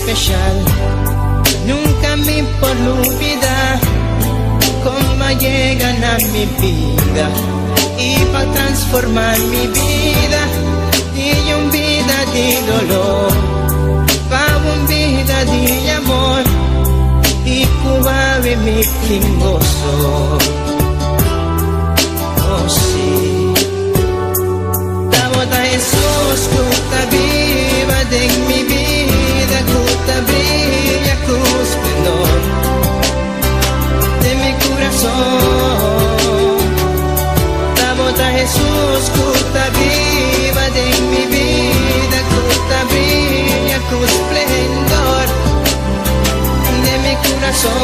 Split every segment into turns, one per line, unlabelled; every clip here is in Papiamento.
especial. Nunca mi por olvidar cómo llegan a mi vida y para transformar mi vida y un vida de dolor pa un vida de amor y Cuba mi gozo. Oh sí. Tabata Jesus ku ta biba den mi bida, ku ta briya ku esplendor den mi kurason. Tabata Jesus ku ta biba den mi bida, ku ta briya ku esplendor den mi kurason.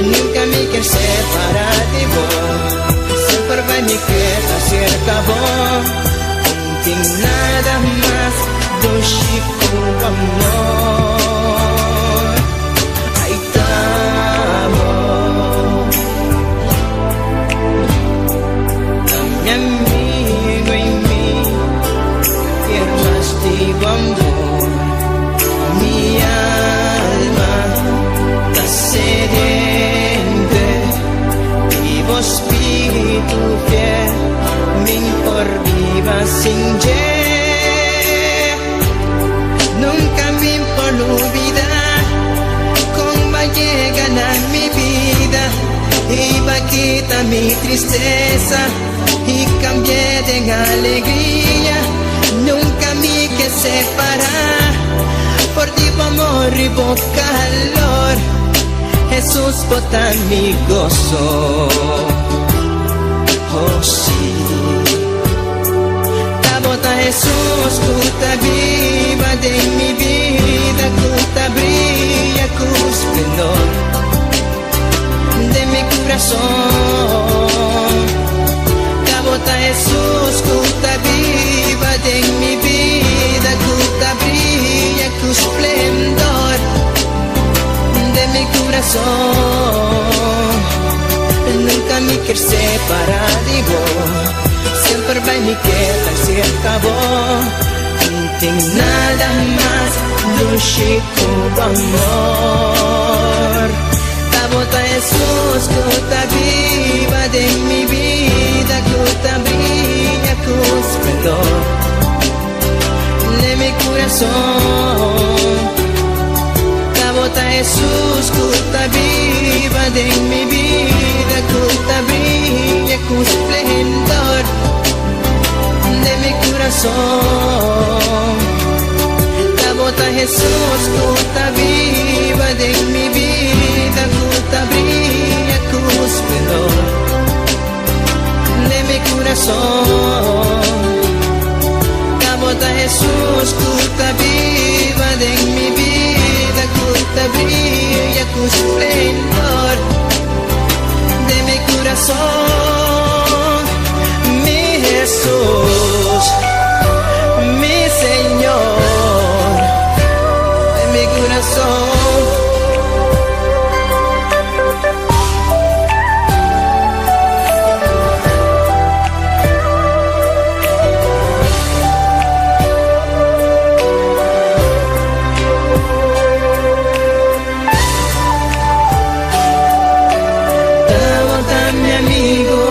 Nunka mi ke separá di bo, semper bai mi keda serka bo. No tin nada mas dushi ku amor. Ai t'abo, mi amigu i mi kier mas di bo amor. Mi alma ta sediento di bo spiritu fiel, mi'n por biba sin dje. Nunka mi por lubidá kon b'a yega na mi bida i b'a kita mi tristesa i kambi'é den alegria. Nunka mi ke separá for di bo amor i bo kalor. Jesus, bo ta mi goso. Oh sí. Tabata Jesus ku ta biba den mi bida, ku ta briya ku esplendor den mi kurason. Tabata Jesus ku ta biba den mi bida, ku ta briya ku esplendor den mi kurason. Nunka mi ke separá di bo, semper bai mi keda serka bo. No tin nada mas dushi ku amor. Tabata Jesus ku ta biba den mi bida, ku ta briya ku esplendor den mi kurason. Tabata Jesus ku ta biba den mi bida, ku ta briya ku esplendor den mi kurason. Tabata Jesus ku ta biba den mi bida, ku ta briya ku esplendor den mi kurason. Tabata Jesus ku ta biba den mi bida, ku ta briya ku esplendor den mi kurason. Mi Jesus, mi Señor, den mi kurason. Tabata mi amigu.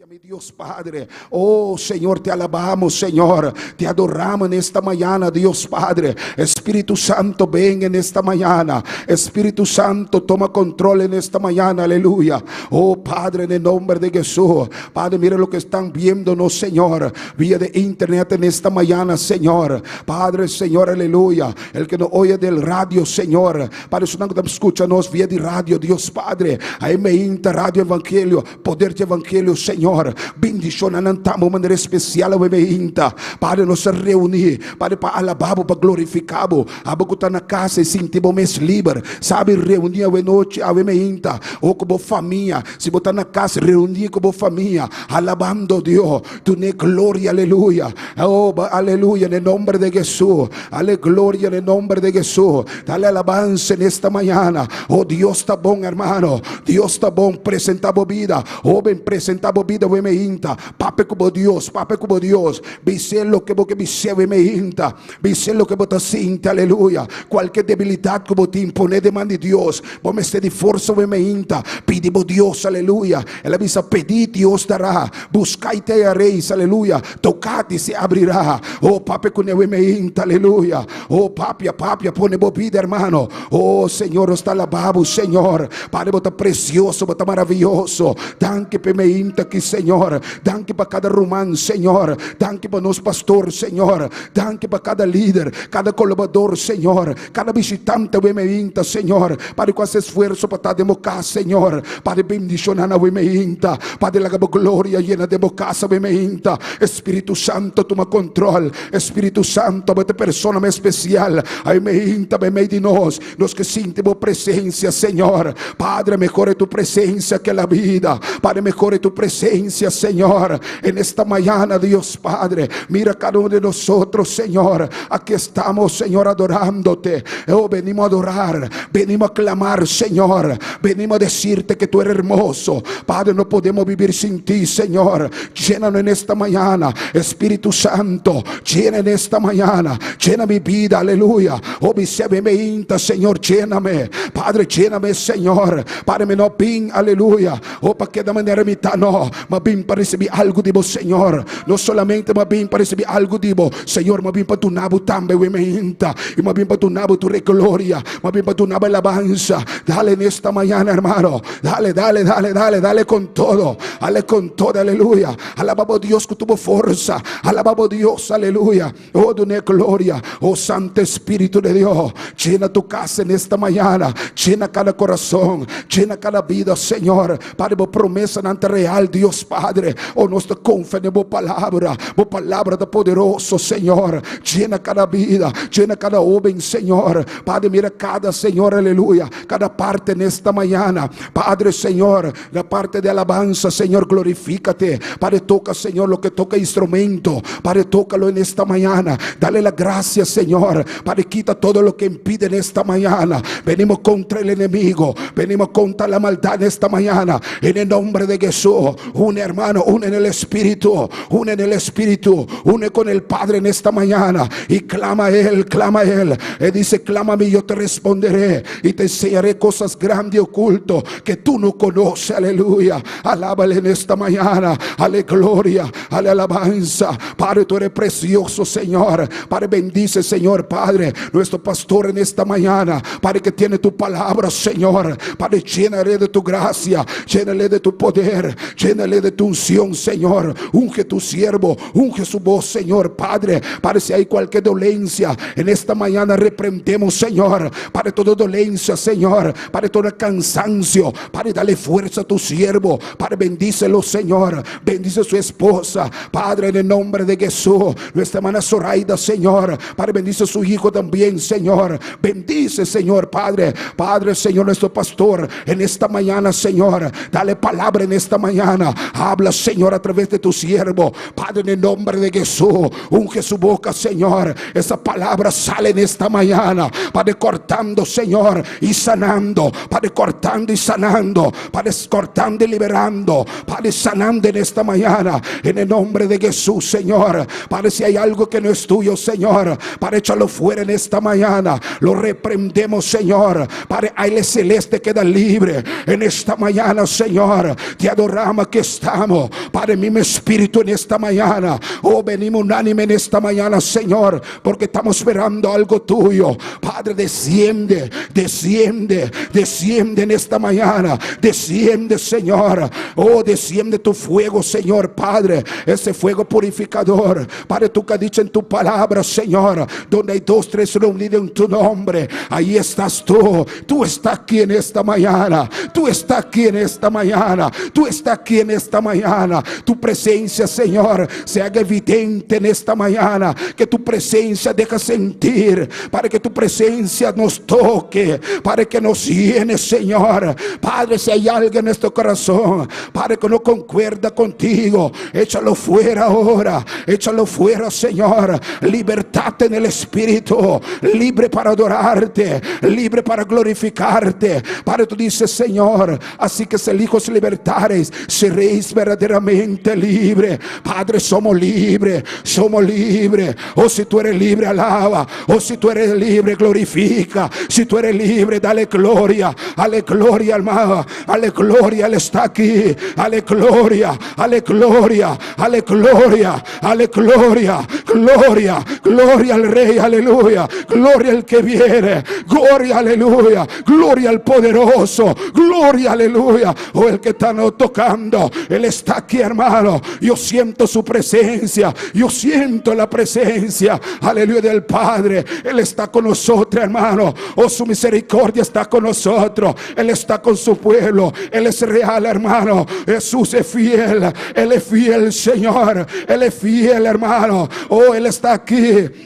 Mi Dios Padre, oh Señor, te alabamos, Señor, te adoramos en esta mañana, Dios Padre. Espíritu Santo, ven en esta mañana. Espíritu Santo, toma control en esta mañana, aleluya. Oh Padre, en el nombre de Jesús. Padre, mira lo que están viéndonos, Señor, vía de internet en esta mañana, Señor. Padre, Señor, aleluya. El que nos oye del radio, Señor. Padre, escúchanos vía de radio, Dios Padre. Awe mainta Radio Evangelio, Poder di Evangelio, Señor. Bendiciona nan tambe manera especial awe mainta. Padre, nos a reuni. Padre, pa alaba Bo, pa glorifica Bo. Abo cu ta na cas y sinti bo mes liber. Sabi reuni awe nochi, awe mainta. O cu bo famia. Si bo ta na cas, reuni cu bo famia. Alabando Dios. Dune gloria, aleluya. Oh, aleluya, en el nombre de Jesús. Dale gloria en el nombre de Jesús. Dale alabanza en esta mañana. Oh, Dios ta bon, hermano. Dios ta bon. Presenta bo bida. Hoben, presenta bo bida, awe mainta. Papia cu Dios, papia cu Dios. Bis'e loke bo ke bis'e awe mainta. Bis'e loke bo ta sinti, aleluya. Cualkier debilidad cu bo tin, pone den man di Dios. Bo mester di forsa awe mainta. Pidi bo Dios, aleluya. El a bisa, pedid, Dios dará. Buscad y hallaréis, aleluya. Tocad y se abrirá. Oh, papia cune awe mainta, aleluya. Oh, papia, papia, pone bo bida, hermano. Oh, Señor, nos ta alaba Bo, Señor. Padre, bo ta precioso, bo ta maraviyoso. Danki pa e mainta aki, Señor. Danki pa cada ruman, Señor. Danki pa nos pastor, Señor. Danki pa cada lider, cada colaborador, Señor. Cada bishitante awe mainta, Señor. Padre, cu esfuerso pa ta den bo cas, Señor. Padre, bendiciona nan awe mainta. Padre, laga bo gloria yena den bo cas awe mainta. Spirito Santo, tuma control. Spirito Santo, bo ta persona mas especial. Awe mainta, meimei di nos. Nos ke sinti bo presencia, Señor. Padre, mejor es tu presencia que la vida. Padre, mejor es tu presencia, Señor. En esta mañana, Dios Padre, mira cada uno de nosotros, Señor. Aquí estamos, Señor, adorándote. Oh, venimos a adorar, venimos a clamar, Señor. Venimos a decirte que tú eres hermoso. Padre, no podemos vivir sin ti, Señor. Llénanos en esta mañana, Espíritu Santo. Llena en esta mañana. Llena mi vida, aleluya. Oh, mi me Señor, lléname. Padre, lléname, Señor. Padre, mi no a bin, aleluya. Oh, pa keda manera mi ta, no. M'a bin pa recibi algo di bo, Señor. No solamente m'a bin pa recibi algo di bo, Señor, m'a bin pa duna Bo tambe awe mainta. Y m'a bin pa duna Bo tur gloria. M'a bin pa duna Bo alabanza. Dale en esta mañana, hermano. Dale, dale, dale, dale, dale con todo. Dale con todo, aleluya. Alaba Dios cu tur forsa. Alaba Dios, aleluya. Oh, dune gloria. Oh, Santo Espíritu de Dios. Llena tu casa en esta mañana. Llena cada corazón. Llena cada vida, Señor. Padre, bo promesanan ta real, Dios Padre. Oh, nos ta confia den bo palabra. Bo palabra ta poderoso, Señor. Llena cada bida. Llena cada hoben, Señor. Padre, mira cada, Señor, aleluya. Cada parte en esta mañana. Padre, Señor, la parte de alabanza, Señor, glorifícate. Padre, toca, Señor, lo que toca instrumento. Padre, tócalo en esta mañana. Dale la gracia, Señor. Padre, quita todo lo que impide en esta mañana. Venimos contra el enemigo. Venimos contra la maldad en esta mañana. En el nombre de Jesús. Un hermano, une en el Espíritu. Une en el Espíritu. Une con el Padre en esta mañana. Y clama a Él, clama a Él. Él dice: "Clama a mí, yo te responderé. Y te enseñaré cosas grandes y ocultas que tú no conoces". Aleluya. Alábale en esta mañana. Ale gloria. Ale alabanza. Padre, tú eres precioso, Señor. Padre, bendice, Señor, Padre, nuestro pastor en esta mañana. Padre, que tiene tu palabra, Señor. Padre, llénale de tu gracia. Llénale de tu poder. Llénale de tu unción, Señor. Unge tu siervo. Unge su voz, Señor, Padre. Padre, si hay cualquier dolencia en esta mañana, reprendemos, Señor. Padre, toda dolencia, Señor. Padre, todo cansancio. Padre, dale fuerza a tu siervo. Padre, bendícelo, Señor. Bendice a su esposa. Padre, en el nombre de Jesús. Nuestra hermana Zoraida, Señor. Padre, bendice a su hijo también, Señor. Bendice, Señor, Padre. Padre, Señor, nuestro pastor. En esta mañana, Señor. Dale palabra en esta mañana. Habla, Señor, a través de tu siervo. Padre, en el nombre de Jesús. Unge su boca, Señor. Esa palabra sale en esta mañana. Padre, cortando, Señor, y sanando. Padre, cortando y sanando. Padre, cortando y liberando. Padre, sanando en esta mañana. En el nombre de Jesús, Señor. Padre, si hay algo que no es tuyo, Señor, Padre, échalo fuera en esta mañana. Lo reprendemos, Señor. Padre, aire celeste queda libre en esta mañana, Señor. Te adoramos que estamos. Padre, mismo espíritu en esta mañana. Oh, venimos unánime en esta mañana, Señor, porque estamos esperando algo tuyo. Padre, desciende, desciende, desciende en esta mañana. Desciende, Señor. Oh, desciende tu fuego, Señor, Padre. Ese fuego purificador. Padre, tú que has dicho en tu palabra, Señor, donde hay dos, tres reunidos en tu nombre, ahí estás tú. Tú estás aquí en esta mañana. Tú estás aquí en esta mañana. Tú estás aquí en esta mañana. Tu presencia, Señor, se haga evidente en esta mañana. Que tu presencia deja sentir. Para que tu presencia nos toque. Para que nos llene, Señor. Padre, si hay algo en nuestro corazón, Padre, que no concuerda contigo, échalo fuera ahora. Échalo fuera, Señor. Libertad en el Espíritu. Libre para adorarte. Libre para glorificarte. Padre, tú dices, Señor, así que si el Hijo os libertareis, seréis verdaderamente libre. Padre, somos libres. Somos libres. Oh, si tú eres libre, alaba. Oh, si tú eres libre, glorifica. Si tú eres libre, dale gloria. Dale gloria, hermano. Dale gloria, Él está aquí. Dale gloria, dale gloria, dale gloria, dale gloria, gloria, gloria al Rey, aleluya. Gloria al que viene, gloria, aleluya. Gloria al poderoso, gloria, aleluya. Oh, el que está no tocando, Él está aquí, hermano. Yo siento su presencia, yo siento la presencia, aleluya, del Padre. Él está con nosotros, hermano. Oh, su misericordia está con nosotros. Él está con su pueblo. Él es real, hermano. Jesús es fiel. Él es fiel, Señor. Él es fiel, hermano. Oh, Él está aquí.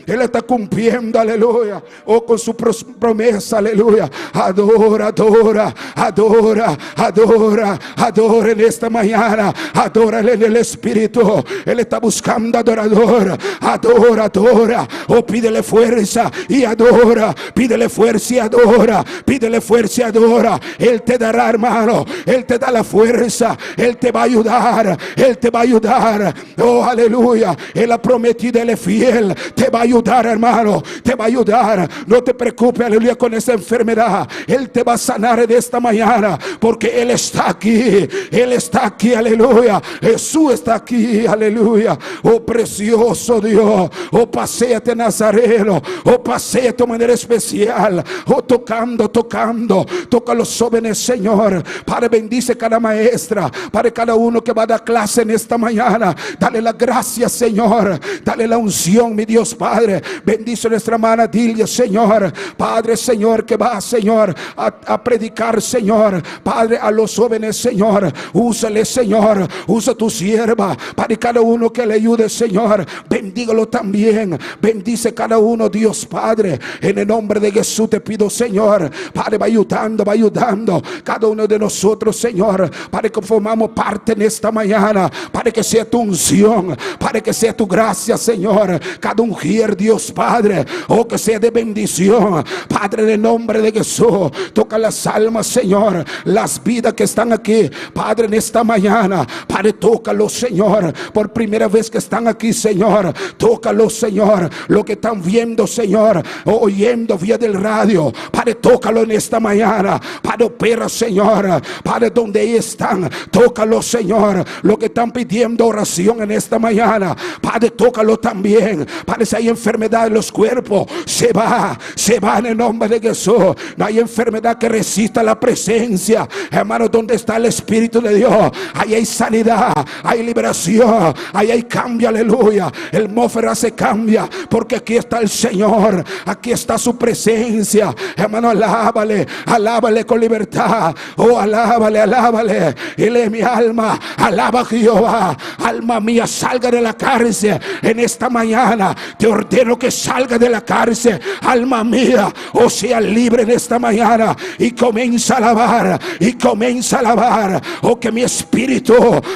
Él está cumpliendo, aleluya. Oh, con su promesa, aleluya. Adora, adora, adora, adora, adora en esta mañana. Adórale en el Espíritu. Él está buscando adorador. Adora, adora. Oh, pídele fuerza y adora. Pídele fuerza y adora. Pídele fuerza y adora. Él te dará, hermano. Él te da la fuerza. Él te va a ayudar. Él te va a ayudar. Oh, aleluya. Él ha prometido, Él es fiel. Te va a ayudar, hermano. Te va a ayudar. No te preocupes, aleluya, con esa enfermedad. Él te va a sanar de esta mañana. Porque Él está aquí. Él está aquí, aleluya. Jesús está aquí, aleluya. Oh, precioso Dios. Oh, paséate, Nazareno. Oh, paséate de manera especial. Oh, tocando, tocando. Toca a los jóvenes, Señor. Padre, bendice cada maestra. Para cada uno que va a dar clase en esta mañana. Dale la gracia, Señor. Dale la unción, mi Dios Padre. Bendice nuestra hermana Dilia, Señor. Padre, Señor, que va, Señor, a predicar, Señor. Padre, a los jóvenes, Señor. Úsale, Señor. Usa tu sierva para cada uno que le ayude, Señor. Bendígalo también. Bendice cada uno, Dios Padre. En el nombre de Jesús te pido, Señor. Padre, va ayudando, va ayudando. Cada uno de nosotros, Señor. Para que formamos parte en esta mañana. Para que sea tu unción. Para que sea tu gracia, Señor. Cada ungir, Dios Padre. Oh, que sea de bendición. Padre, en el nombre de Jesús. Toca las almas, Señor. Las vidas que están aquí. Padre, en esta mañana. Padre, tócalo, Señor. Por primera vez que están aquí, Señor. Tócalo, Señor. Lo que están viendo, Señor. Oyendo vía del radio. Padre, tócalo en esta mañana. Padre, opera, Señor. Padre, donde ellos están. Tócalo, Señor. Lo que están pidiendo oración en esta mañana. Padre, tócalo también. Padre, si hay enfermedad en los cuerpos, se va, se va en el nombre de Jesús. No hay enfermedad que resista la presencia. Hermano, donde está el Espíritu de Dios? Ahí hay sanidad, hay liberación, ahí hay cambio, aleluya. El atmósfera se cambia porque aquí está el Señor, aquí está su presencia. Hermano, alábale, alábale con libertad. Oh, alábale, alábale. Él es mi alma, alaba a Jehová. Alma mía, salga de la cárcel en esta mañana. Te ordeno que salga de la cárcel, alma mía, o sea libre en esta mañana y comienza a alabar y comienza a alabar. Oh, que mi espíritu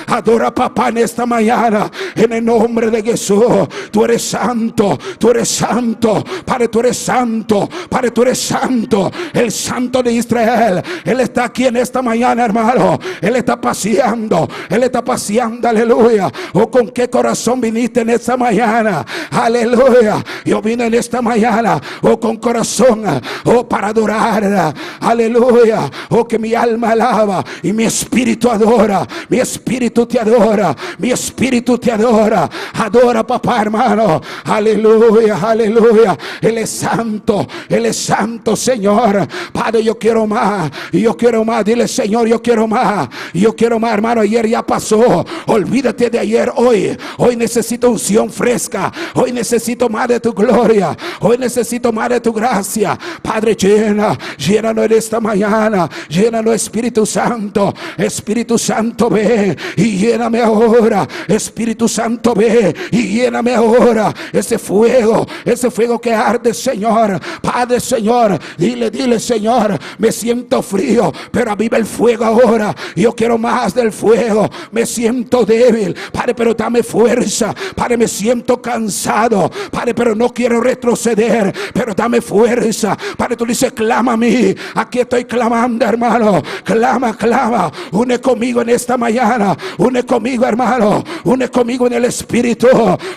adora a papá en esta mañana. En el nombre de Jesús, tú eres santo, tú eres santo, Padre, tú eres santo, Padre, tú eres santo, el santo de Israel. Él está aquí en esta mañana, hermano. Él está paseando, Él está paseando, aleluya. Oh, con qué corazón viniste en esta mañana, aleluya. Yo vine en esta mañana, oh, con corazón, oh, para adorar. adorar. Aleluya. Oh, que mi alma alaba y mi espíritu adora. Mi espíritu te adora. Mi espíritu te adora. Adora, papá, hermano. Aleluya, aleluya. Él es santo. Él es santo, Señor. Padre, yo quiero más. Yo quiero más. Dile, Señor, yo quiero más. Yo quiero más, hermano. Ayer ya pasó. Olvídate de ayer. Hoy, hoy necesito unción fresca. Hoy necesito más de tu gloria. Hoy necesito más de tu gracia. Padre, llena, llénanos en esta mañana. Llénanos, Espíritu Santo. Espíritu Santo, ve y lléname ahora. Espíritu Santo, ve y lléname ahora. Ese fuego, ese fuego que arde, Señor. Padre, Señor, dile, dile, Señor, me siento frío, pero aviva el fuego ahora. Yo quiero más del fuego. Me siento débil, Padre, pero dame fuerza. Padre, me siento cansado. Padre, pero no quiero retroceder, pero dame fuerza. Padre, tú dices, clama a mí. Aquí estoy clamando, hermano. Clama, clama. Une conmigo en esta mañana. Une conmigo, hermano. Une conmigo en el Espíritu.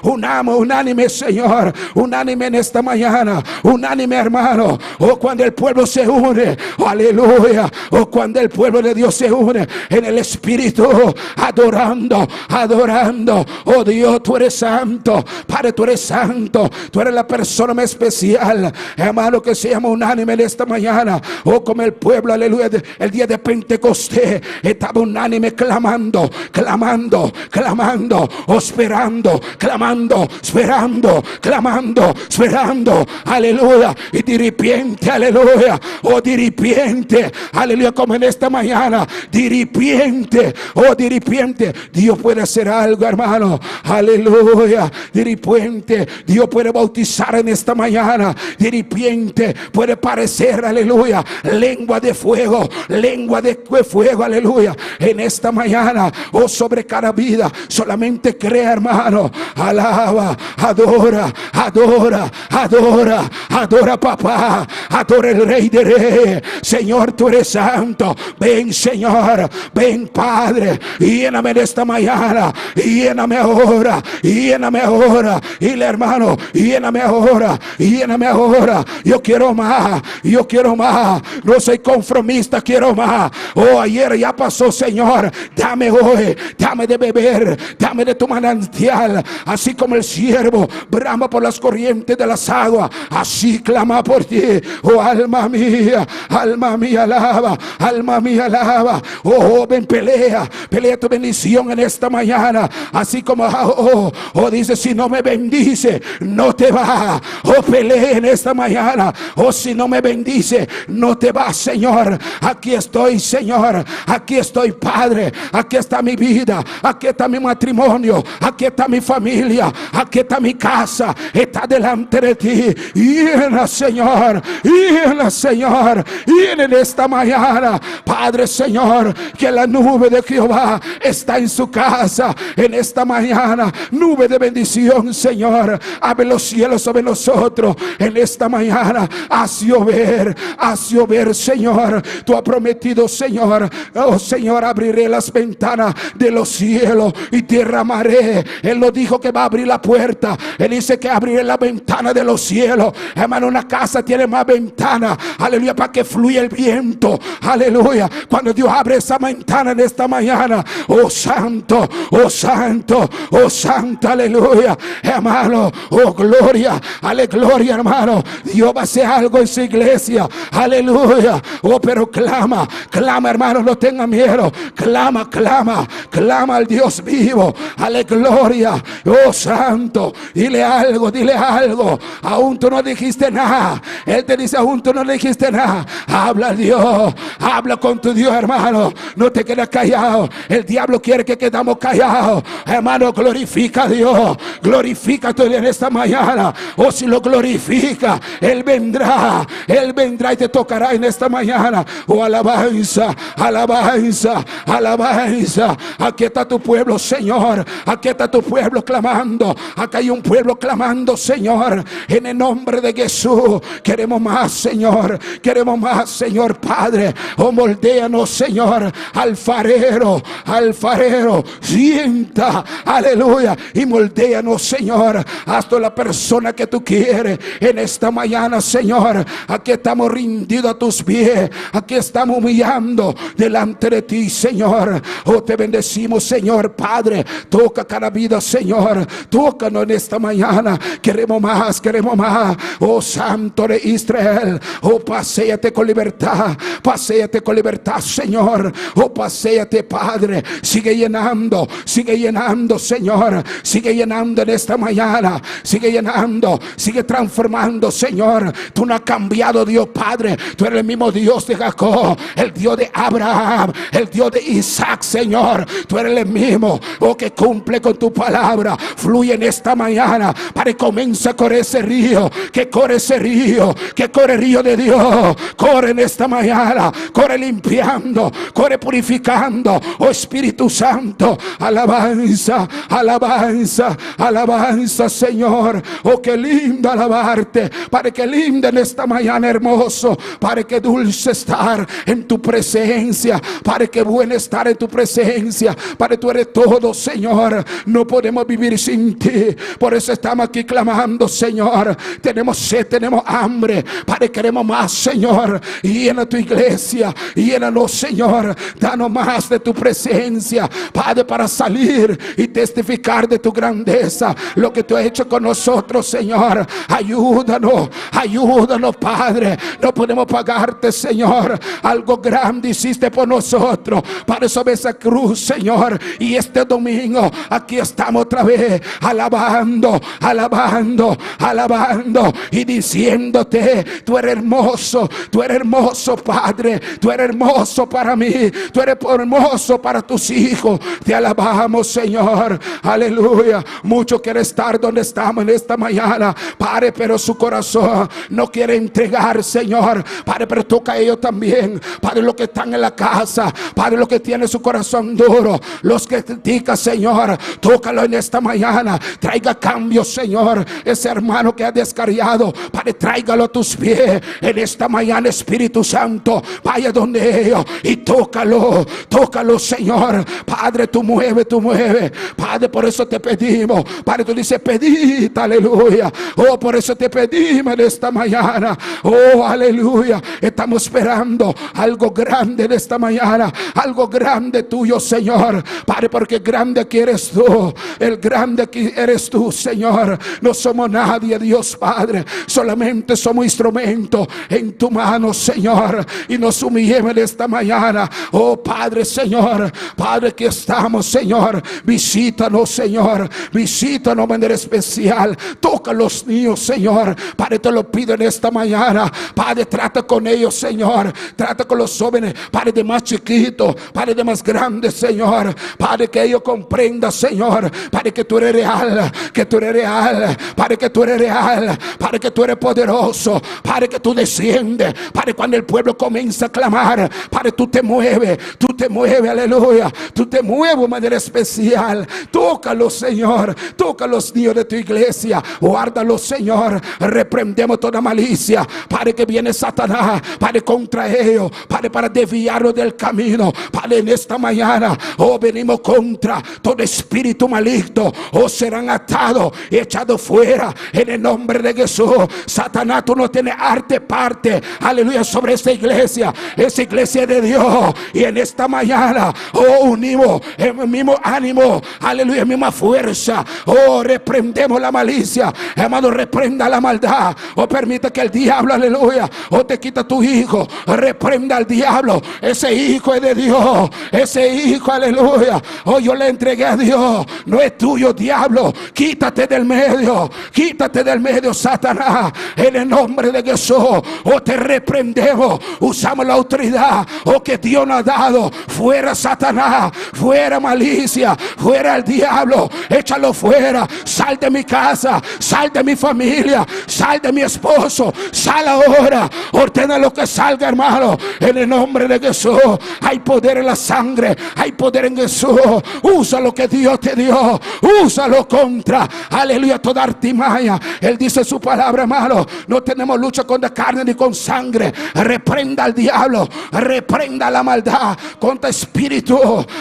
Unamos, unánime, Señor. Unánime en esta mañana. Unánime, hermano. Oh, cuando el pueblo se une. Oh, aleluya. Oh, cuando el pueblo de Dios se une en el Espíritu. Adorando, adorando. Oh, Dios, tú eres santo. Padre, tú eres santo. Tú eres la persona más especial. Hermano, que seamos unánime en esta mañana. Oh, como el pueblo, aleluya. El día de Pentecostés estaba unánime clamando, clamando, clamando, oh, esperando, clamando, esperando, clamando, esperando. Aleluya. Y diripiente, aleluya. Oh, diripiente, aleluya, como en esta mañana. Diripiente, oh, diripiente. Dios puede hacer algo, hermano. Aleluya. Diripiente, Dios puede bautizar en esta mañana. Diripiente, puede parecer, aleluya, lengua de fuego, lengua de fuego, aleluya. En esta mañana, oh, sobre cada vida, solamente crea, hermano. Alaba, adora, adora, adora, adora, papá. Adora el Rey de Reyes. Señor, tú eres santo. Ven, Señor. Ven, Padre. Lléname en esta mañana. Lléname ahora. Lléname ahora. Y el hermano, lléname ahora. Lléname ahora. Yo quiero más. Yo quiero más. No soy conformista, quiero más. Oh, ayer ya pasó, Señor. Dame hoy. Dame de beber. Dame de tu manantial. Así como el siervo brama por las corrientes de las aguas. Así clama por ti. Oh, alma mía. Alma mía, alaba. Alma mía, alaba. Oh, joven, pelea. Pelea tu bendición en esta mañana. Así como, oh, oh, dice, si no me bendice, no te va. Oh, pelea en esta mañana. Oh, si no me bendice, no te va, Señor. Aquí estoy, Señor. Aquí estoy, Padre. Aquí está mi vida. Aquí está mi matrimonio. Aquí está mi familia. Aquí está mi casa. Está delante de ti. Llena, Señor. Llena, Señor. Llena en esta mañana. Padre, Señor, que la nube de Jehová está en su casa en esta mañana. Nube de bendición, Señor. Abre los cielos sobre nosotros en esta mañana. Haz llover, haz llover, Señor. Tú has prometido, Señor. Oh, Señor, abriré las ventanas de los cielos y derramaré. Él lo dijo que va a abrir la puerta. Él dice que abriré la ventana de los cielos. Hermano, una casa tiene más ventana. Aleluya, para que fluya el viento. Aleluya. Cuando Dios abre esa ventana en esta mañana. Oh, santo, oh, santo, oh, santo, aleluya. Hermano, oh, gloria, ale gloria, hermano. Dios va a hacer algo en su iglesia. Aleluya. Oh, pero clama, clama, hermano, no tenga miedo. Clama, clama, clama al Dios vivo. Ale gloria. Oh, santo. Dile algo, dile algo. Aún tú no dijiste nada. Él te dice, aún tú no dijiste nada. Habla a Dios. Habla con tu Dios, hermano. No te quedes callado. El diablo quiere que quedamos callados. Hermano, glorifica a Dios. Glorifica a tu Dios en esta mañana. O si lo glorifica, Él vendrá. Él vendrá y te tocará en esta mañana. Oh, alabanza, alabanza, alabanza. Aquí está tu pueblo, Señor. Aquí está tu pueblo clamando. Acá hay un pueblo clamando, Señor. En el nombre de Jesús. Queremos más, Señor. Queremos más, Señor Padre. Oh, moldéanos, Señor. Alfarero, alfarero. Sienta, aleluya. Y moldéanos, Señor. Hasta la persona que tú quieres en esta mañana, Señor. Aquí Aquí estamos rindidos a tus pies. Aquí estamos humillando delante de ti, Señor. Oh, te bendecimos, Señor Padre. Toca cada vida, Señor. Tócanos en esta mañana. Queremos más, queremos más. Oh, Santo de Israel. Oh, paséate con libertad. Paséate con libertad, Señor. Oh, paséate, Padre. Sigue llenando, sigue llenando, Señor. Sigue llenando en esta mañana. Sigue llenando, sigue transformando, Señor. Tú no has cambiado, Dios Padre. Tú eres el mismo Dios de Jacob, el Dios de Abraham, el Dios de Isaac, Señor. Tú eres el mismo, oh, que cumple con tu palabra. Fluye en esta mañana para que comience a correr ese río, que corre ese río, que corre el río de Dios. Corre en esta mañana, corre limpiando, corre purificando. Oh Espíritu Santo, alabanza, alabanza, alabanza, Señor. Oh, qué lindo alabarte. Para que lindo en esta mañana, hermoso. Para que dulce estar en tu presencia. Para que bueno estar en tu presencia. Para tú eres todo, Señor. No podemos vivir sin ti. Por eso estamos aquí clamando, Señor. Tenemos sed, tenemos hambre. Padre, queremos más, Señor. Llena tu iglesia. Llénanos, Señor. Danos más de tu presencia, Padre, para salir y testificar de tu grandeza. Lo que tú has hecho con nosotros, Señor. Ayúdanos, ayúdanos, Padre. No podemos pagarte, Señor. Algo grande hiciste por nosotros. Para sobre esa cruz, Señor. Y este domingo aquí estamos otra vez alabando, alabando, alabando y diciéndote: tú eres hermoso, tú eres hermoso, Padre. Tú eres hermoso para mí, tú eres hermoso para tus hijos. Te alabamos, Señor. Aleluya. Muchos quieren estar donde estamos en esta mañana, Padre, pero su corazón no quiere entregar, Señor. Padre, pero toca a ellos también. Padre, los que están en la casa, Padre, los que tienen su corazón duro, los que critican, Señor, tócalo en esta mañana. Traiga cambio, Señor. Ese hermano que ha descarriado, Padre, tráigalo a tus pies en esta mañana, Espíritu Santo. Vaya donde ellos y tócalo, tócalo, Señor. Padre, tú mueve, tú mueve. Padre, por eso te pedimos. Padre, tú dices, pedid, aleluya. Oh, por eso te pedimos en esta mañana. Oh, aleluya. Estamos esperando algo grande en esta mañana. Algo grande tuyo, Señor. Padre, porque grande que eres tú. El grande que eres tú, Señor. No somos nadie, Dios Padre. Solamente somos instrumento en tu mano, Señor. Y nos humillemos en esta mañana. Oh, Padre, Señor. Padre, que estamos, Señor. Visítanos, Señor. Visítanos de manera especial. Toca a los niños, Señor. Padre, te lo pido en esta mañana. Padre, trata con ellos, Señor. Trata con los jóvenes. Padre, de más chiquito. Padre, de más grande, Señor. Padre, que ellos comprendan, Señor. Padre, que tú eres real. Que tú eres real. Padre, que tú eres real. Padre, que tú eres poderoso. Padre, que tú desciendes. Padre, cuando el pueblo comienza a clamar, Padre, tú te mueves. Tú te mueves, aleluya. Tú te mueves de manera especial. Tócalo, Señor. Toca a los niños de tu iglesia. Guárdalos, Señor. Reprendemos toda malicia. Padre, que viene Satanás. Padre, contra ellos. Padre, para desviarlos del camino. Padre, en esta mañana, oh, venimos contra todo espíritu maligno. Oh, serán atados y echados fuera en el nombre de Jesús. Satanás, tú no tienes arte, parte, aleluya, sobre esta iglesia. Esa iglesia de Dios. Y en esta mañana, oh, unimos el mismo ánimo, aleluya, misma fuerza. Oh, reprendemos la malicia. Hermano, reprenda la maldad. Oh, permite que el diablo, aleluya, oh, te quita tu hijo. Reprenda al diablo. Ese hijo es de Dios. Ese hijo, aleluya. Oh, yo le entregué a Dios. No es tuyo, diablo. Quítate del medio. Quítate del medio, Satanás. En el nombre de Jesús. Oh, te reprendemos. Usamos la autoridad. Oh, que Dios nos ha dado. Fuera Satanás. Fuera malicia. Fuera el diablo. Échalo fuera. Sal de mi casa. Sal de mi familia. Sal de mi esposo. Sal ahora. Ordena lo que salga, hermano. En el nombre de Jesús. Hay poder en la sangre. Hay poder en Jesús. Usa lo que Dios te dio. Úsalo contra, aleluya, toda artimaña. Él dice su palabra, hermano. No tenemos lucha contra carne ni con sangre. Reprenda al diablo. Reprenda la maldad. Contra espíritu.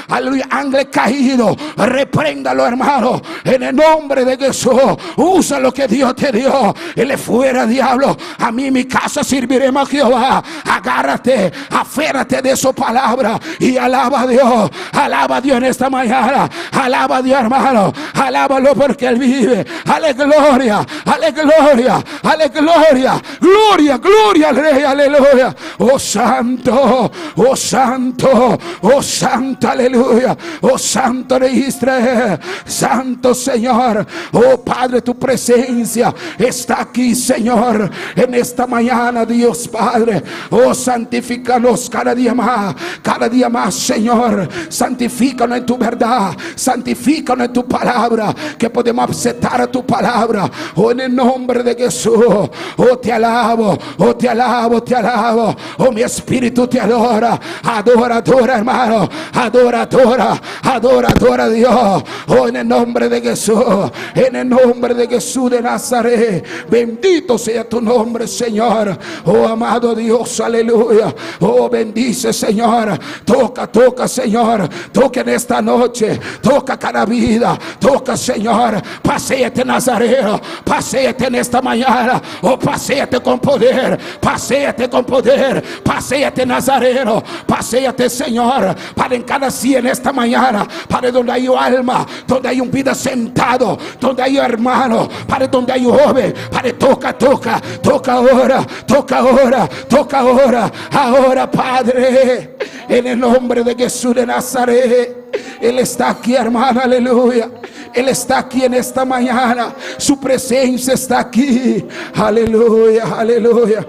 Aleluya, ángel caído. Repréndalo, hermano. En el nombre de Jesús. Usa lo que Dios te dio. Él es fuera, diablo. A mí, mi mi casa serviremos a Jehová. Agárrate, aférrate de su palabra y alaba a Dios. Alaba a Dios en esta mañana. Alaba a Dios, hermano. Alábalo porque Él vive. Ale gloria, ale gloria, ale gloria. Gloria, gloria al Rey, aleluya. Oh Santo, oh Santo, oh Santo, aleluya. Oh Santo de Israel, Santo Señor. Oh Padre, tu presencia está aquí, Señor. En esta mañana, Dios Padre. Oh, santifícanos cada día más, cada día más, Señor. Santifícanos en tu verdad, santifícanos en tu palabra, que podemos aceptar tu palabra. Oh, en el nombre de Jesús. Oh, te alabo, oh, te alabo, te alabo. Oh, mi espíritu te adora. Adora, adora, hermano. Adora, adora, adora, adora a Dios. Oh, en el nombre de Jesús. En el nombre de Jesús de Nazaret. Bendito sea tu nombre, Señor. Oh, amado Dios, aleluya. Oh, bendice, Señor. Toca, toca, Señor. Toca en esta noche. Toca cada vida. Toca, Señor. Paséate, Nazareno. Paséate en esta mañana. Oh, paséate con poder. Paséate con poder. Paséate, Nazareno. Paséate, Señor. Para en cada silla en esta mañana. Para donde hay alma. Donde hay un vida sentado. Donde hay hermano. Para donde hay un joven. Para toca, toca. Toca ahora. Toca ahora. Toca ahora. Ahora, Padre. En el nombre de Jesús de Nazaret. Él está aquí, hermano. Aleluya. Él está aquí en esta mañana. Su presencia está aquí. Aleluya, aleluya.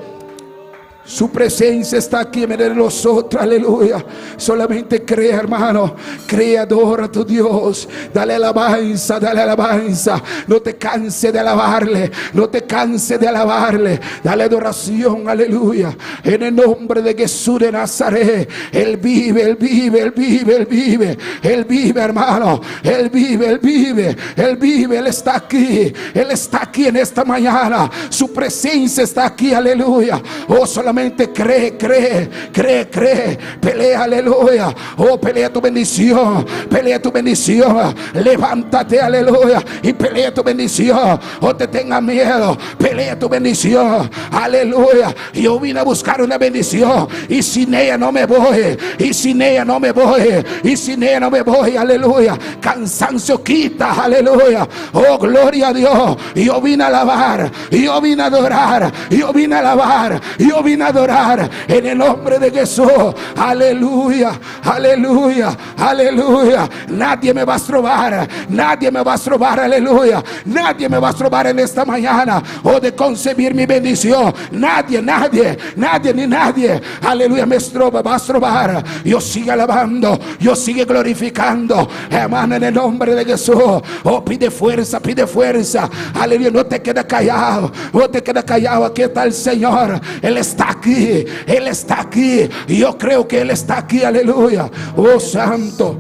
Su presencia está aquí en medio de nosotros, aleluya. Solamente cree, hermano. Cree, adora a tu Dios. Dale alabanza, dale alabanza. No te canses de alabarle. No te canses de alabarle. Dale adoración, aleluya. En el nombre de Jesús de Nazaret. Él vive, Él vive, Él vive, Él vive. Él vive, hermano. Él vive, Él vive. Él vive, Él está aquí. Él está aquí en esta mañana. Su presencia está aquí, aleluya. Oh, solamente cree, cree, cree, cree. Pelea, aleluya. Oh, pelea tu bendición. Pelea tu bendición. Levántate, aleluya. Y pelea tu bendición. Oh, te tenga miedo. Pelea tu bendición. Aleluya. Yo vine a buscar una bendición. Y sin ella no me voy. Y sin ella no me voy. Y sin ella no me voy. Aleluya. Cansancio quita. Aleluya. Oh, gloria a Dios. Yo vine a alabar. Yo vine a adorar. Yo vine a alabar. Yo vine a adorar en el nombre de Jesús. Aleluya, aleluya, aleluya. Nadie me va a estrobar, nadie me va a estrobar, aleluya. Nadie me va a estrobar en esta mañana o de concebir mi bendición. Nadie, nadie, nadie, ni nadie. Aleluya, me estroba, va a estrobar. Yo sigo alabando, yo sigo glorificando. Hermano, en el nombre de Jesús. Oh, pide fuerza, pide fuerza. Aleluya, no te quedes callado, no te quedes callado. Aquí está el Señor. Él está aquí, Él está aquí. Yo creo que Él está aquí, aleluya. Oh, Santo.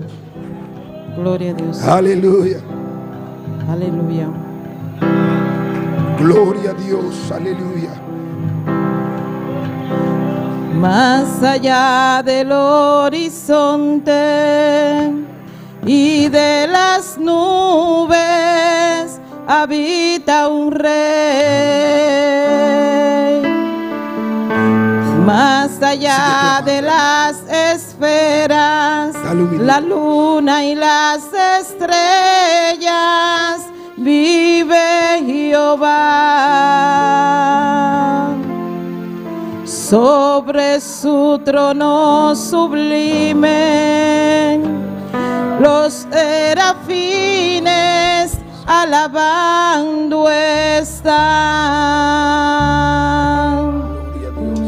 Gloria a Dios.
Aleluya.
Aleluya.
Gloria a Dios, aleluya.
Más allá del horizonte y de las nubes habita un rey. Más allá de las esferas,
Dale un minuto.
la luna y las estrellas, vive Jehová. Sobre su trono sublime, los serafines alabando están.
Gloria a Dios.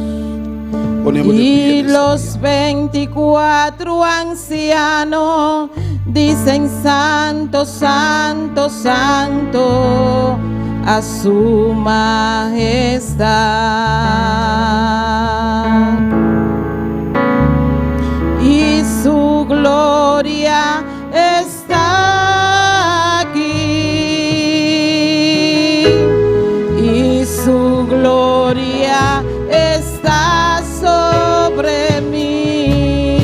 Ponemos de pie
Y
en esta
los 24 ancianos dicen: Santo, Santo, Santo a su majestad. Y su gloria está aquí. Y su gloria está sobre mí.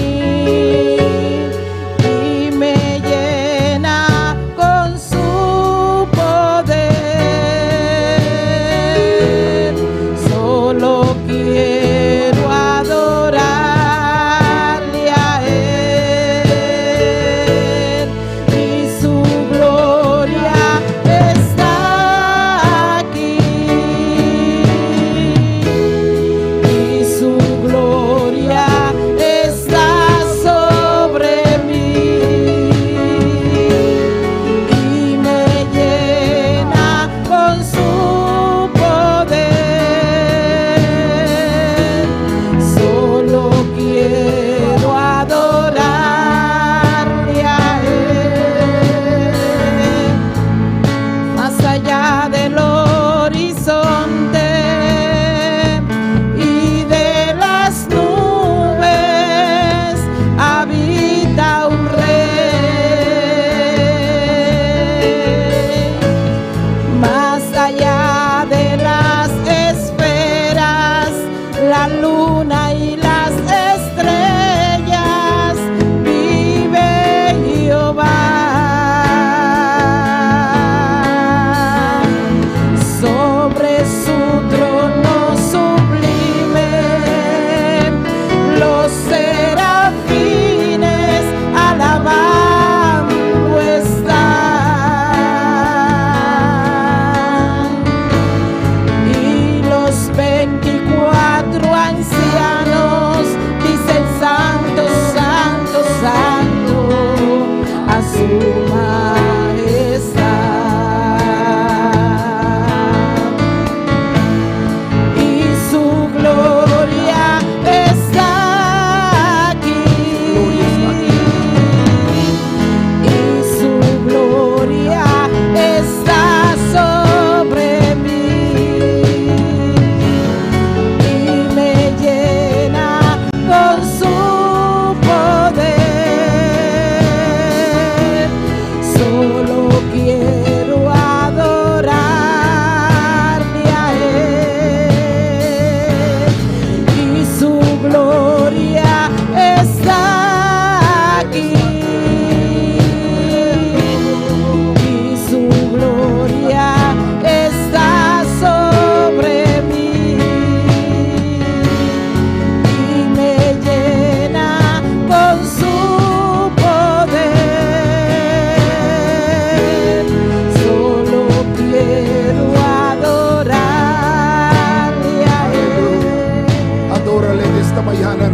Y me llena con su poder. Solo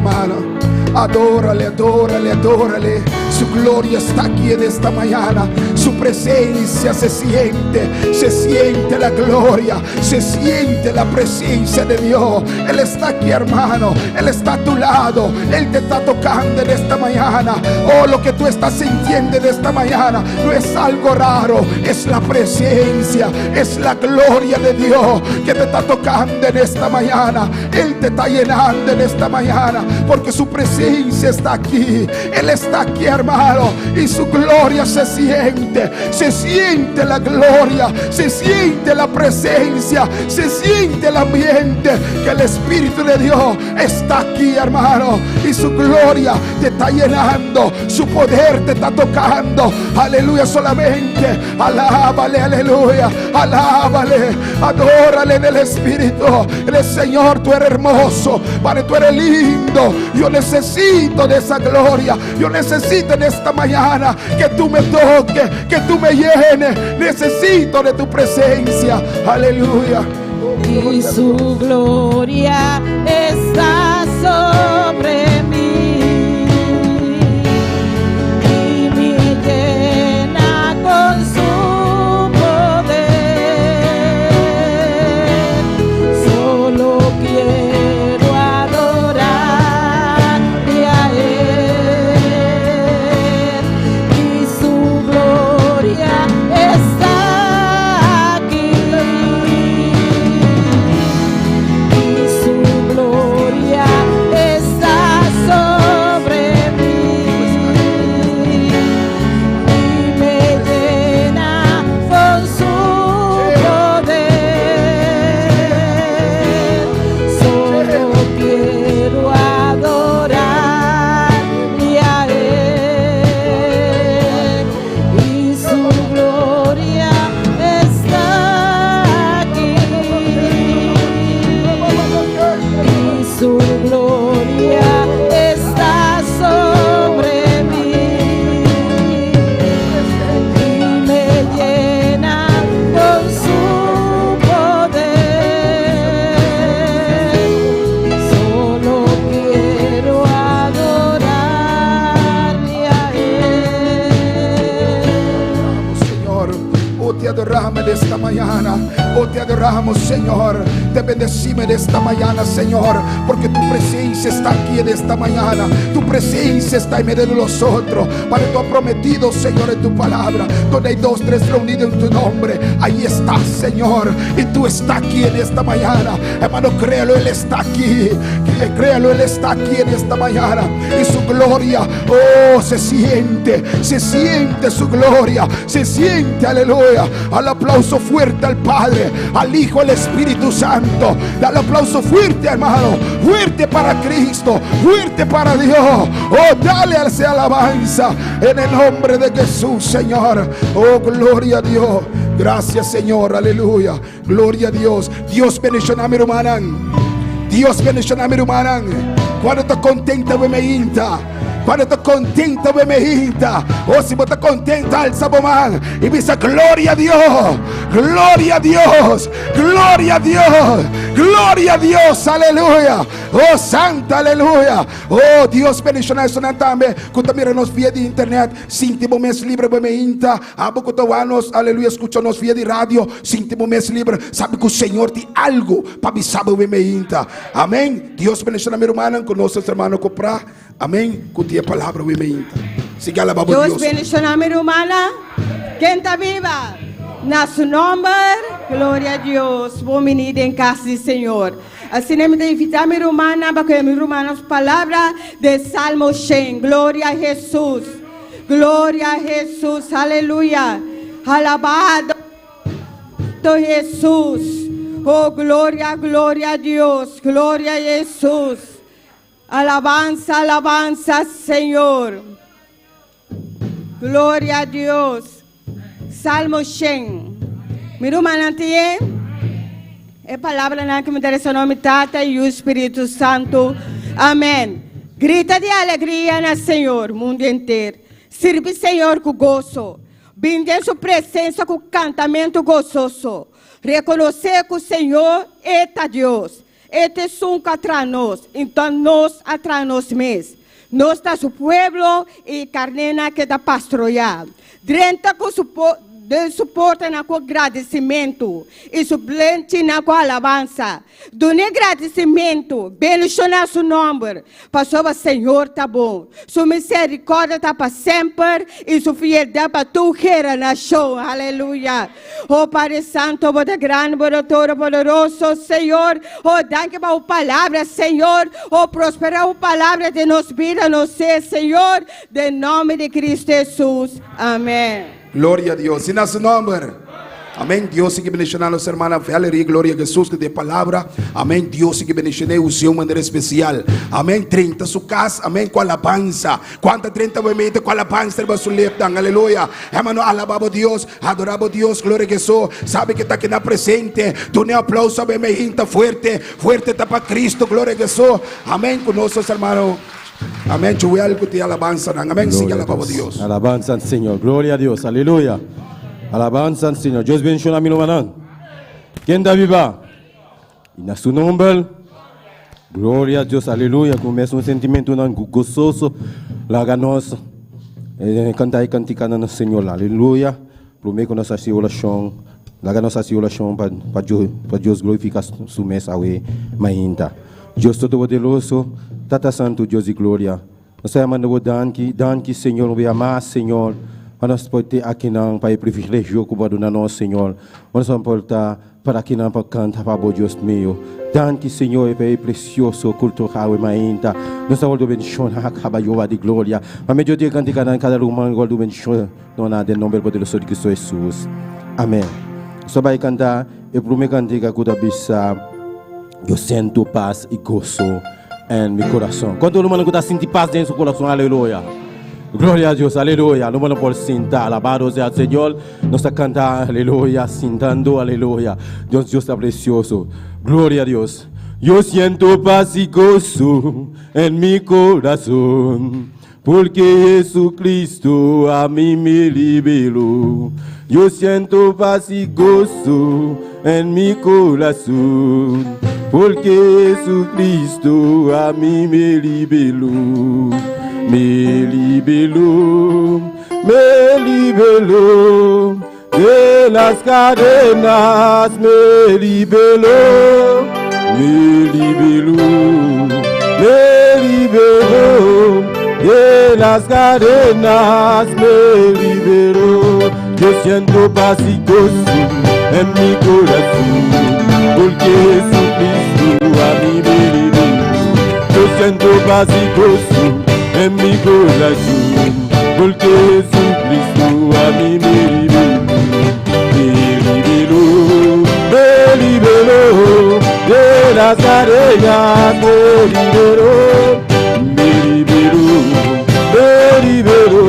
hermano. Adórale, adórale, adórale. Su gloria está aquí en esta mañana. Su presencia se siente, se siente la gloria, se siente la presencia de Dios. Él está aquí, hermano. Él está a tu lado. Él te está tocando en esta mañana. Oh, lo que tú estás sintiendo en esta mañana no es algo raro, es la presencia, es la gloria de Dios que te está tocando en esta mañana. Él te está llenando en esta mañana porque su presencia está aquí. Él está aquí, hermano, y su gloria se siente. Se siente la gloria, se siente la presencia, se siente el ambiente que el Espíritu de Dios está aquí, hermano, y su gloria te está llenando, su poder te está tocando. Aleluya, solamente alábale, aleluya, alábale, adórale en el Espíritu. El Señor, tú eres hermoso, Padre, tú eres lindo. Yo necesito de esa gloria. Yo necesito en esta mañana que tú me toques, que tú me llenes. Necesito de tu presencia. Aleluya. Oh,
Y su gloria está sobre mí y me llena con su poder. Solo quiero adorarle a Él y su gloria está aquí. Y su gloria está sobre mí y me llena con su poder. Solo quiero adorarle a Él y su gloria está aquí. Y su gloria está sobre mí y me llena con su poder. Solo quiero adorarle a Él.
Señor. Oh, te adoramos en esta mañana. Oh, te adoramos, Señor. Te bendecimos en esta mañana, Señor, porque tu presencia está aquí en esta mañana. Tu presencia está en medio de nosotros. Padre, tú has prometido, Señor, en tu palabra, donde hay dos, tres reunidos en tu nombre, ahí estás, Señor. Y tú estás aquí en esta mañana. Hermano, créalo, Él está aquí. Créalo, Él está aquí en esta mañana. Y su gloria, oh, se siente su gloria, se siente, aleluya. Al aplauso fuerte al Padre, al Hijo, al Espíritu Santo. Dale aplauso fuerte, hermano, fuerte para Cristo, fuerte para Dios. Oh, dale a esa alabanza en el nombre de Jesús, Señor. Oh, gloria a Dios. Gracias, Señor, aleluya. Gloria a Dios. Dios bendiciona mi hermana. Dios bendiciona mi hermana. Cuando está contenta, me inta. Cuando está contenta, me inta. Oh, si vos estás contenta, alza man y dice: Gloria a Dios, gloria a Dios, gloria a Dios, gloria a Dios, aleluya. Oh, santa, aleluya. Oh, Dios bendiciona eso tambe. Ku ta mira nos via di internet, sinti bo mes liber, me inta. Abo ku ta nos, aleluya, skucha nos via di radio, sinti bo mes liber. Sabe ku Señor tin algu pa bisa me inta. Amèn. Dios bendiciona mi ruman, ku nos ruman kopra. Amèn. Ku tin palabra me inta. Sigui alabá
Dios
Dios.
Bendiciona mi ruman. Ken ta biba? Na su nòmber, gloria na Dios. Bon bini na kas di Señor. Asina mi ta invitá mi ruman pa ku mi ruman palabra di Salmo 100. Gloria na Hesus. Gloria na Hesus. Aleluya. Alabado Hesus. Oh, gloria, gloria a Dios. Gloria a Hesus. Alabanza, alabanza, Señor. Gloria a Dios. Salmo 100. Mi ruman tin e palabra ku mi ta na nòmber Tata i Spiritu Santu. Amèn. Grita di alegria na Señor, mundu henter. Sirbi Señor ku goso. Bin den su presensia ku kantamentu gososo. Rekonosé ku Señor ta Dios. E ta esun ku a traha nos, i no nos a traha nos mes. Nos ta su pueblo i karnénan ku e ta pastoreá. Drenta ku su den su portanan ku gradisimentu i su plenchinan ku alabansa. Dun'é gradisimentu, bendishoná su nòmber, pasobra Señor ta bon. Su miserikòrdia ta pa semper i su fieldat pa tur generashon. Aleluya! O Padre Santo, bo ta grandi, bo ta todopoderoso, Señor. O danki pa bo palabra, Señor. O prosperá bo palabra den nos bida, nos ser, Señor. Den nòmber di Cristo Hesus. Amèn.
Gloria a Dios. I na su nòmber. Amén. Dios sigui bendishoná nos hermana Valerie. Gloria a Jesús ku e palabra. Amén. Dios sigui bendishoné us'é un manera espesial. Amén. Drenta su kas. Amén. Ku alabansa. Kuanta drenta bo mente ku alabansa riba su lepnan. Aleluya. Hermano, alabá bo Dios. Adorá bo Dios. Gloria a Jesús. Sabe ku ta keda presente. Duna aplauso a mi hinta fuerte. Fuerte ta pa Cristo. Gloria a Jesús. Amén. Ku nos, hermano. Amén. Joel ku tin alabansanan. Amén. Sigui
Gloria a
alabá bo
Dios.
Dios.
Alabanza al Señor. Gloria a Dios. Aleluya. Alabanza al Señor. Dios bendiciona mi rumannan. Ken ta biba? I na su nomber. Gloria a Dios. Aleluya. Ku mes un sentimentonan gozoso. Laga nos kanta e kantikanan na Señor. Aleluya. Promé ku nos hasi orashon, laga nos hasi orashon pa pa pa Dios glorifiká su mes awe mainta. Dios Todopoderoso, Tata Santu, Dios di gloria, nos ta yamando Bo danki, danki Señor, un bia mas, Señor, pa nos por te akinan, pa e privilegio ku Bo a duna nos, Señor, pa nos por ta para akinan pa kanta pa Bo, Dios mio. Danki, Señor, pa e presioso kulto awe mainta. Nos ta wòrdu bendishoná, kaba Jehová di gloria. Pa medio di e kantikanan, kada ruman wòrdu bendishoná den nomber poderoso di Cristo Hesus. Amèn. Nos ta bai kanta e promé kantika ku ta bisa. Yo siento paz y gozo en mi corazón. Cuánto hermano que ta sinti paz den su corazón? Aleluya. Gloria a Dios, aleluya. No bueno por sinta, alabado sea el Señor. Nos ta canta, aleluya, sintando, aleluya. Dios, Dios está precioso. Gloria a Dios. Yo siento paz y gozo en mi corazón. Porque Jesucristo a mí me liberó. Yo siento paz y gozo en mi corazón. Porque Jesucristo a mí me liberó. Me liberó, me liberó de las cadenas, me liberó, me liberó, me liberó de las cadenas, me liberó. Yo siento paz y gozo en mi corazón, porque Jesucristo a mí me liberó. Yo siento paz y gozo en mi corazón, porque Jesucristo a mí me liberó. Me liberó, me liberó de las cadenas, me liberó, me liberó, me liberó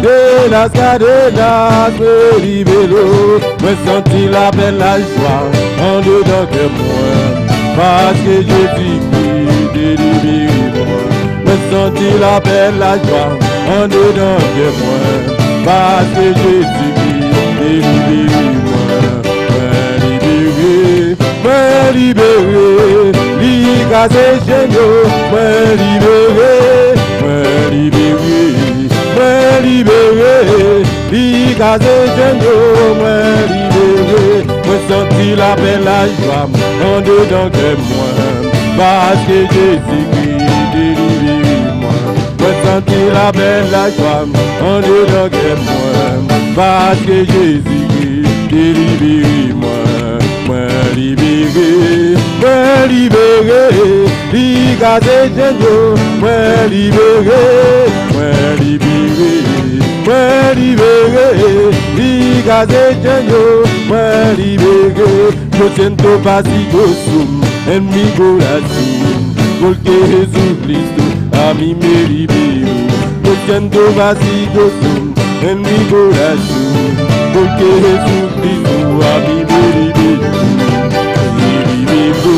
de las cadenas, me liberó. Me sentí la bella joie en dedans de moi, parce que Jésus-Christ délivre moi. Me sentí la bella joie en dedans de moi, parce que Jésus-Christ délivre moi. Me libéré, me libéré, li kase chenn yo, me libéré, me libéré, me libéré, li kase chenn yo, me libéré, me sentí la bella joie en dedans de moi, parce que Jésus-Christ délivre moi. Me sentí la bella joie en dedans de moi, parce que Jésus-Christ délivre moi. Me libéré, me libéré, li kase chenn yo, me libéré, me libéré, me libéré, li kase chenn yo, me libéré. Yo siento paz y gozo en mi corazón, porque Jesucristo a mí me liberó. Yo siento paz y gozo en mi corazón, porque Jesucristo a mí me liberó. Me liberó,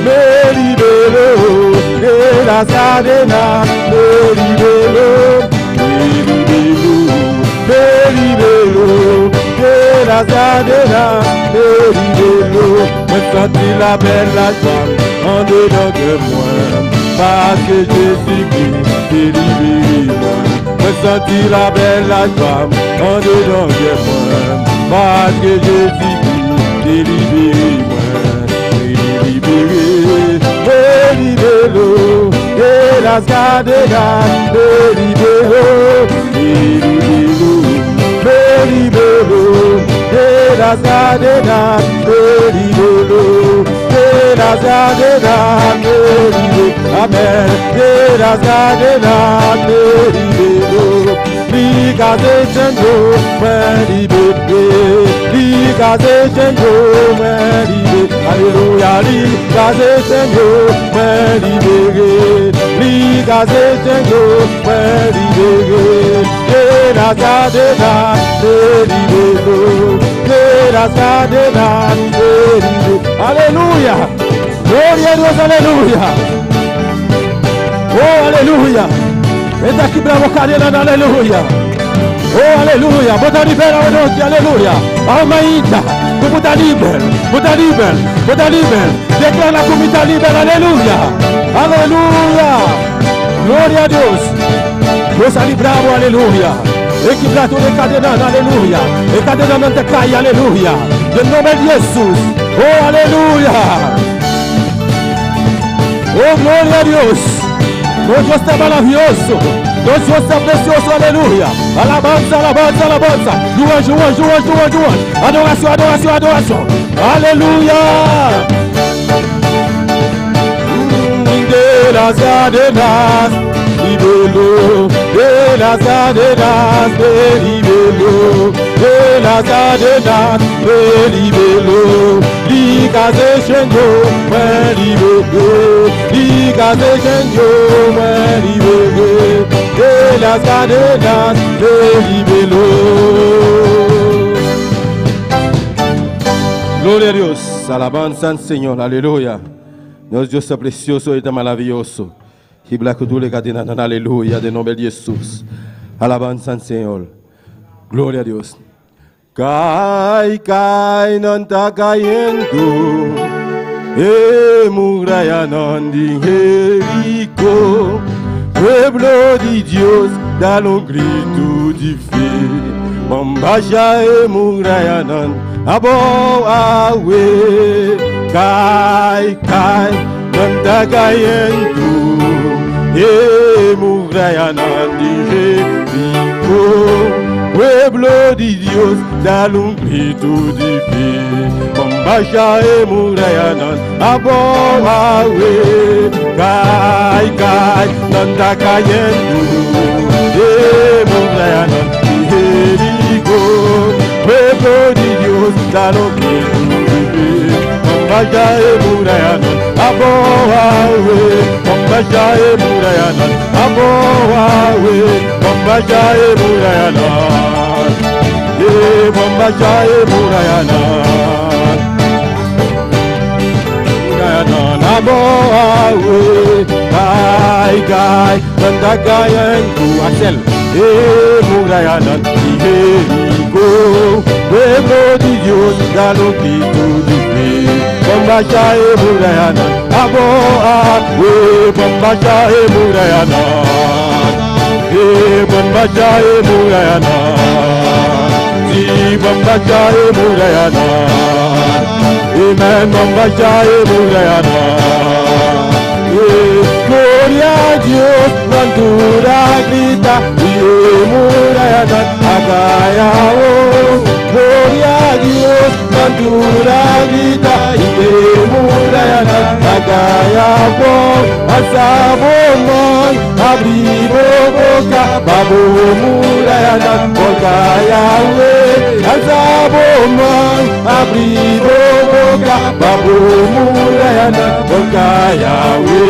me liberó de las cadenas, me liberó, me liberó, me liberó de las cadenas, me liberó. Me sentí la bella joie Andedan kè mwen Paske Jezi Kris te libere mwen Mwen santi la bèl lajwa Andedan kè mwen Paske Jezi Kris te libere mwen Mwen libere Mwen libere De las cadenas Me libero Me libero Me libero De las cadenas Me libero De las cadenas Me libero Amen De las cadenas Me libero Li kase chenn yo Mwen libere Li kase chenn yo Mwen libere Alelouya Li kase chenn yo Mwen libere Li kase chenn yo Mwen libere De las cadenas Me libero De las cadenas Me libero Aleluya Gloria a Dios aleluya Oh aleluya E ta kibra bo kadenanan aleluya Oh aleluya Bo ta liber awe aleluya Awe mainta ku bo ta liber Bo ta liber Bo ta liber Deklará ku mi ta liber aleluya Aleluya Gloria a Dios Dios a libra bo aleluya E kibra tur e kadenanan aleluya E kadenanan ta kai aleluya Den nomber di Hesus Oh aleluya Oh gloria a Dios Nos Dios ta maravioso Nos Dios ta presioso aleluya Alabansa alabansa alabansa Louange louange louange louange louange Adorashon adorashon adorashon Aleluya De las cadenas Libelo De las cadenas Me libelo De las cadenas Me libelo Li kase chenn yo Mwen libere Li kase chenn yo Mwen libere De las cadenas Me libelo Gloria a Dios, alabansa al Señor, aleluya. Nos Dios ta precioso y ta maraviyoso. Kibra ku tur e kadenanan, aleluya, den nomber di Hesus. Alabansa al Señor. Gloria a Dios. Kai, kai, nan ta kayendo. E murayanan di Jeriko. Pueblo di Dios, dal un gritu di fe. Ban basha e murayanan abou awe. Kai, kai, nan ta kayendo. E murayanan di Jeriko. Pueblo di Dios, dal un gritu di fe. Ban basha e murayanan abou awe. Kai, kai, nan ta kayendo. E murayanan di Jeriko. Pueblo di Dios, dal un gritu di fe. Ban basha e murayanan abou awe. Ban basha e murayanan abou awe. Ban basha e murayanan. E ban basha e murayanan. Murayanan abou awe. Kai, kai, nan ta kayendo. Axel. E murayanan di Jeriko. Pueblo di Dios, dal un gritu di fe. Ban basha e murayanan abou awe. Ban basha e murayanan. E ban basha e murayanan. Si ban basha e murayanan. Amen, ban basha e murayanan. E gloria a Dios, nan tur a grita, i e murayanan a kai awo. Gloria a Dios, nan tur a grita, i e murayanan a kai awo. Alsa bo man, habri bo boka, pa bo murayanan por kai awe. Alsa bo man, habri bo boka, pa bo murayanan por kai awe.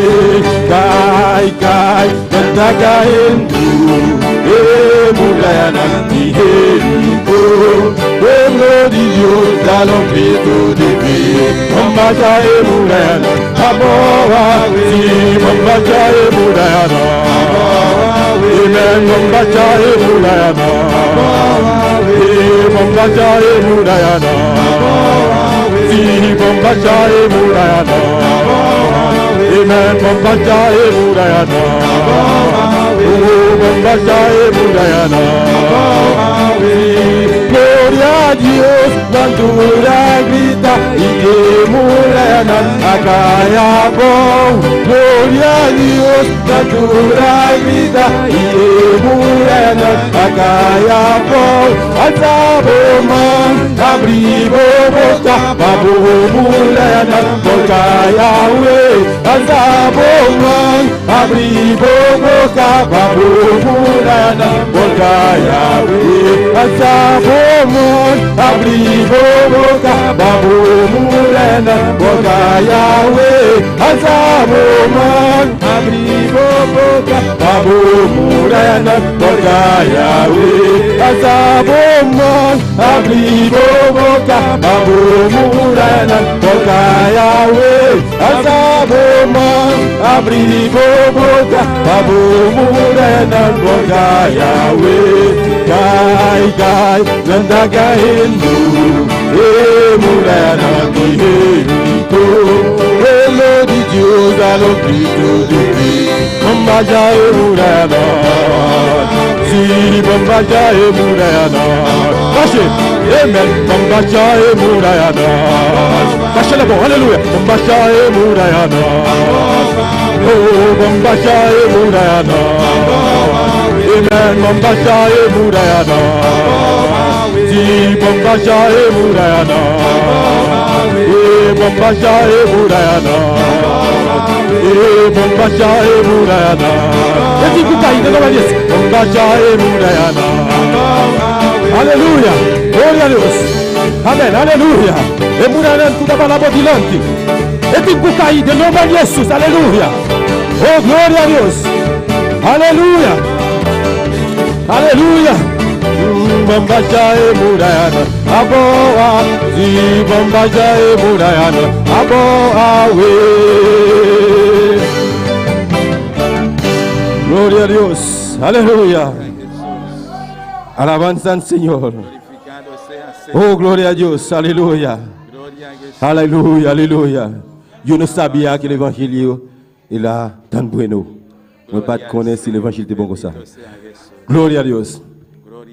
Kai, kai, nan ta kayendo, e murayanan di Jeriko. Pueblo di Dios, dal un gritu di fe. Ban basha e murayanan, abou awe. Si, ban basha e murayanan. Amen, ban basha e murayanan. E ban basha e murayanan. Si, ban basha e murayanan. Amen. Bombacha e murayana. Oh, bombacha e murayana. Gloria a Dios, Bandura grita y que murayana acá Gloria a Dios, Bandura grita y que murayana acá Alza abri boca, babu murayana, boca Yahweh. Alza abri boca, babu murayana, boca Yahweh. Alza abri boca, babu murayana, boca Yahweh. Alza abri boca, babu murayana, boca Yahweh. Alza abri boca, babu murayana, boca Yahweh. Alza abri boca, babu murayana, boca Yahweh. Kai kai, nanda gahindu, e murayana kihito. Elo di Dios a lo grito de Bombaja e murayana, si bombaja e murayana. Bache, amen. Bombaja e murayana. Bache la bon, alléluia. Bombaja e murayana. Oh, bombaja e murayana. Amen. Bombaja e murayana. Si bombaja e murayana. E bombaja e murayana. E bombaja e murayana. E digo cair, não vai dizer. Bombaja e murayana. Aleluia. Glória a Deus. Amém. Aleluia. E murayana tudo para dilante. E digo cair, de nome de Jesus. Aleluia. Oh, glória a Deus. Aleluia. Aleluia. Bombaja e murayana, aboa, zi bombaja e murayana, aboa we. Gloria a Dios. Aleluya. Alabanza al Señor. Oh, gloria a Dios. Aleluya. Aleluya, aleluya. Yo no sabía que el evangelio era tan bueno. Yo pas connaître si l'évangile était bon comme ça. Gloria a Dios.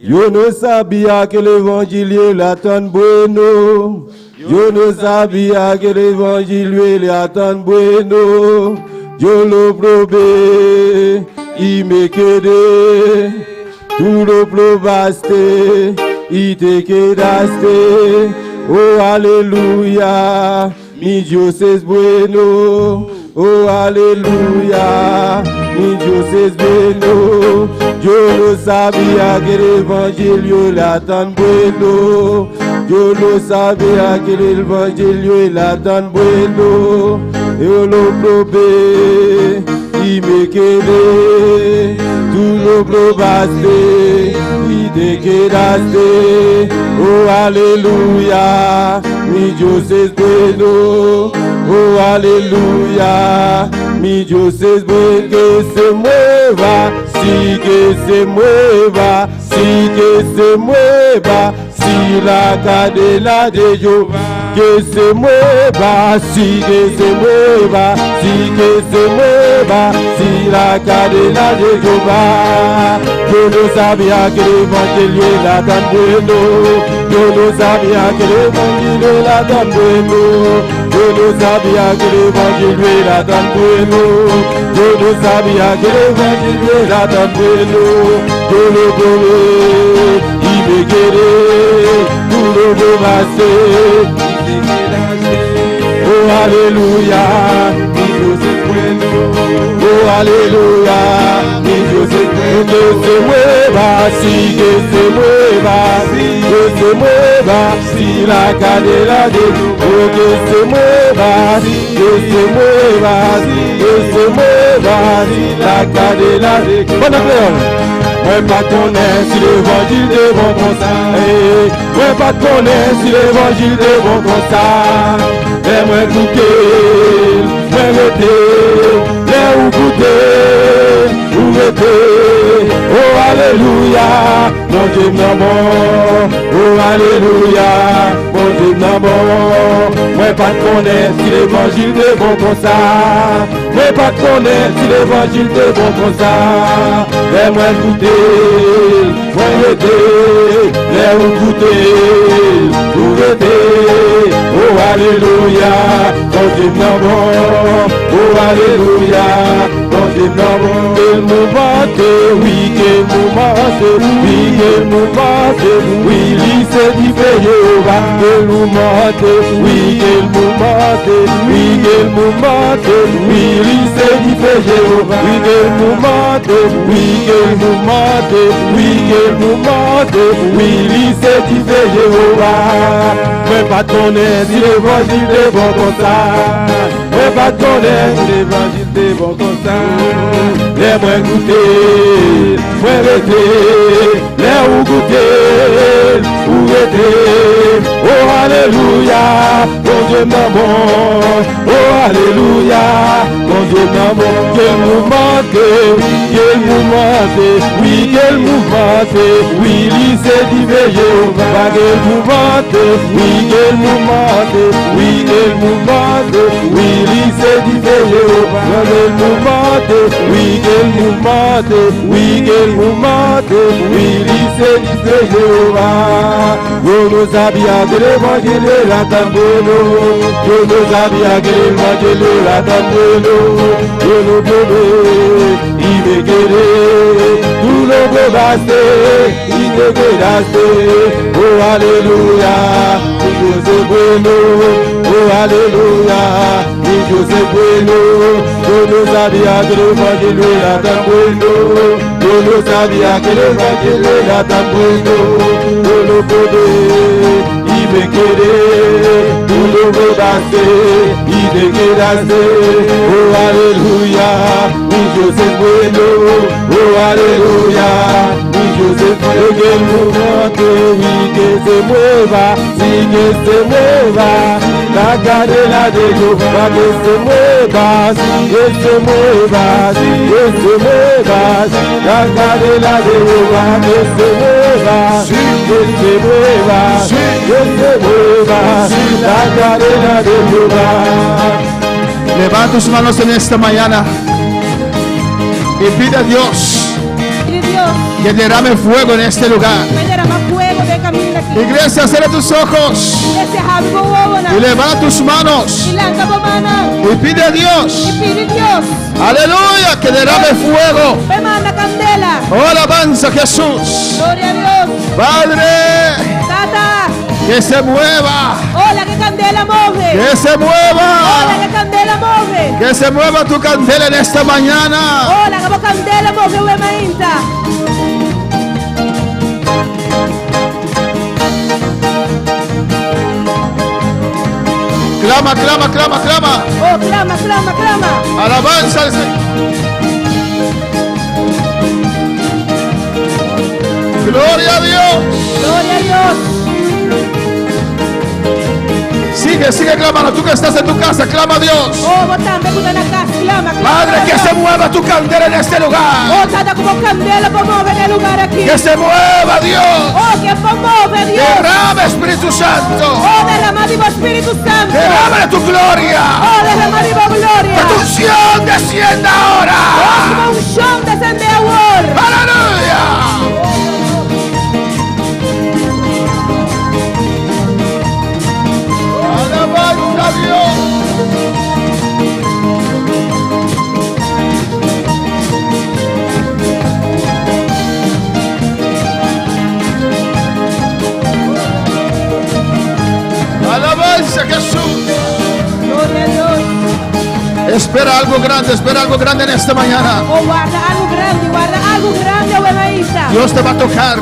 Yo no sabía que el evangelio era tan bueno. Yo no sabía que el evangelio era tan bueno. Yo lo probé y me quedé. Tú lo probaste y te quedaste. Oh, aleluya, mi Dios es bueno. Oh, aleluya, mi Dios es bueno. Yo no sabía que el evangelio era tan bueno. Yo no sabía que el evangelio era tan bueno. Yo lo probé y me quedé. Tú lo probaste y te quedaste. Oh, aleluya, mi Dios es bueno. Oh, aleluya, mi Dios es bueno. Que se mueva, sí que se mueva, sí que se mueva, sí la cadena de Jehová. Que se mueva, sí que se mueva, sí que se mueva, sí la cadena de Jehová. Yo no sabía que el evangelio era tan bueno. Yo no sabía que el evangelio era tan bueno. Yo no sabía que el evangelio era tan bueno. Yo no sabía que el evangelio era tan bueno. Yo lo probé y me quedé. Tú lo probaste y te quedaste. Oh, aleluya, mi Dios es bueno. Oh, aleluya, mi Dios es bueno. Que se mueva, sí que se mueva, que se mueva, sí la cadena de oh, que se mueva, que se mueva, que se mueva, la cadena de Bonne créole. Mwen pa konnen si levanjil te bon konsa. Mwen pa konnen si levanjil te bon konsa. Lè mwen goute, mwen rete. Lè ou goute, ou rete. Oh, aleluya, Bondye m nan bon. O aleluya, Bondye m nan bon. Mwen pa t konnen si levanjil te bon konsa. Mwen pa t konnen si levanjil te bon konsa. Lè mwen koute l, mwen rete. Lè ou koute l, ou rete. O aleluya, Bondye m nan bon. O aleluya, Bondye m nan bon. Ke l mouvante, wi ke l mouvante, wi ke l mouvante, wi li se dife Jewova. Ke l mouvante, wi ke l mouvante, wi ke l mouvante, wi li se dife Jewova. Wi ke l mouvante, wi ke l mouvante, wi ke l mouvante, wi li se dife Jewova. Mwen pa t konnen si levanjil te bon konsa. Mwen pa t konnen si levanjil te bon konsa. Lè mwen goute, mwen rete. Lè ou goute, ou rete. O alelouya, Bondye m nan bon. O alelouya, Bondye m nan bon. Ke l mouvante, ke l mouvante, wi ke l mouvante, wi li se dife Jewova. Ke l mouvante, wi ke l mouvante, wi ke l mouvante, wi li se dife Jewova. Ke l mouvante, wi ke l mouvante, wi ke l mouvante, wi li se dife Jewova. Yo no sabía que el evangelio era tan bueno. Yo no sabía que el evangelio era tan bueno. Yo lo probé y me quedé. Tú lo probaste y te quedaste. Oh aleluya, mi Dios es bueno. Oh aleluya, mi Dios es bueno. Yo no sabía que el evangelio era tan bueno. Yo no sabía que el evangelio era tan bueno. Yo lo probé y me quedé. Tú lo probaste y te quedaste. Oh aleluya, mi Dios es bueno. Oh aleluya, mi Dios es bueno. Que el mundo y que se mueva, sí que se mueva. La cadena de Jehová que se mueva, sí que se mueva, sí que se mueva. La cadena de Jehová que se mueva, sí que se mueva, sí que se mueva. La cadena de Jehová.
Levanta tus manos en esta mañana y pide a Dios
Pidi Dios,
que derrame fuego en este lugar.
pa derama fuego den e kaminda aki.
Iglesia, cierra tus ojos
Iglesia, habri bo wowo
y levanta tus manos
I lanta bo mannan.
y pide a Dios,
I pidi Dios.
aleluya, que derrame fuego.
Pa manda kandela.
Oh, alabanza a Jesús.
Gloria na Dios.
Padre,
Tata.
que se mueva,
Oh, laga kandela move.
que se
Oh,
mueva,
laga kandela move.
que se mueva tu candela en esta mañana.
Oh, laga bo kandela move awe mainta.
Clama, clama, clama, clama.
Oh, klama, klama, klama.
Alabanza al Señor. Gloria a Dios.
Gloria na Dios.
Sigue, sigue clamando. Tú que estás en tu casa, clama a Dios.
Oh, bo tambe ku ta na kas, klama, klama.
Padre, que se mueva tu candela en este lugar.
Oh, Tata, ku bo kandela por move den e lugá aki.
Que se mueva Dios.
Oh, ku e por move, Dios.
Derrama Espíritu Santo.
Oh, derama di bo Spiritu Santu.
Derrama de tu gloria.
Oh, derama di bo gloria.
Que tu unción descienda ahora.
Oh, ku bo unshon desendé awor.
Aleluya. Alabanza a Dios. Alabanza a Jesús.
Gloria na Dios.
Espera algo grande, espera algo grande en esta mañana.
Oh, warda algu grandi, warda algu grandi, awe mainta.
Dios te va a tocar.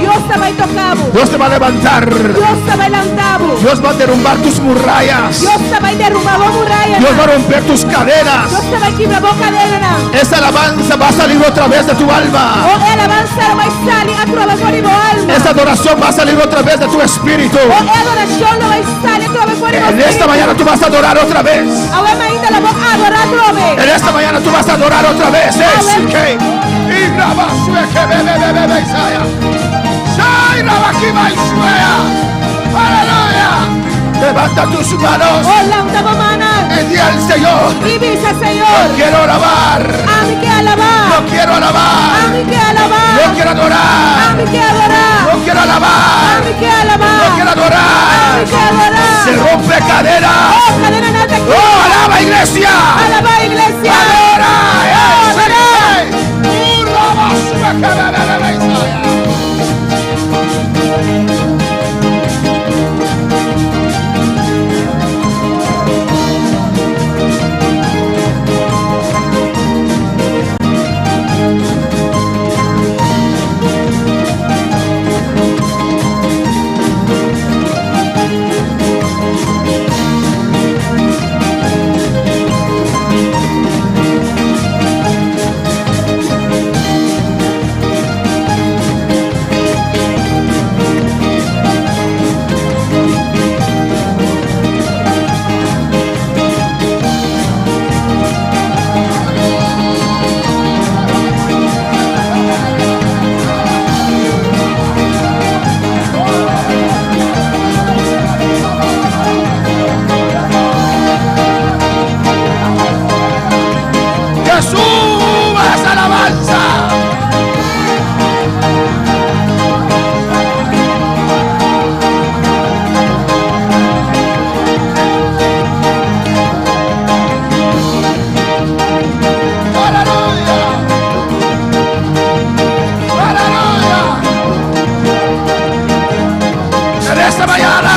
Dios ta bai toka bo.
Dios te va a levantar.
Dios ta bai lanta bo.
Dios va a derrumbar tus murallas.
Dios ta bai derumbá bo muraya.
Dios va a romper tus cadenas.
Dios ta bai kibra bo kadena.
Esa alabanza va a salir otra vez de tu alma.
Oh, e alabansa lo bai sali atrobe for di bo alma.
Esa adoración va a salir otra vez de tu espíritu.
Oh, e adorashon lo bai sali atrobe for di bo
En esta
spiritu.
mañana tú vas a adorar otra vez.
Awe mainta lo bo adorá atrobe.
En esta mañana tú vas a adorar otra vez. Es que- Y graba, sue, que, be, be, be, be, be. Levanta tus manos
Oh, lanta bo mannan.
y di al Señor.
I bisa Señor.
Yo quiero alabar.
Ami ke alabá.
Yo quiero alabar.
Ami ke alabá.
Yo quiero adorar.
Ami ke adorá.
Yo quiero alabar.
Ami ke alabá.
Yo quiero adorar.
Ami ke adorá.
Se rompe cadenas.
Oh, kadenanan ta
Oh,
kibra.
alaba iglesia.
Alabá iglesia.
Adora.
Oh, adorá.
Que suba esa alabanza. Aleluya. Aleluya. En esta mañana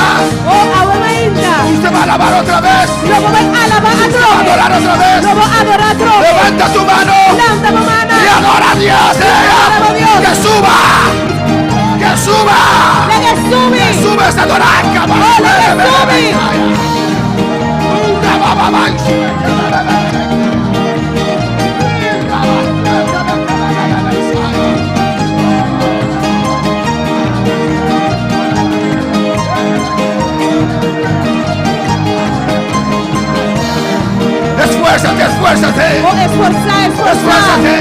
Oh, awe mainta.
usted va a alabar otra vez.
Lo bo bai alabá
Va a
atrobe.
adorar otra vez.
Lo bo adorá atrobe.
Levanta tu mano
Lanta bo man.
y adora a Dios.
Alaba a Dios.
Que suba. Que suba.
Lag'é subi.
Que suba esa adoración.
Oh, lag'é subi.
Esfuérzate, esfuérzate.
Oh, esforsá, esforsá.
Esfuérzate.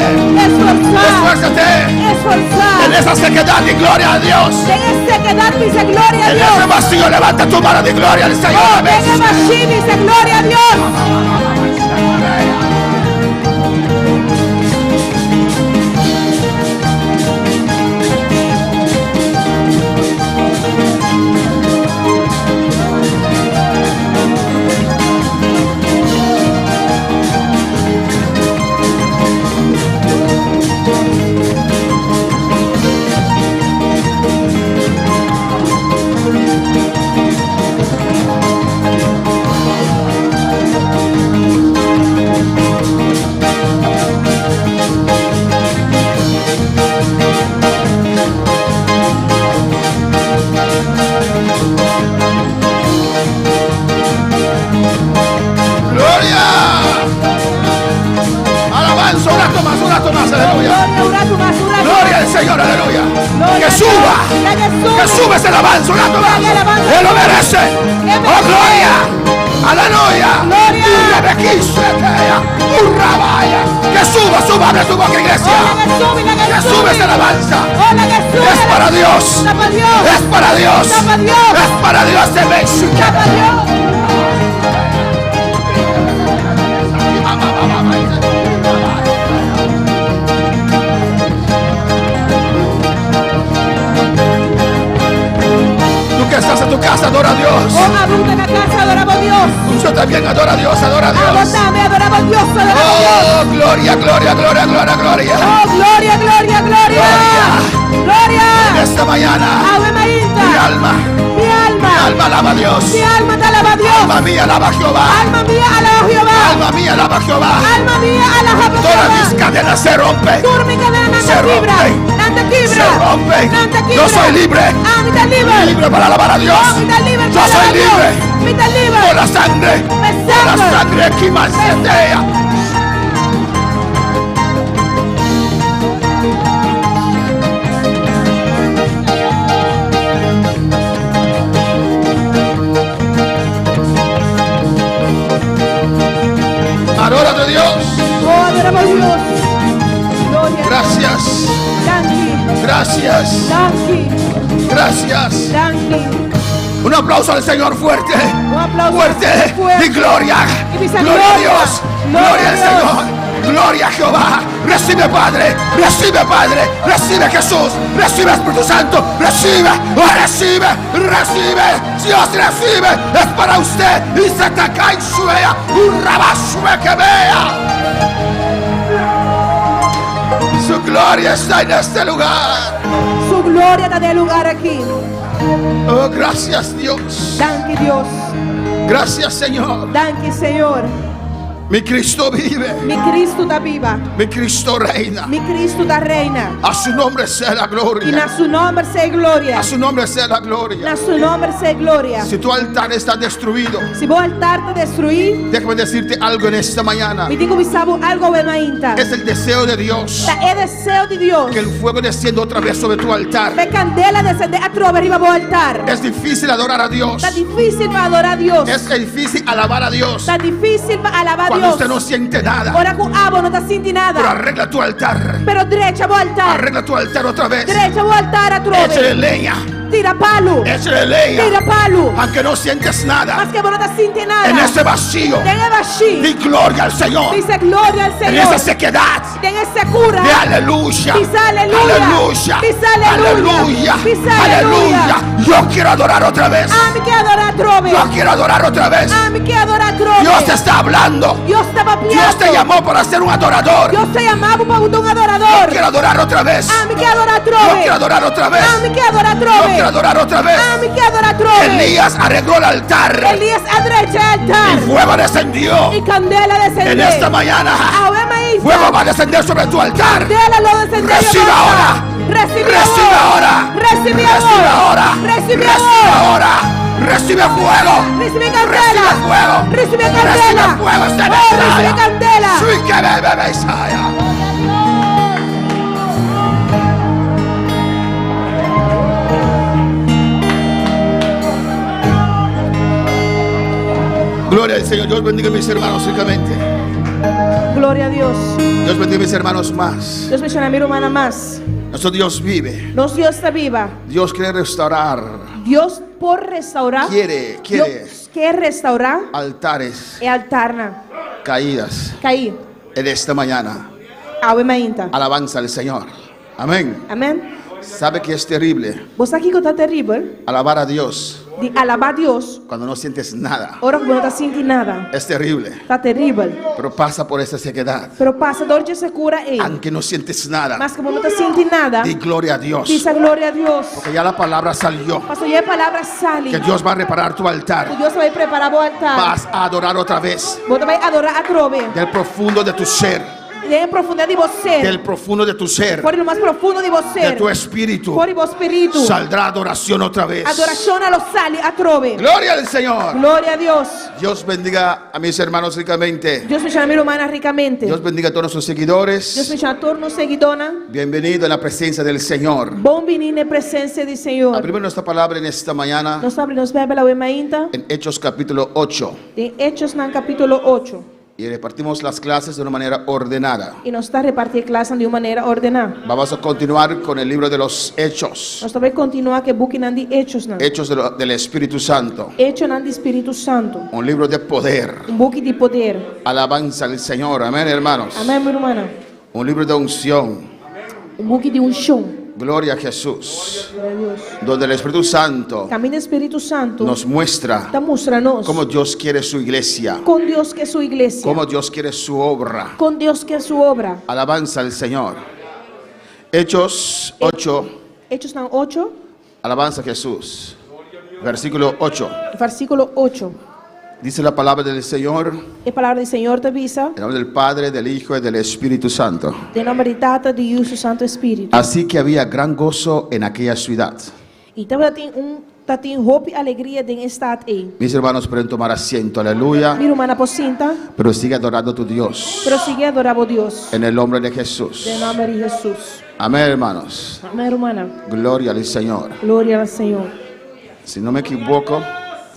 Esforsá.
Esfuérzate.
Esforsá.
En esa sequedad di gloria a Dios.
Den e sekedat bisa gloria
En
a Dios.
ese vacío levanta tu mano di gloria al Señor.
Oh, den e bashí bisa gloria a Dios.
Gloria. Alabanza, un rato más, un rato más, aleluya.
Gloria, un rato mas, un rato
Gloria
mas.
al Señor, aleluya.
Gloria
Que
a
suba.
Dios. Lag'é subi.
Que suba ese alabanza, un rato más.
Lag'é alabanza.
Él lo merece.
Él
Oh, gloria. Aleluya.
Gloria.
Que suba, suba, abre tu boca, iglesia.
Oh, lag'é subi, lag'é
Que
subi.
suba esa alabanza.
Oh, lag'é subi.
Es para Dios.
Ta pa Dios.
Es para Dios.
Ta pa Dios.
Es para Dios. Se ve.
Ta pa Dios.
Tú que estás en tu casa, adora a Dios.
Oh, abo ta na kas, adorá Dios.
Yo también adoro a Dios, adora a
Abo
Dios.
tambe, adorá Dios, adorá Dios.
Oh, gloria, gloria, gloria, gloria, gloria.
Oh, gloria, gloria, gloria. Gloria.
Esta mañana,
Awe mainta.
mi alma,
Mi alma.
mi alma alaba a Dios.
Mi alma ta alabá Dios.
Alma mía alaba a Jehová.
Alma mi alabá Jehová.
Alma mía alaba a Jehová.
Alma mi alabá
Todas
Jehová.
mis cadenas se rompen.
Tur mi kadenanan
Se
ta kibra.
rompen.
Nan ta kibra.
Se rompen.
Nan ta kibra.
Yo soy libre.
Ami ta liber.
Libre para alabar a Dios.
Oh, mi ta liber
Yo
pa
soy
alabá Dios.
libre.
Mi ta liber.
Por la sangre.
Me
Por la
sangre.
sangre que más setea. Adora a Dios.
Oh, adoramos Dios. Gloria.
Gracias.
Danki.
Gracias.
Danki.
Gracias.
Danki.
Un aplauso al Señor fuerte.
Un aplauso
Fuerte.
fuerte.
Y gloria.
Y bisa
Gloria a
gloria.
Dios.
Gloria
Gloria
a
al
Dios.
Señor. Gloria a Jehová. Recibe Padre. Recibe Padre. Recibe Jesús. Recibe Espíritu Santo. Recibe. Oh, recibe. Recibe. Dios recibe. Es para usted. Y se te cae suea. Un rabasue que vea. Su gloria está en este lugar.
Su gloria ta den e lugá aki.
Oh, gracias Dios.
Danki Dios.
Gracias Señor.
Danki Señor.
Mi Cristo vive.
Mi Kristu ta biba.
Mi Cristo reina.
Mi Kristu ta reina.
A su nombre sea la
I
gloria.
na su nòmber sea gloria.
A su nombre sea la gloria.
Na su nòmber sea gloria.
Si tu altar está destruido,
Si bo altar ta destruí,
déjame decirte algo en esta mañana.
mi tin ku bisa bo algu awe mainta.
Es el deseo de Dios
Ta e deseo di Dios.
que el fuego descienda otra vez sobre tu altar.
Pa e kandela desendé atrobe riba bo altar.
Es difícil adorar a Dios.
Ta difísil pa adorá Dios.
Es difícil alabar a Dios
Ta difísil pa alabá
cuando
Dios.
usted no siente nada.
Ora ku abo no ta sinti
Pero
nada.
arregla tu altar.
Pero drecha bo altar.
Arregla tu altar otra vez.
Drecha bo altar
Échale
atrobe.
leña.
Tira palu.
Échale leña.
Tira palu.
Aunque no sientes nada.
Maske bo no ta sinti nada.
En ese vacío,
Den e bashí.
di gloria al Señor.
Bisa gloria al
En
Señor.
esa sequedad,
Den e sekura.
de aleluya.
Bisa aleluya.
Aleluya.
Bisa aleluya.
Aleluya.
Bisa aleluya.
Aleluya. Yo quiero adorar otra vez.
Ami ke adorá atrobe.
Yo quiero adorar otra vez.
Ami ke adorá atrobe.
Dios te está hablando.
Dios ta papiando.
Dios te llamó para ser un adorador.
Dios ta yama bo pa un adoradó.
Yo quiero adorar otra vez.
Ami ke adorá atrobe.
Yo quiero adorar otra vez.
Ami ke adorá atrobe.
Yo quiero adorar otra vez.
Ami ke adorá atrobe.
Elías arregló el altar.
Elías a drecha e altar.
Y fuego descendió.
I kandela a desendé.
En esta mañana.
Awe mainta.
Fuego va a descender sobre tu altar.
Kandela lo desendé.
Recibe ahora.
Risibí
Recibe ahora.
Risibí
Recibe ahora.
Risibí
Recibe ahora. Recibe fuego.
Risibí kandela.
Recibe fuego.
Risibí kandela.
Recibe fuego. Este
Oh, risibí kandela.
Sui que bebe Mesaya. Gloria al Señor. Dios bendiga a mis hermanos ricamente.
Gloria na Dios.
Dios bendiga a mis hermanos más.
Dios bendishoná mi rumannan mas.
Nuestro Dios vive.
Nos Dios ta biba.
Dios quiere restaurar
Dios por restourá.
Quiere, quiere.
Dios ke restourá
altares
e altarnan
caídas
kaí.
en esta mañana.
Awe mainta.
Alabanza al Señor. Amén.
Amèn.
¿Sabe que es terrible
Bo sa kiko ta teribel
alabar a Dios
di alabá Dios
cuando no sientes nada?
ora ku bo no ta sinti nada.
Es terrible.
Ta teribel.
Pero pasa por esa sequedad.
Pero pasa dor di e sekura ei.
Aunque no sientes nada,
Maske bo no ta sinti nada.
di gloria a Dios.
Bisa gloria na Dios.
Porque ya la palabra salió.
Paso ya e palabra a sali.
Que Dios va a reparar tu altar.
Dios ta bai prepará bo altar.
Vas a adorar otra vez.
Bo ta bai adorá atrobe.
Del profundo de tu ser.
Den profundidat di bo ser.
Del profundo de tu ser.
For di lo mas profundo di bo ser.
De tu espíritu.
For di bo spiritu.
Saldrá adoración otra vez.
Adorashon lo sali atrobe.
Gloria al Señor.
Gloria na Dios.
Dios bendiga a mis hermanos ricamente.
Dios bendishoná mi rumannan rikamente.
Dios bendiga a todos nuestros
Dios
seguidores.
bendishoná tur nos siguidónan.
Bienvenido en la presencia del Señor.
Bon biní den presensia di Señor.
Abrimos nuestra palabra en esta mañana
Nos ta habri nos Beibel awe mainta.
en Hechos capítulo 8
Den Echonan kapítulo 8.
y repartimos las clases de una manera ordenada.
I nos ta repartí klas di un manera ordená.
Vamos a continuar con el libro de los Hechos,
Nos ta bai kontinuá ku e bukinan di Echonan.
Hechos del Espíritu Santo,
Echonan di Spiritu Santu.
un libro de poder.
Un buki di poder.
Alabanza al Señor, amén hermanos.
Amèn, mi rumannan.
Un libro de unción.
Un buki di unshon.
Gloria a Jesús.
Gloria na Dios.
Donde el Espíritu Santo
Kaminda Spiritu Santu
nos muestra
ta mustra nos
cómo Dios quiere su iglesia,
kon Dios ke su iglesia.
cómo Dios quiere su obra.
Kon Dios ke su obra.
Alabanza al Señor. Hechos 8,
Echonan 8,
alabanza a Jesús. Versículo 8.
versíkulo 8.
Dice la palabra del Señor,
E palabra di Señor ta bisa,
en nombre del Padre, del Hijo y del Espíritu Santo.
den nòmber di Tata, di Yu, Santu Spiritu.
Así que había gran gozo en aquella ciudad.
I tabatin un tabatin hopi alegria den e stat ei.
Mis hermanos pueden tomar asiento, aleluya.
Mi rumannan por sinta,
Pero sigue adorando a tu Dios.
pero sigui adorá bo Dios.
En el nombre de Jesús.
Den nòmber di Hesus.
Amén, hermanos.
Amèn, rumannan.
Gloria al Señor.
Gloria na Señor.
Si no me equivoco,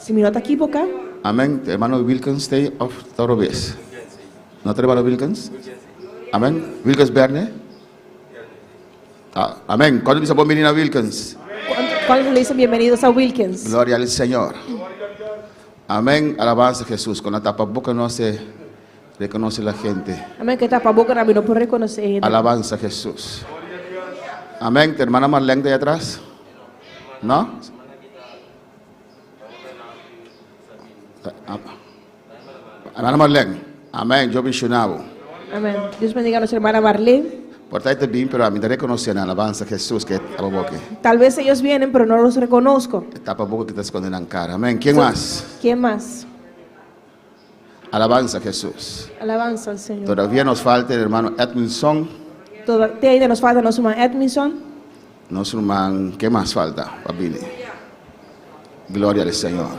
Si mi no ta ekivoká,
amén. Hermano Wilkins, stay of Torobes. ¿No te hermano Wilkins? Amén. Wilkins Berne. Ah, amén. ¿Cuándo dice buen venir a Wilkins?
kuantu ¿Cuántos le dicen bienvenidos a Wilkins?
Gloria al Señor. Amén. Alabanza a Jesús. Con la tapaboca no se reconoce la gente.
Amèn. Ku tapaboka mi no por rekonosé hende.
Alabanza a Jesús. Amén. ¿Tu hermana Marlene de ahí atrás? ¿No? Ah, Hermana Marlene. Amén. Dios bendishoná bo.
Amèn. Dios bendiga a nuestra hermana Marlene.
Por ta bin, pero ami n' ta rekonosé nan. Alabanza a Jesús ku tapaboka.
Tal vez ellos vienen, pero no los reconozco.
Tapaboka ta skonde nan kara. Amèn. ¿Quién más?
¿Quién más?
Alabanza a Jesús.
Alabanza al Señor.
Todavía nos falta el hermano Edmondson.
Todavía nos falta nuestro hermano Edmondson.
Nos ruman, ¿qué más falta, Pabini? Gloria al Señor.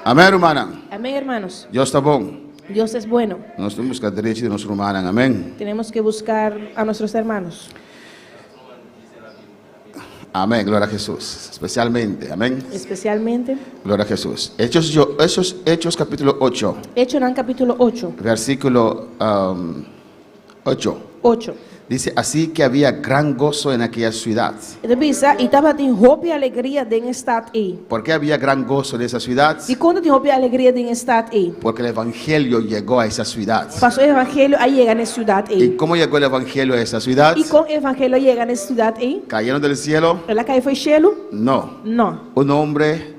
Amèn, ruman.
Amén, hermanos.
Dios ta bon.
Dios es bueno.
Nos tin ku buska drechi di nos rumannan. Amèn.
Tenemos que buscar a nuestros hermanos.
Amèn. Gloria a Jesús. Espesialmente. Amèn.
Especialmente.
Gloria a Jesús. Hechos, Hechos, Hechos capítulo 8,
Hechos en capítulo 8.
Versíkulo 8.
8.
Dice, así que había gran gozo en aquella ciudad.
E ta bisa, i tabatin hopi alegria den e stat ei.
¿Por qué había gran gozo en esa ciudad?
Dikon tin hopi alegria den e stat ei?
Porque el evangelio llegó a esa ciudad.
Paso evangelio a yega na e siudat
¿Y
ei.
cómo llegó el evangelio a esa ciudad?
I kon evangelio a yega na e siudat ei?
¿Cayeron del cielo?
El a kai for di shelu?
No.
No.
Un hombre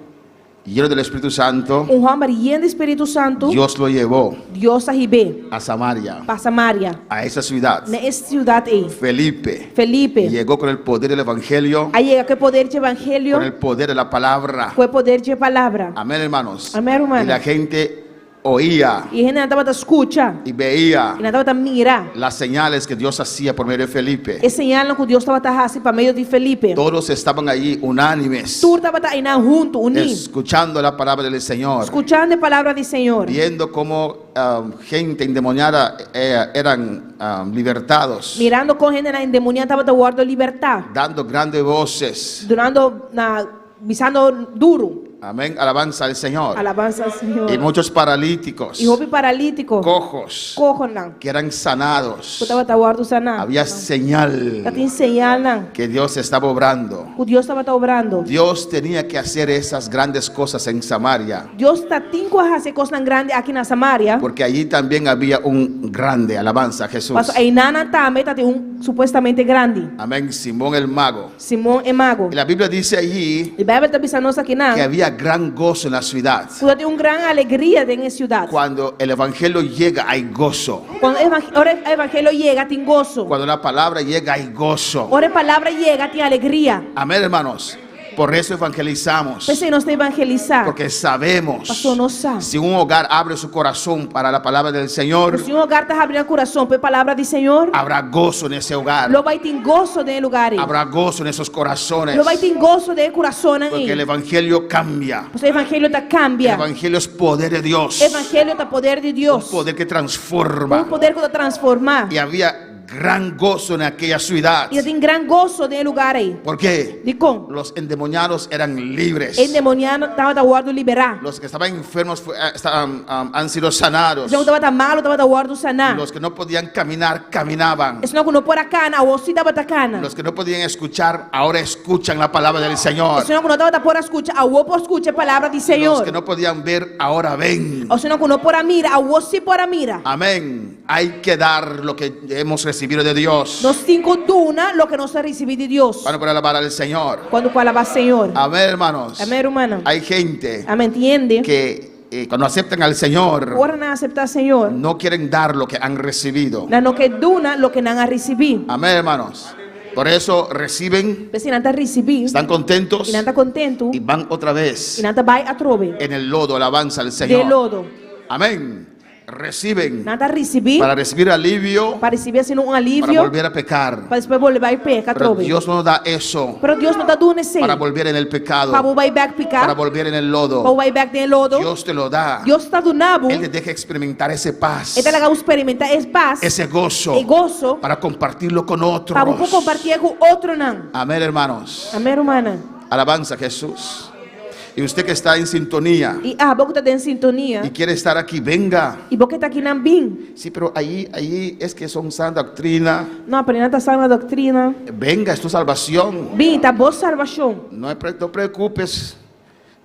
lleno del Espíritu Santo,
Un hòmber yen di Spiritu Santu,
Dios lo llevó
Dios a hib'é
a Samaria,
pa Samaria,
a esa ciudad.
Na e siudat ei.
Felipe
Felipe
llegó con el poder del evangelio,
a yega ku e poder di evangelio,
con el poder de la palabra.
ku e poder di palabra.
Amén, hermanos.
Amèn, ruman.
Y la gente oía
I hende tabata skucha.
Y veía
I nan tabata mira.
Las señales que Dios hacía por medio de Felipe.
E señalnan ku Dios tabata hasi pa medio di Felipe.
Todos estaban allí unánimes,
Tur tabata einan huntu, uní.
Escuchando la palabra del Señor,
Skuchando e palabra di Señor.
Viendo cómo gente endemoniada eran libertados,
Mirando kon hendenan endemoniá tabata wòrdu libertá.
Dando grandes voces.
Dunando na bisando duru.
Amén. Alabanza al Señor.
Alabansa al Señor.
Y muchos paralíticos,
I hopi paralítiko.
Cojos,
Kohonan.
Que eran sanados.
Ku tabata wòrdu saná.
Había señal
Tabatin señalnan.
Que Dios estaba obrando.
Ku Dios tabata obrando.
Dios tenía que hacer esas grandes cosas en Samaria,
Dios tatin ku hasi e kosnan grandi aki na Samaria.
Porque allí también había un grande, alabanza a Jesús.
Paso einan tambe tabatin un supuestamente grandi.
Amén. Simón el mago.
Simon e mago.
Y la Biblia dice allí
E Beibel ta bisa nos akinan.
Que había gran gozo en la ciudad.
Ku tabatin un gran alegria den e siudat.
Cuando el evangelio llega hay gozo.
Cuando ora e evangelio yega, tin goso.
Cuando la palabra llega hay gozo.
Ora e palabra yega, tin alegria.
Amén, hermanos. Por eso evangelizamos.
P'esei nos ta evangelisá.
Porque sabemos,
Paso nos sa.
Si un hogar abre su corazón para la palabra del Señor,
Si un hogar ta habri nan kurason pa e palabra di Señor,
habrá gozo en ese hogar.
Lo bai tin goso den e lugá ei.
Habrá gozo en esos corazones.
Lo bai tin goso den e kurasonnan
Porque el
ei.
evangelio cambia.
Paso evangelio ta
El
kambia.
evangelio es poder de Dios.
Evangelio ta poder di Dios.
Un poder que transforma.
Un poder ku ta transformá.
Y había gran gozo en aquella ciudad.
I tabatin gran goso den e lugá ei.
¿Por qué?
Dikon?
Los endemoniados eran libres.
Endemoniánan tabata wòrdu liberá.
Los que estaban enfermos han sido sanados.
Esnan ku tabata malu tabata wòrdu saná.
Los que no podían caminar, caminaban.
Esnan ku no por a kana, awor sí tabata kana.
Los que no podían escuchar, ahora escuchan la palabra del Señor.
Esnan ku no tabata por a skucha, awor por skucha e palabra di
Los
Señor.
que no podían ver, ahora ven.
Esnan ku no por a mira, awor sí por a mira.
Amén. Hay que dar lo que hemos recibido de Dios.
Nos tin ku duna loke nos a risibí di Dios.
Para poder alabar al Señor.
Kuantu por alabá Señor.
Amén, hermanos.
Amèn, rumannan.
Hay gente
Amèn, tin hende.
Que cuando aceptan al Señor,
Ora nan aseptá Señor.
No quieren dar lo que han recibido.
Nan no ke duna loke nan a risibí.
Amén, hermanos. Por eso reciben,
P'esei nan ta risibí.
Están contentos
I nan ta kontentu.
Y van otra vez
I nan ta bai atrobe.
En el lodo, alabanza al Señor.
Den lodo.
Amén. Reciben
Nan ta risibí.
Para recibir alivio,
Pa risibí asina un
para
alivio.
volver a pecar.
Pa despues bolbe bai peka
Pero
atrobe.
Dios no nos da eso
Pero Dios no ta duna esei.
Para volver en el pecado,
Pa bo bai bèk piká.
Para volver en el lodo.
Pa bo bai bèk den lodo.
Dios te lo da.
Dios ta duna bo.
Él te deja experimentar ese paz,
E ta laga bo eksperimentá e pas.
Ese gozo,
E goso.
Para compartirlo con otros.
Pa bo por kompartié ku otronan.
Amén, hermanos.
Amèn, rumannan.
Alabanza a Jesús. Y usted que está en sintonía
I abo ku ta den sintonia
y quiere estar aquí, venga.
i bo ke ta akinan, bin.
Sí, pero ahí, ahí es que son sana doctrina.
No, pero nan ta sana doktrina.
Venga, es tu salvación.
Bin, ta bo salbashon.
No, no preocupes.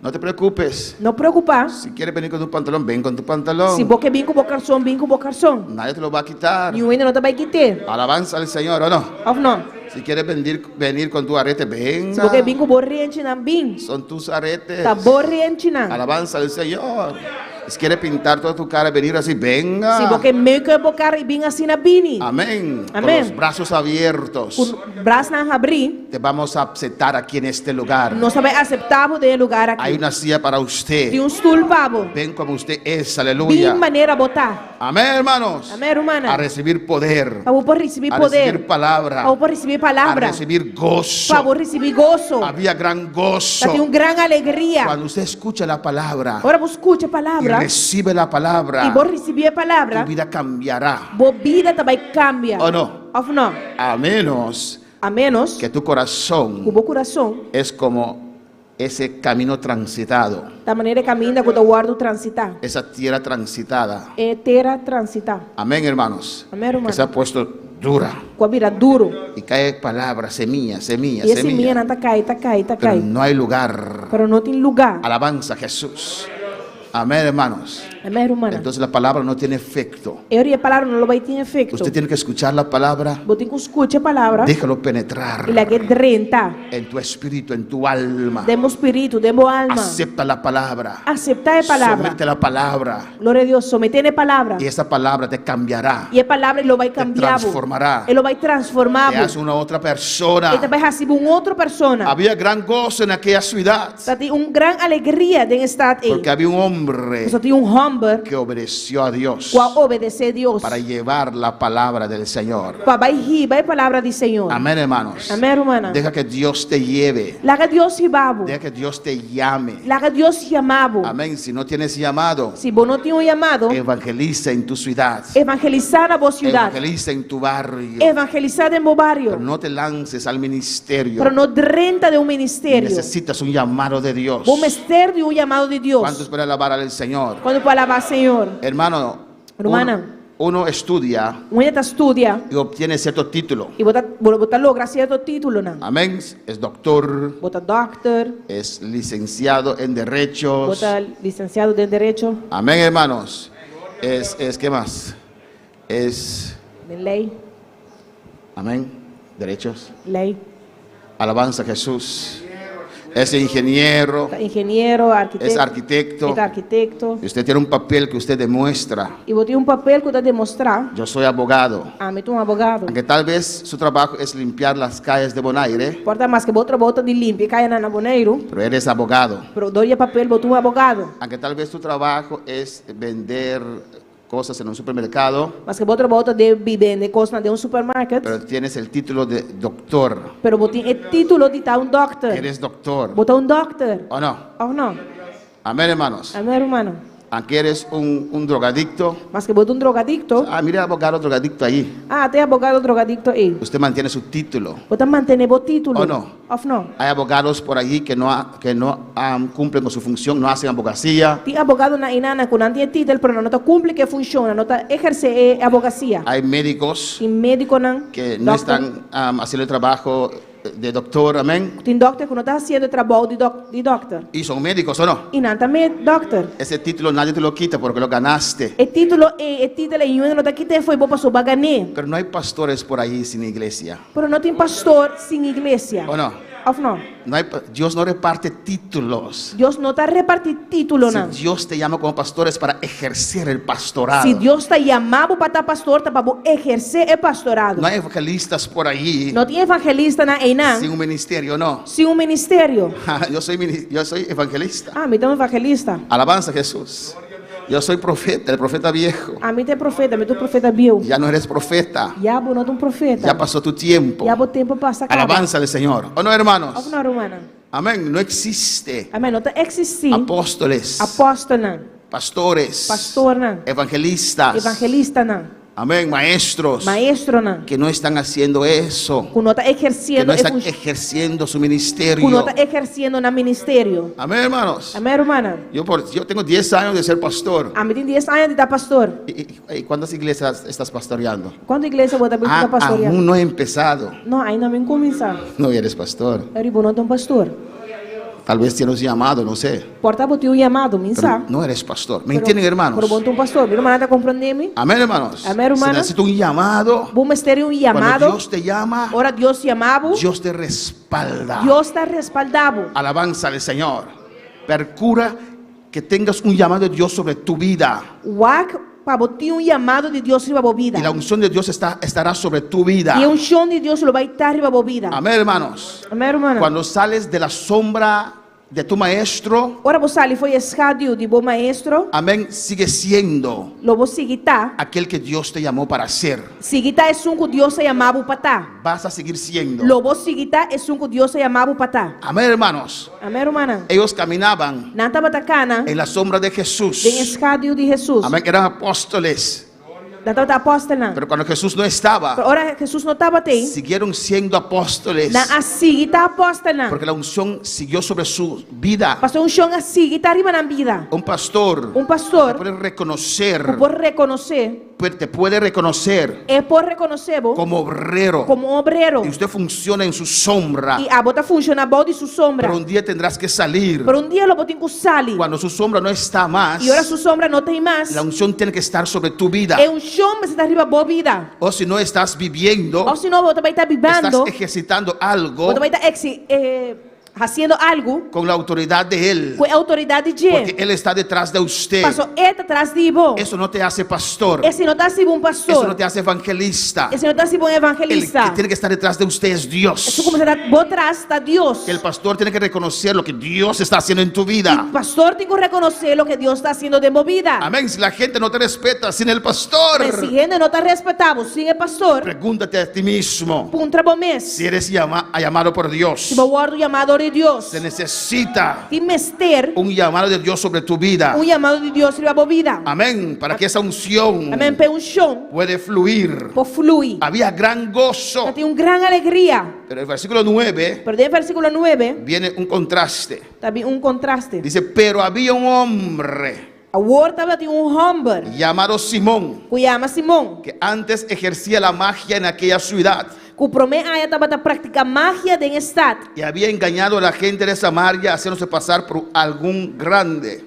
No te preocupes.
No preokupá.
Si quieres venir con tu pantalón, ven con tu pantalón.
Si bo ke bin ku bo karson, bin ku bo karson.
Nadie te lo va a quitar.
Niun hende no ta bai kit'é.
Alabanza al Señor, ¿o no?
Òf no?
Si quieres venir, venir con tu arete, venga.
Si bo ke bin ku bo renchinan, bin.
Son tus aretes.
Ta bo renchinan.
Alabanza al Señor. Si quieres pintar toda tu cara, venir así, venga.
Si bo ke make-up bo kara i bin asina, bini.
Amén. Con
Amén.
los brazos abiertos.
Ku brasnan habrí.
Te vamos a aceptar aquí en este lugar.
Nos ta bai aseptá bo den e lugar aki.
Hay una silla para usted.
Tin un stul pa bo.
Ven como usted es, aleluya.
Bin manera bo ta.
Amén, hermanos.
Amén, rumannan.
A recibir poder.
Pa bo por risibí
A
poder.
recibir palabra.
Pa bo por risibí palabra.
A recibir gozo.
Pa bo risibí goso.
Había gran gozo.
Ta tin un gran alegria.
Cuando usted escucha la palabra.
Ora bo skucha e palabra.
Y recibe la palabra.
I bo risibí e palabra.
Tu vida cambiará.
Bo bida ta bai kambia.
O no?
Òf no?
A menos.
A ménos.
Que tu corazón.
Ku bo kurason.
Es como ese camino transitado.
Ta manera e kaminda ku ta wòrdu transitá.
Esa tierra transitada.
E tera transitá.
Amén, hermanos.
Amén, rumannan.
Que se ha puesto dura.
Ku a bira duru.
Y cae palabra, semilla, semilla,
I e
semilla.
simianan ta kai, ta kai, ta
Pero
kai.
no hay lugar.
Pero no tin lugá.
Alabanza a Jesús. Amén, hermanos.
Amén, rumannan.
Entonces la palabra no tiene efecto.
E ora e palabra no lo bai tin efekto.
Usted tiene que escuchar la palabra.
Bo tin ku skucha e palabra.
Déjalo penetrar.
I lag'é drenta.
En tu espíritu, en tu alma.
Den bo spiritu, den bo alma.
Acepta la palabra.
Aseptá e palabra.
Somete la palabra.
Gloria a Dios, someté na e palabra.
Y esa palabra te cambiará.
I e palabra lo bai
Te
kambia bo.
transformará.
E lo bai transformá
Te
bo.
hace una otra persona.
E ta bai hasi bo un otro persona.
Había gran gozo en aquella ciudad.
Ta tin un gran alegria den e stat ei.
Porque había un hombre
Pasobra tin un hòmber
que obedeció a Dios
ku a obedesé Dios
para llevar la palabra del Señor.
pa bai hiba e palabra di Señor.
Amén, hermanos.
Amén, rumannan.
Deja que Dios te lleve.
Laga Dios hiba bo.
Deja que Dios te llame.
Laga Dios yama bo.
Amén. Si no tienes llamado,
Si bo no tin un yamado,
evangeliza en tu ciudad.
evangelisá na bo siudat.
Evangeliza en tu barrio.
Evangelisá den bo bario.
Pero no te lances al ministerio.
Pero no drenta den un ministerio.
Necesitas un llamado de Dios.
Bo mester di un yamado di Dios.
¿Cuántos pueden alabar al Señor?
Kuantu por alabá Señor?
Hermano,
Hermana.
uno, uno estudia
Un hende ta studia
y obtiene cierto título.
i bo ta, bo ta logra sierto títulonan.
Amén. Es doctor,
Bo ta dòkter,
es licenciado en derechos.
bo ta lisensiado den derecho,
Amén, hermanos. Es, es, ¿qué más? Es,
den lei,
amén, derechos.
lei.
Alabanza a Jesús. Es ingeniero,
Ta ingeniero, arquitecto.
es arquitecto.
E ta arquitecto.
Y usted tiene un papel que usted demuestra.
I bo tin un papel ku ta demostrá.
Yo soy abogado.
Ami ta un abogado.
Aunque tal vez su trabajo es limpiar las calles de Bonaire,
Por ta maske bo trabou ta di limpia e kayanan na Boneiru,
pero eres abogado.
pero dor di e papel bo ta un abogado.
Aunque tal vez tu trabajo es vender cosas en un supermercado,
Maske bo trabou ta di bende kosnan den un supermarket,
pero tienes el título de doctor.
pero bo tin e título di ta un dòkter.
Eres doctor.
Bo ta un dòkter.
¿O no?
Òf no?
Amén, hermanos.
Amén, hermano.
Aunque eres un, un drogadicto.
Maske bo ta un drogadicto.
Ah, mira el abogado drogadicto ahí.
Ah, te abogado drogadicto ei.
Usted mantiene su título.
Bo ta mantené bo título.
O no?
Òf no?
Hay abogados por allí que no, que no cumplen con su función, no hacen abogacía.
Tin abogadonan einan ku nan tin e título, pero nan no ta kumpli ku e funshon, nan no ta ehersé e abogasia.
Hay médicos
Tin médikonan,
que no
dòkter.
están haciendo el trabajo de doctor, amén.
Tin dòkter ku no ta hasiendo e trabou di dòk di dòkter.
Y son médicos, ¿o no?
I nan ta me dòkter.
Ese título nadie te lo quita porque lo ganaste.
E título ei, e título ei niun no ta kit'é fo'i bo pasobra bo a gan'é.
Pero no hay pastores por ahí sin iglesia.
Pero no tin pastor sin iglesia.
¿O no?
Òf no?
No hay, Dios no reparte títulos.
Dios no ta repartí títulonan.
Si Dios te llama como pastor es para ejercer el pastorado.
Si Dios ta yama bo pa ta pastor ta pa bo ehersé e pastorado.
No hay evangelistas por allí
No tin evangelistanan einan
sin un ministerio, no.
sin un ministerio.
Yo soy, yo soy evangelista.
Ah, mi ta un evangelista.
Alabanza a Jesús. Yo soy profeta, el profeta viejo.
Ami ta profeta, mi ta un profeta bieu.
Ya no eres profeta.
Ya bo no ta un profeta.
Ya pasó tu tiempo.
Ya bo tempu a pasa kaba.
Alabanza al Señor. ¿O no, hermanos?
Òf no, rumannan?
Amén. No existe
Amén. No ta eksistí
apóstoles,
apòstelnan,
pastores,
pastornan,
evangelistas.
evangelistanan.
Amén, maestros
Maestronan.
que no están haciendo eso,
Ku no ta
que
ehersiendo
no
e
están
funshon.
ejerciendo su
Ku no
ministerio.
ta ehersiendo nan ministerio.
Amén, hermanos.
Amèn, rumannan.
Yo tengo 10 años de ser pastor.
Ami tin 10 aña di ta pastor.
¿Y cuántas iglesias estás pastoreando?
Kuantu iglesia bo ta
Ah,
pastoriá?
aún no he empezado.
No, ainda mi n' kuminsá.
No eres pastor.
Pero bo no ta un pastor.
Tal vez tienes un llamado, no sé.
Por ta bo tin un yamado,
Pero
mi n' sa.
no eres pastor. ¿Me
Pero-
entienden, hermanos?
Pero bo n' ta un pastor. Mi rumannan ta komprondé mi?
Amén, hermanos.
Amén, hermano.
Se necesita un llamado.
Bo mester un
Cuando
yamado.
Dios te llama,
Ora Dios yama bo.
Dios te respalda.
Dios ta respaldá bo.
Alabanza al Señor. Procura que tengas un llamado de Dios sobre tu vida.
Wak pa bo tin un yamado di Dios riba bo bida.
Y la unción de Dios estará sobre tu vida.
I e unshon di Dios lo bai ta riba bo bida.
Amén, hermanos.
Amèn, rumannan.
Cuando sales de la sombra de tu maestro,
Ora bo sali for di e skadu di bo maestro,
amén, sigue siendo
lo bo sigui ta.
aquel que Dios te llamó para ser.
Sigui ta esun ku Dios a yama bo pa ta.
Vas a seguir siendo.
Lo bo sigui ta esun ku Dios a yama bo pa ta.
Amén, hermanos.
Amèn, rumannan.
Ellos caminaban
Nan tabata kana
en la sombra de Jesús.
den e skadu di Hesus.
Amén, eran apóstoles.
Nan tabata apòstelnan.
Pero cuando Jesús no estaba,
Pero ora Hesus no tabat'ei,
siguieron siendo apóstoles.
nan a sigui ta apòstelnan.
Porque la unción siguió sobre su vida.
Pasobra e unshon a sigui ta riba nan bida.
Un pastor
Un pastor
te puede reconocer,
ku por rekonosé,
te puede reconocer
e por rekonosé bo
como obrero.
komo obrero.
Y usted funciona en su sombra.
I abo ta funshoná bou di su sombra.
Pero un día tendrás que salir.
Pero un dia lo bo tin ku sali.
Cuando su sombra no está más,
I ora su sombra no t'ei mas,
la unción tiene que estar sobre tu vida.
e unshon mester ta riba bo bida.
O si no estás viviendo,
Òf si no bo ta bai ta bibando,
estás ejercitando algo
bo ta bai ta exi, eh, hasiendo algu
con la autoridad de Él.
ku e outoridat di dje.
Porque Él está detrás de usted.
Paso e ta tras di bo.
Eso no te hace pastor.
Esei no ta hasi bo un
Eso
pastor.
no te hace evangelista.
Esei no ta hasi bo un
El
evangelista.
que tiene que estar detrás de usted es Dios.
Esun ku mester ta bo tras ta Dios.
El pastor tiene que reconocer lo que Dios está haciendo en tu vida.
E pastor tin ku rekonosé loke Dios ta hasiendo den bo bida.
Amén. Si la gente no te respeta sin el pastor,
Pero si hende no ta respetá bo sin e pastor,
pregúntate a ti mismo
puntra bo mes.
si eres llamado por Dios.
Si bo a wòrdu yamá dor di Dios.
Se necesita
Tin mester
un llamado de Dios sobre tu vida.
un yamado di Dios riba bo bida.
Amén. Para que esa unción
Amén. Pa e unshon
puede fluir.
por flui.
Había gran gozo.
Tin un gran alegria.
Pero el versículo 9
Pero den versíkulo 9
viene un contraste.
ta bin un kontraste.
Dice, pero había un hombre
Awor tabatin un hòmber
llamado Simón,
ku yama Simon,
que antes ejercía la magia en aquella ciudad
ku promé aya tabata praktiká magia den e stat.
y había engañado a la gente de Samaria haciéndose pasar por algún grande.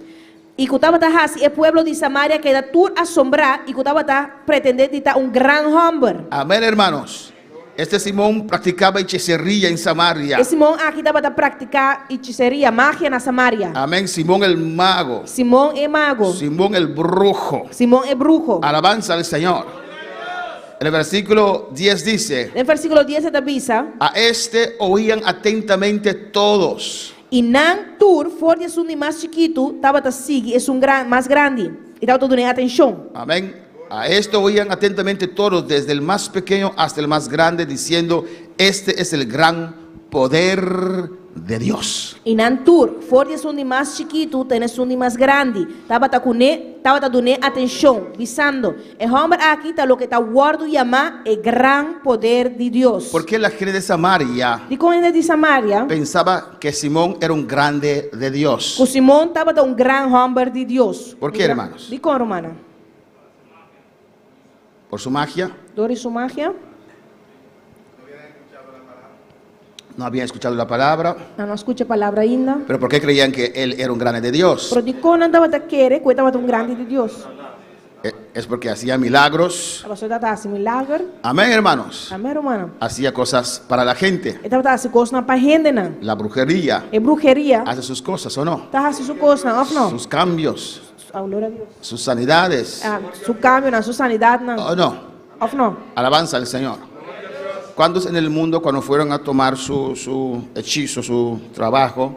I ku tabata hasi e pueblo di Samaria keda tur asombrá i ku tabata pretendé di ta un gran hòmber.
Amén, hermanos. Este Simón practicaba hechicería en Samaria.
E Simon aki tabata praktiká hechiseria, magia na Samaria.
Amén. Simón el mago.
Simon e mago.
Simón el brujo.
Simon e bruho.
Alabanza al Señor. En el versículo 10 dice,
Den versíkulo 10 e ta bisa,
a este oían atentamente todos.
I nan tur for di esun di mas chikitu tabata sigui esun gran mas grandi i tabata dun'é atenshon.
Amén. A esto oían atentamente todos, desde el más pequeño hasta el más grande, diciendo, este es el gran poder de Dios.
I nan tur, for di esun di mas chikitu te na esun di mas grandi, tabata kuné, tabata dun'é atenshon, bisando, E hòmber aki ta loke ta wòrdu yamá e gran poder di Dios.
¿Por qué la gente de Samaria
Dikon hende di Samaria
pensaba que Simón era un grande de Dios?
ku Simon tabata un gran hòmber di Dios?
¿Por qué, hermanos?
Dikon, rumannan?
¿Por su magia?
Dor di su magia?
No habían escuchado la palabra.
Nan no a skucha e palabra ainda.
¿Pero por qué creían que él era un grande de Dios?
Pero dikon nan tabata kere ku e tabata un grandi di Dios?
Eh, Es porque hacía milagros.
Pasobra e tabata hasi milager.
Amén, hermanos.
Amén, rumannan.
Hacía cosas para la gente.
E tabata hasi kosnan pa hendenan.
La brujería
E bruheria
hace sus cosas, ¿o no?
ta hasi su kosnan, òf no?
Sus cambios,
Ah, gloria a Dios.
sus sanidades,
Ah, su kambionan, su sanidatnan,
¿o no?
òf no?
Alabanza al Señor. ¿Cuántos en el mundo cuando fueron a tomar su, su hechizo, su trabajo?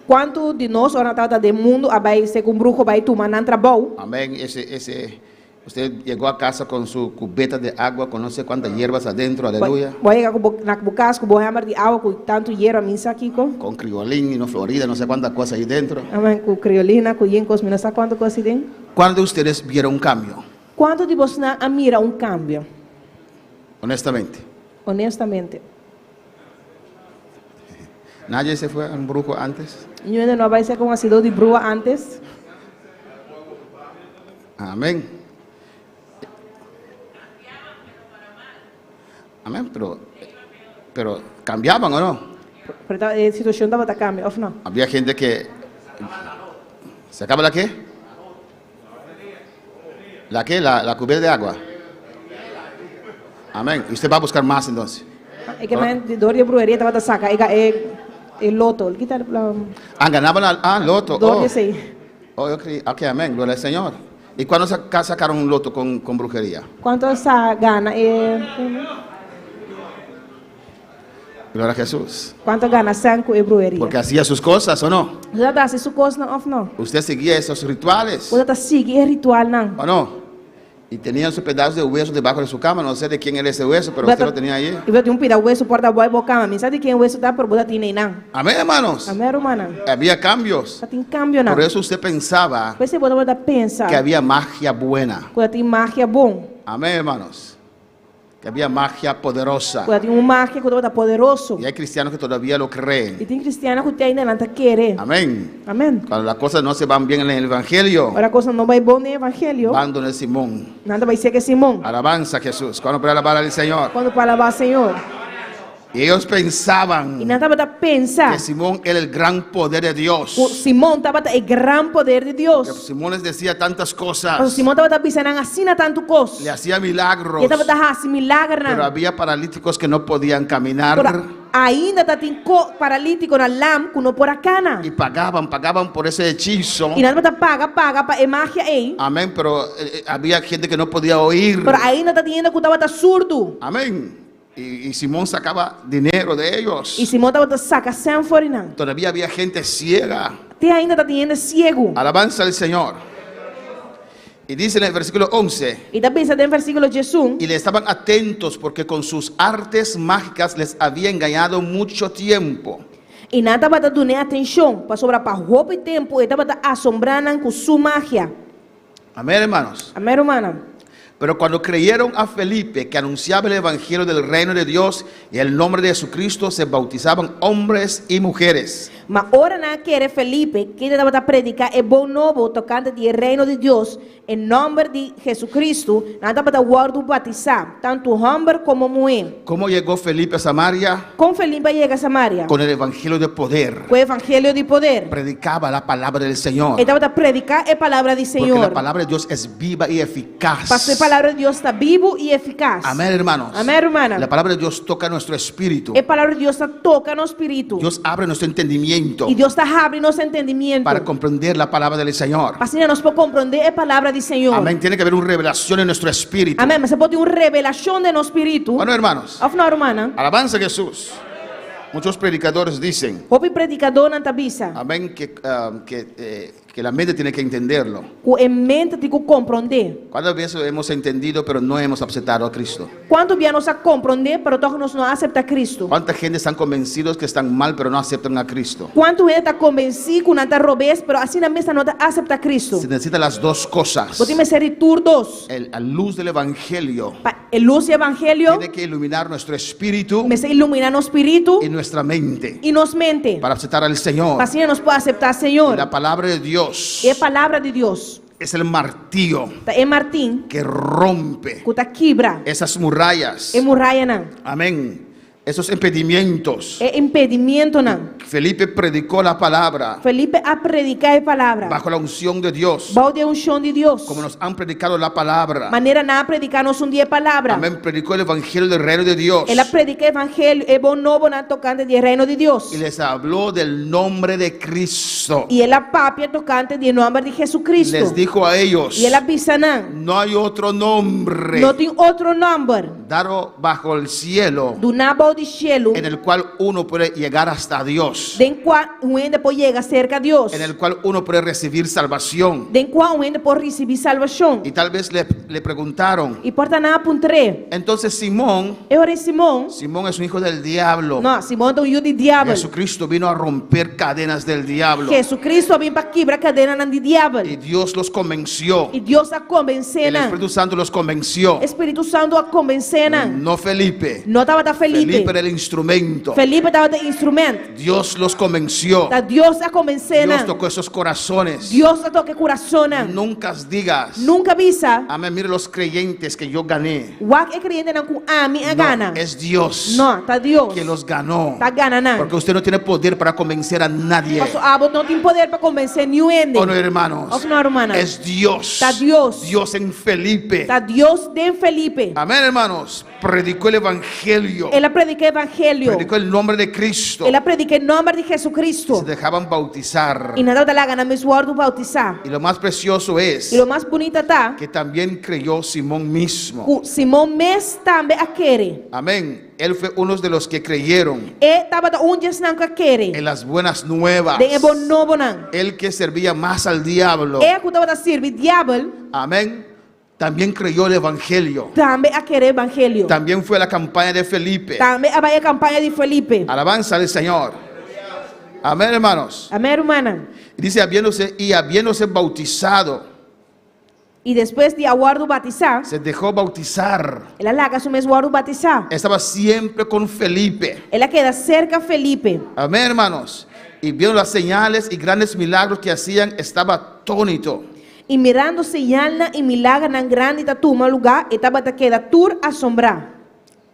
Kuantu di nos ora nan tabata den mundu a bai serka un bruho bai tuma nan trabou?
Amén. Ese, ese, usted llegó a casa con su cubeta de agua, con no sé cuántas hierbas adentro, aleluya.
Bo a yega ku bo, na bo kas ku bo hèmber di awa ku tantu yerba, mi sa kiko.
Con criolín y no florida, no sé cuántas cosas ahí dentro.
Amén, ku kriolina, ku yen kos, mi no sa kuantu kos ei den.
¿Cuántos de ustedes vieron un cambio?
Kuantu di boso a mira un kambio?
Honestamente.
Honestamente.
Nadie se fue a un brujo antes.
Ningun no a bai serka un hasidó di bruha antes.
Amén. Amén, pero cambiaban o no.
Pero e situashon tabata kambia, òf no?
Había gente que ¿sacaba la qué? ¿La qué? La cubeta de agua. Amén. Y usted va a buscar más entonces.
E ke men dor di bruheria tabata saka e e e loto. Kita la
Ah, ganaban al ah, loto.
dor
Oh.
di esei.
Oh, yo creí. Ok, amén. Gloria al Señor. ¿Y cuándo sacaron un loto con brujería?
Kuantu a gana e
Gloria a Jesús.
Kuantu a gana sèn ku e bruheria?
Porque hacía sus cosas, ¿o no?
Bo tabata hasi su kosnan òf no?
Usted seguía esos rituales,
Bo tabata sigui e ritualnan.
¿o no? Y tenían su pedazo de hueso debajo de su cama. No sé de quién era ese hueso, pero usted lo tenía ahí.
I bo tin un pida wesu por ta bou di bo kama. Mi n' sa di ken wesu ta, pero bo ta tin einan.
Amén, hermanos.
Amén, rumannan.
Había cambios.
Tabatin kambionan.
Por eso usted pensaba
P'esei bo tabata pensa
que había magia buena.
ku tabatin magia bon.
Amén, hermanos. Que había magia poderosa.
Ku tabatin un magia ku tabata poderoso.
Y hay cristianos que todavía lo creen.
I tin kristiannan ku te ainda nan ta kere.
Amén.
Amén.
Cuando las cosas no se van bien en el evangelio,
Ora kosnan no bai bon den evangelio,
van donde Simón.
nan ta bai serka Simon.
Alabanza a Jesús. Cuando para alabar al Señor.
Kuantu por alabá Señor.
Y ellos pensaban
I nan tabata pensa
que Simón era el gran poder de Dios.
ku Simon tabata e gran poder di
Que
Dios.
Simón les decía tantas cosas.
Pasobra Simon tabata bisa nan asina tantu kos.
Le hacía milagros.
E tabata hasi milagernan.
Pero había paralíticos que no podían caminar.
Pero ainda tabatin paralítikonan lam ku no por a kana.
Y pagaban, pagaban por ese hechizo.
I nan tabata paga, paga pa e magia ei.
Amén, pero eh, eh, había gente que no podía oír.
Pero ainda tabatin hende ku tabata surdu.
Amén. Y, y Simón sacaba dinero de ellos.
I Simon tabata saka sèn for di nan.
Todavía había gente ciega.
Te ainda tabatin hende siegu.
Alabanza al Señor. Y dice en el versículo 11,
I ta bisa den versíkulo 11.
y le estaban atentos porque con sus artes mágicas les había engañado mucho tiempo.
I nan tabata dun'é atenshon, pasobra pa hopi tempu e tabata asombrá nan ku su magia.
Amén, hermanos.
Amèn, rumannan.
Pero cuando creyeron a Felipe, que anunciaba el evangelio del reino de Dios y el nombre de Jesucristo, se bautizaban hombres y mujeres.
Ma ora nan a kere Felipe, kende tabata prediká e bon nobo tokante di e reino di Dios e nòmber di Hesukristu, nan tabata wòrdu batisá, tantu hòmber komo muhé.
¿Cómo llegó Felipe a Samaria?
Kon Felipe a yega Samaria?
Con el evangelio de poder.
Ku e evangelio di poder.
Predicaba la palabra del Señor.
E tabata prediká e palabra di
Porque la
Señor.
palabra de Dios es viva y eficaz.
Pasobra e palabra di Dios ta bibu i efikas.
Amén, hermanos.
Amén, rumannan.
La palabra de Dios toca nuestro espíritu.
E palabra di Dios ta toka nos spiritu.
Dios abre nuestro entendimiento
I Dios ta habri nos entendimiento.
para comprender la palabra del Señor.
Pa asina nos por komprondé e palabra di Señor.
Amén. Tiene que haber una revelación en nuestro espíritu.
Amèn. Mester por tin un revelashon den nos spiritu.
Bueno, hermanos.
Òf no, rumannan?
Alabanza a Jesús. Muchos predicadores dicen,
Hopi predikadónan ta bisa.
amén, que, ah, que, eh, que la mente tiene que entenderlo.
Ku e mente tin ku komprondé.
¿Cuántas veces hemos entendido pero no hemos aceptado a Cristo?
Kuantu bia nos a komprondé, pero tòg nos no a aseptá Kristu?
¿Cuánta gente están convencidos que están mal pero no aceptan a Cristo?
Kuantu hende ta konvensí ku nan ta robes, pero asina mes nan no ta aseptá Kristu?
Se necesitan las dos cosas.
Bo tin mester di tur dos.
El, la luz del Evangelio
Pa e lus di Evangelio
tiene que iluminar nuestro espíritu
mester iluminá nos spiritu
y nuestra mente
i nos mente.
para aceptar al Señor.
Pa asina nos por aseptá
Y
Señor.
la palabra de Dios
E palabra di Dios
es el martillo
ta e martin
que rompe
ku ta kibra
esas murallas.
e murayanan,
Amén. Esos impedimentos.
e impedimentonan.
Felipe predicó la palabra
Felipe a prediká e palabra
bajo la unción de Dios,
bou di e unshon di Dios.
como nos han predicado la palabra.
Manera nan a prediká nos un dia e palabra.
Amén. Predicó el evangelio del reino de Dios.
El a prediká e evangelio, e bon nobonan tokante di e reino di Dios.
Y les habló del nombre de Cristo.
I el a papia tokante di e nòmber di Jesucristo.
Les dijo a ellos,
I el a bisa nan,
no hay otro nombre
No tin otro nòmber
dado bajo el cielo
duná bou di shelu
en el cual uno puede llegar hasta Dios,
den kua un hende por yega serka Dios,
en el cual uno puede recibir salvación.
den kua un hende por risibí salbashon.
Y tal vez le, le preguntaron,
I por ta nan a puntr'é.
entonces Simón,
E ora Simon,
Simón es un hijo del diablo.
no, Simon ta un yu di diabel.
Jesucristo vino a romper cadenas del diablo.
Jesucristo a bin pa kibra kadenanan di
Y
diabel.
Dios los convenció.
I Dios a konvensé
El
nan.
Espíritu Santo los convenció.
Spiritu Santu a konvensé nan.
No Felipe.
No tabata Felipe.
Felipe era el instrumento.
Felipe tabata e instrumènt.
Dios los convenció.
Ta Dios a konvensé
Dios
nan.
tocó esos corazones.
Dios a toka e kurasonnan.
Nunca digas.
Nunka bisa.
Amén. Mire los creyentes que yo gané.
Wak e kreyentenan ku ami a
No,
gana.
es Dios
No, ta Dios.
que los ganó.
Ta gana nan.
Porque usted no tiene poder para convencer a nadie.
Paso abo no tin poder pa konvensé niun hende.
¿O no, hermanos?
Òf no, rumannan.
Es Dios.
Ta Dios.
Dios en Felipe.
Ta Dios den Felipe.
Amén, hermanos. Predicó el evangelio.
El a prediká evangelio.
Predicó el nombre de Cristo.
El a prediká e nòmber di Jesucristo.
Se dejaban bautizar.
I nan tabata laga nan mes wòrdu boutisá.
Y lo más precioso es
I lo mas bunita ta
que también creyó Simón mismo.
ku Simon mes tambe a kere.
Amén. Él fue uno de los que creyeron
E tabata un di esnan ku a kere.
en las buenas nuevas.
Den e bon nobonan.
El que servía más al diablo.
E ku tabata sirbi diabel
Amén. También creyó el evangelio.
tambe a kere evangelio.
También fue a la campaña de Felipe.
Tambe a bai e kampaña di Felipe.
Alabanza al Señor. Amén, hermanos.
Amèn, rumannan.
Dice, habiéndose y habiéndose bautizado,
I despues di a wòrdu batisá,
se dejó bautizar.
el a laga su mes wòrdu batisá.
Estaba siempre con Felipe.
El a keda serka Felipe.
Amén, hermanos. Y viendo las señales y grandes milagros que hacían, estaba atónito.
I mirando señalnan i milagernan grandi ta tuma lugá, e tabata keda tur asombrá.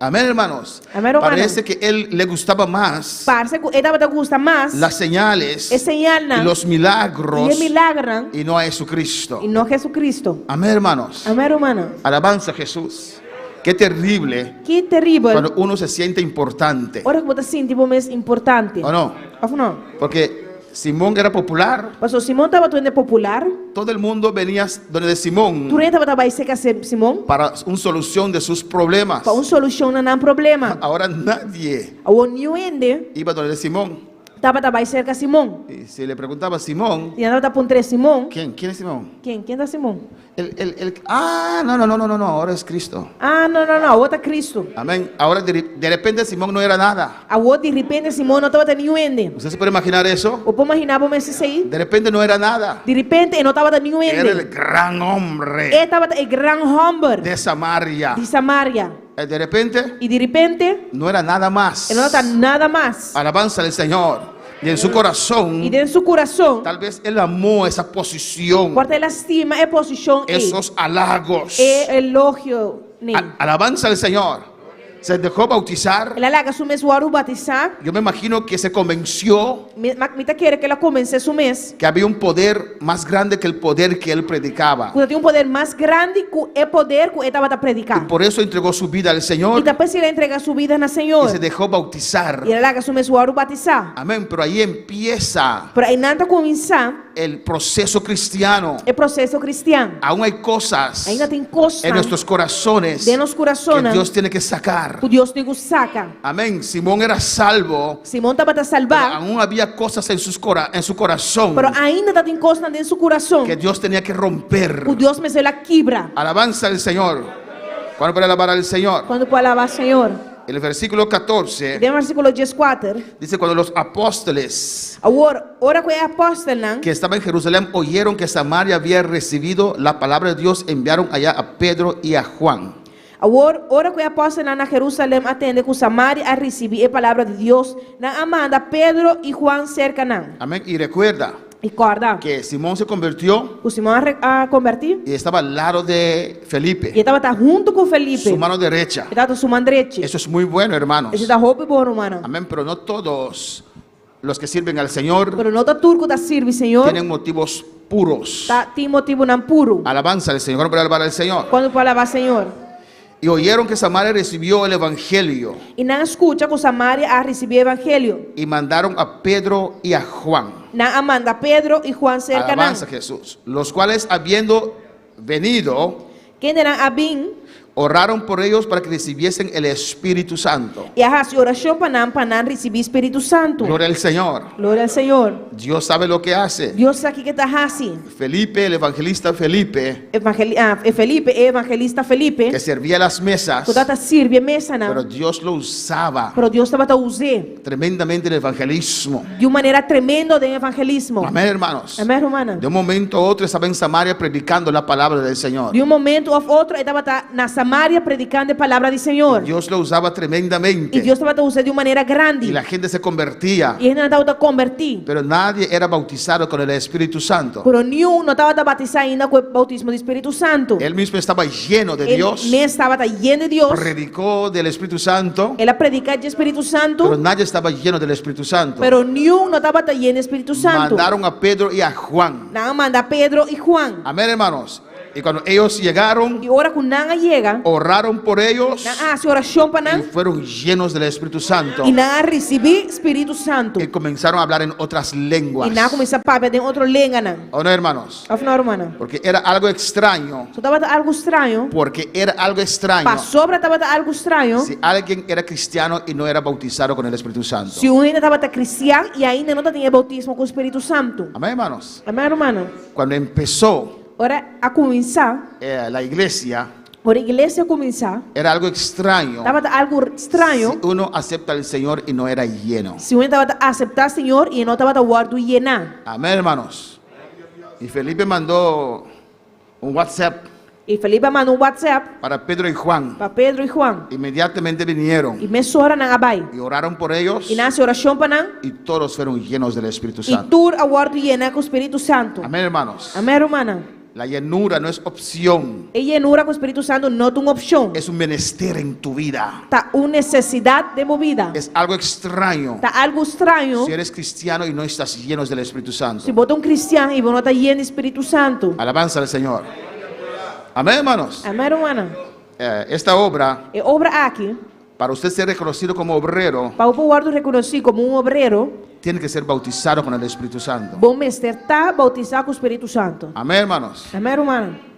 Amén, hermanos.
Amén, hermano.
Parece que él le gustaba más
Parse ku e tabata gusta mas
las señales
e señalnan
y los milagros
i e milagernan
y no a Jesucristo.
i no Jesucristo.
Amén, hermanos.
Amèn, rumannan.
Alabanza a Jesús. Qué terrible
Ki teribel
cuando uno se siente importante.
ora ku bo ta sinti bo mes importante.
¿O no?
Òf no?
Porque Simón era popular.
Paso Simon tabata un hende popular.
Todo el mundo venía donde Simón
Tur hende tabata bai serka Simon
para una solución de sus problemas.
pa un solushon na nan problema.
Ahora nadie
Awor niun hende
iba donde Simón.
tabata bai serka Simon.
Y se le preguntaba a Simón,
I nan tabata puntr'é Simon,
¿quién? ¿Quién es Simón?
Ken? Ken ta Simon?
El, el, el, ah, no, no, no, no, no, no, ahora es Cristo.
Ah, no, no, no, awor ta Cristo.
Amén. Ahora de, de repente Simón no era nada.
Awor di repente Simon no tabata niun hende.
¿Usted se puede imaginar eso?
Bo por imaginá bo mes esei?
De repente no era nada.
Di repente e no tabata niun
Era el
hende.
gran hombre
E tabata e gran hòmber
de Samaria.
di Samaria.
Eh, De repente
I di repente
no era nada más.
e no tabata nada mas.
Alabanza al Señor. Y en su corazón,
I den su kurason,
tal vez él amó esa posición,
por ta el a stima e posishon ei,
esos halagos.
e elogionan.
Alabanza al Señor. Se dejó bautizar.
El a laga su mes wòrdu batisá.
Yo me imagino que se convenció
Mi, mi ta kere ku el a konvensé su mes.
que había un poder más grande que el poder que él predicaba.
Ku tin un poder mas grandi ku e poder ku e tabata
Y
prediká.
por eso entregó su vida al Señor
I ta p'esei el a entregá su bida na
y
Señor.
se dejó bautizar.
I el a laga su mes wòrdu batisá.
Amén. Pero ahí empieza
Pero einan ta kuminsá
el proceso cristiano.
e proseso kristian.
Aún hay cosas
Ainda tin kos
en nuestros corazones
den nos kurason
que Dios tiene que sacar.
ku Dios tin ku saka.
Amén. Simón era salvo,
Simon tabata
pero
salbá,
aún había cosas en, sus cora- en su corazón
pero ainda tabatin kos den su kurason
que Dios tenía que romper.
ku Dios mester a kibra.
Alabanza al Señor. ¿Cuándo puede alabar al Señor?
Kuantu por alabá Señor?
El versículo 14
Den versíkulo 14.
dice: Cuando los apóstoles
Awor, ora ku e apòstelnan
que estaban en Jerusalén oyeron que Samaria había recibido la palabra de Dios, enviaron allá a Pedro y a Juan.
Awor, ora ku e apòstelnan na Jerusalèm a tende ku Samaria a risibí e palabra di Dios, nan a manda Pedro i Juan serka nan.
Amén. Y recuerda
I kòrda
que Simón se convirtió
ku Simon a re- a konvertí
y estaba al lado de Felipe,
i e tabata huntu ku Felipe.
su mano derecha.
E tabata su man drechi.
Eso es muy bueno, hermanos.
Esei ta hopi bon, rumannan.
Amén. Pero no todos los que sirven al Señor
Pero no ta tur ku ta sirbi Señor
tienen motivos puros.
ta tin motibunan puru.
Alabanza al Señor. Para alabar al Señor.
Kuantu por alabá Señor?
Y oyeron que Samaria recibió el Evangelio
I nan a skucha ku Samaria a risibí evangelio.
y mandaron a Pedro y a Juan.
Nan a manda Pedro i Juan serka nan.
Alabanza a Jesús. Los cuales habiendo venido,
Kendenan a bin,
Oraron por ellos para que recibiesen el Espíritu Santo.
I a hasi orashon pa nan pa nan risibí Spiritu Santu.
Gloria al Señor.
Gloria al Señor.
Dios sabe lo que hace.
Dios sa kiko e ta hasi.
Felipe, el evangelista Felipe,
Evangeli ah, e Felipe, e evangelista Felipe,
que servía las mesas,
ku tabata sirbi e mesanan,
pero Dios lo usaba
pero Dios tabata us'é
tremendamente en el evangelismo.
di un manera tremendo den evangelismo.
Amén, hermanos.
Amén, rumannan.
De un momento a otro estaba en Samaria predicando la palabra del Señor.
Di un momento òf otro e tabata na Samaria predikando e palabra di Señor.
Dios lo usaba tremendamente.
I Dios tabata us'é di un manera grandi.
Y la gente se convertía.
I e hendenan tabata kombertí.
Pero nadie era bautizado con el Espíritu Santo.
Pero niun no tabata batisá ainda ku e boutismo di Spiritu Santu.
Él mismo estaba lleno de
E
Dios.
mes tabata yen di Dios.
Predicó del Espíritu Santo.
El a prediká dje Spiritu Santu.
Pero nadie estaba lleno del Espíritu Santo.
Pero niun no tabata yen di Spiritu Santu.
Mandaron a Pedro y a Juan.
Nan a manda Pedro i Juan.
Amén, hermanos. Y cuando ellos llegaron,
I ora ku nan a yega,
oraron por ellos
nan a hasi orashon pa
y
nan
fueron llenos del Espíritu Santo.
i nan a risibí Spiritu Santu.
Y comenzaron a hablar en otras lenguas.
I nan a kuminsá papia den otro lenganan.
¿O no, hermanos?
Òf no, rumannan?
Porque era algo extraño.
So tabata algu straño.
Porque era algo extraño.
Pasobra tabata algu straño.
Si alguien era cristiano y no era bautizado con el Espíritu Santo.
Si un hende tabata kristian i ainda no ta tin e boutismo ku Spiritu Santu.
Amén, hermanos.
Amén, rumannan?
Cuando empezó
Ora a kuminsá.
la iglesia.
Ora iglesia kuminsá.
Era algo extraño.
Tabata algu straño.
Si uno acepta al Señor y no era lleno.
Si un hende tabata aseptá Señor i e no tabata wòrdu yená.
Amén, hermanos. Y Felipe mandó un WhatsApp.
I Felipe a manda un WhatsApp.
Para Pedro y Juan.
Pa Pedro i Juan.
Inmediatamente vinieron.
I mesora nan a bai.
Y oraron por ellos.
I nan a hasi orashon pa nan.
Y todos fueron llenos del Espíritu
I
Santo.
tur a wòrdu yená ku Spiritu Santu.
Amén, hermanos.
Amén, rumannan.
La llenura no es opción.
E yenura ku Spiritu Santu no ta un opshon.
Es un menester en tu vida.
Ta un nesesidat den bo bida.
Es algo extraño.
Ta algu straño.
Si eres cristiano y no estás lleno del Espíritu Santo.
Si bo ta un kristian i bo no ta yen di Spiritu Santu.
Alabanza al Señor. Amén, hermanos.
Amén, rumannan.
Esta obra.
E obra aki.
Para usted ser reconocido como obrero.
Pa bo por wòrdu rekonosí komo un obrero.
Tiene que ser bautizado con el Espíritu Santo.
Bo mester ta boutisá ku Spiritu Santu.
Amén, hermanos.
Amén, rumannan.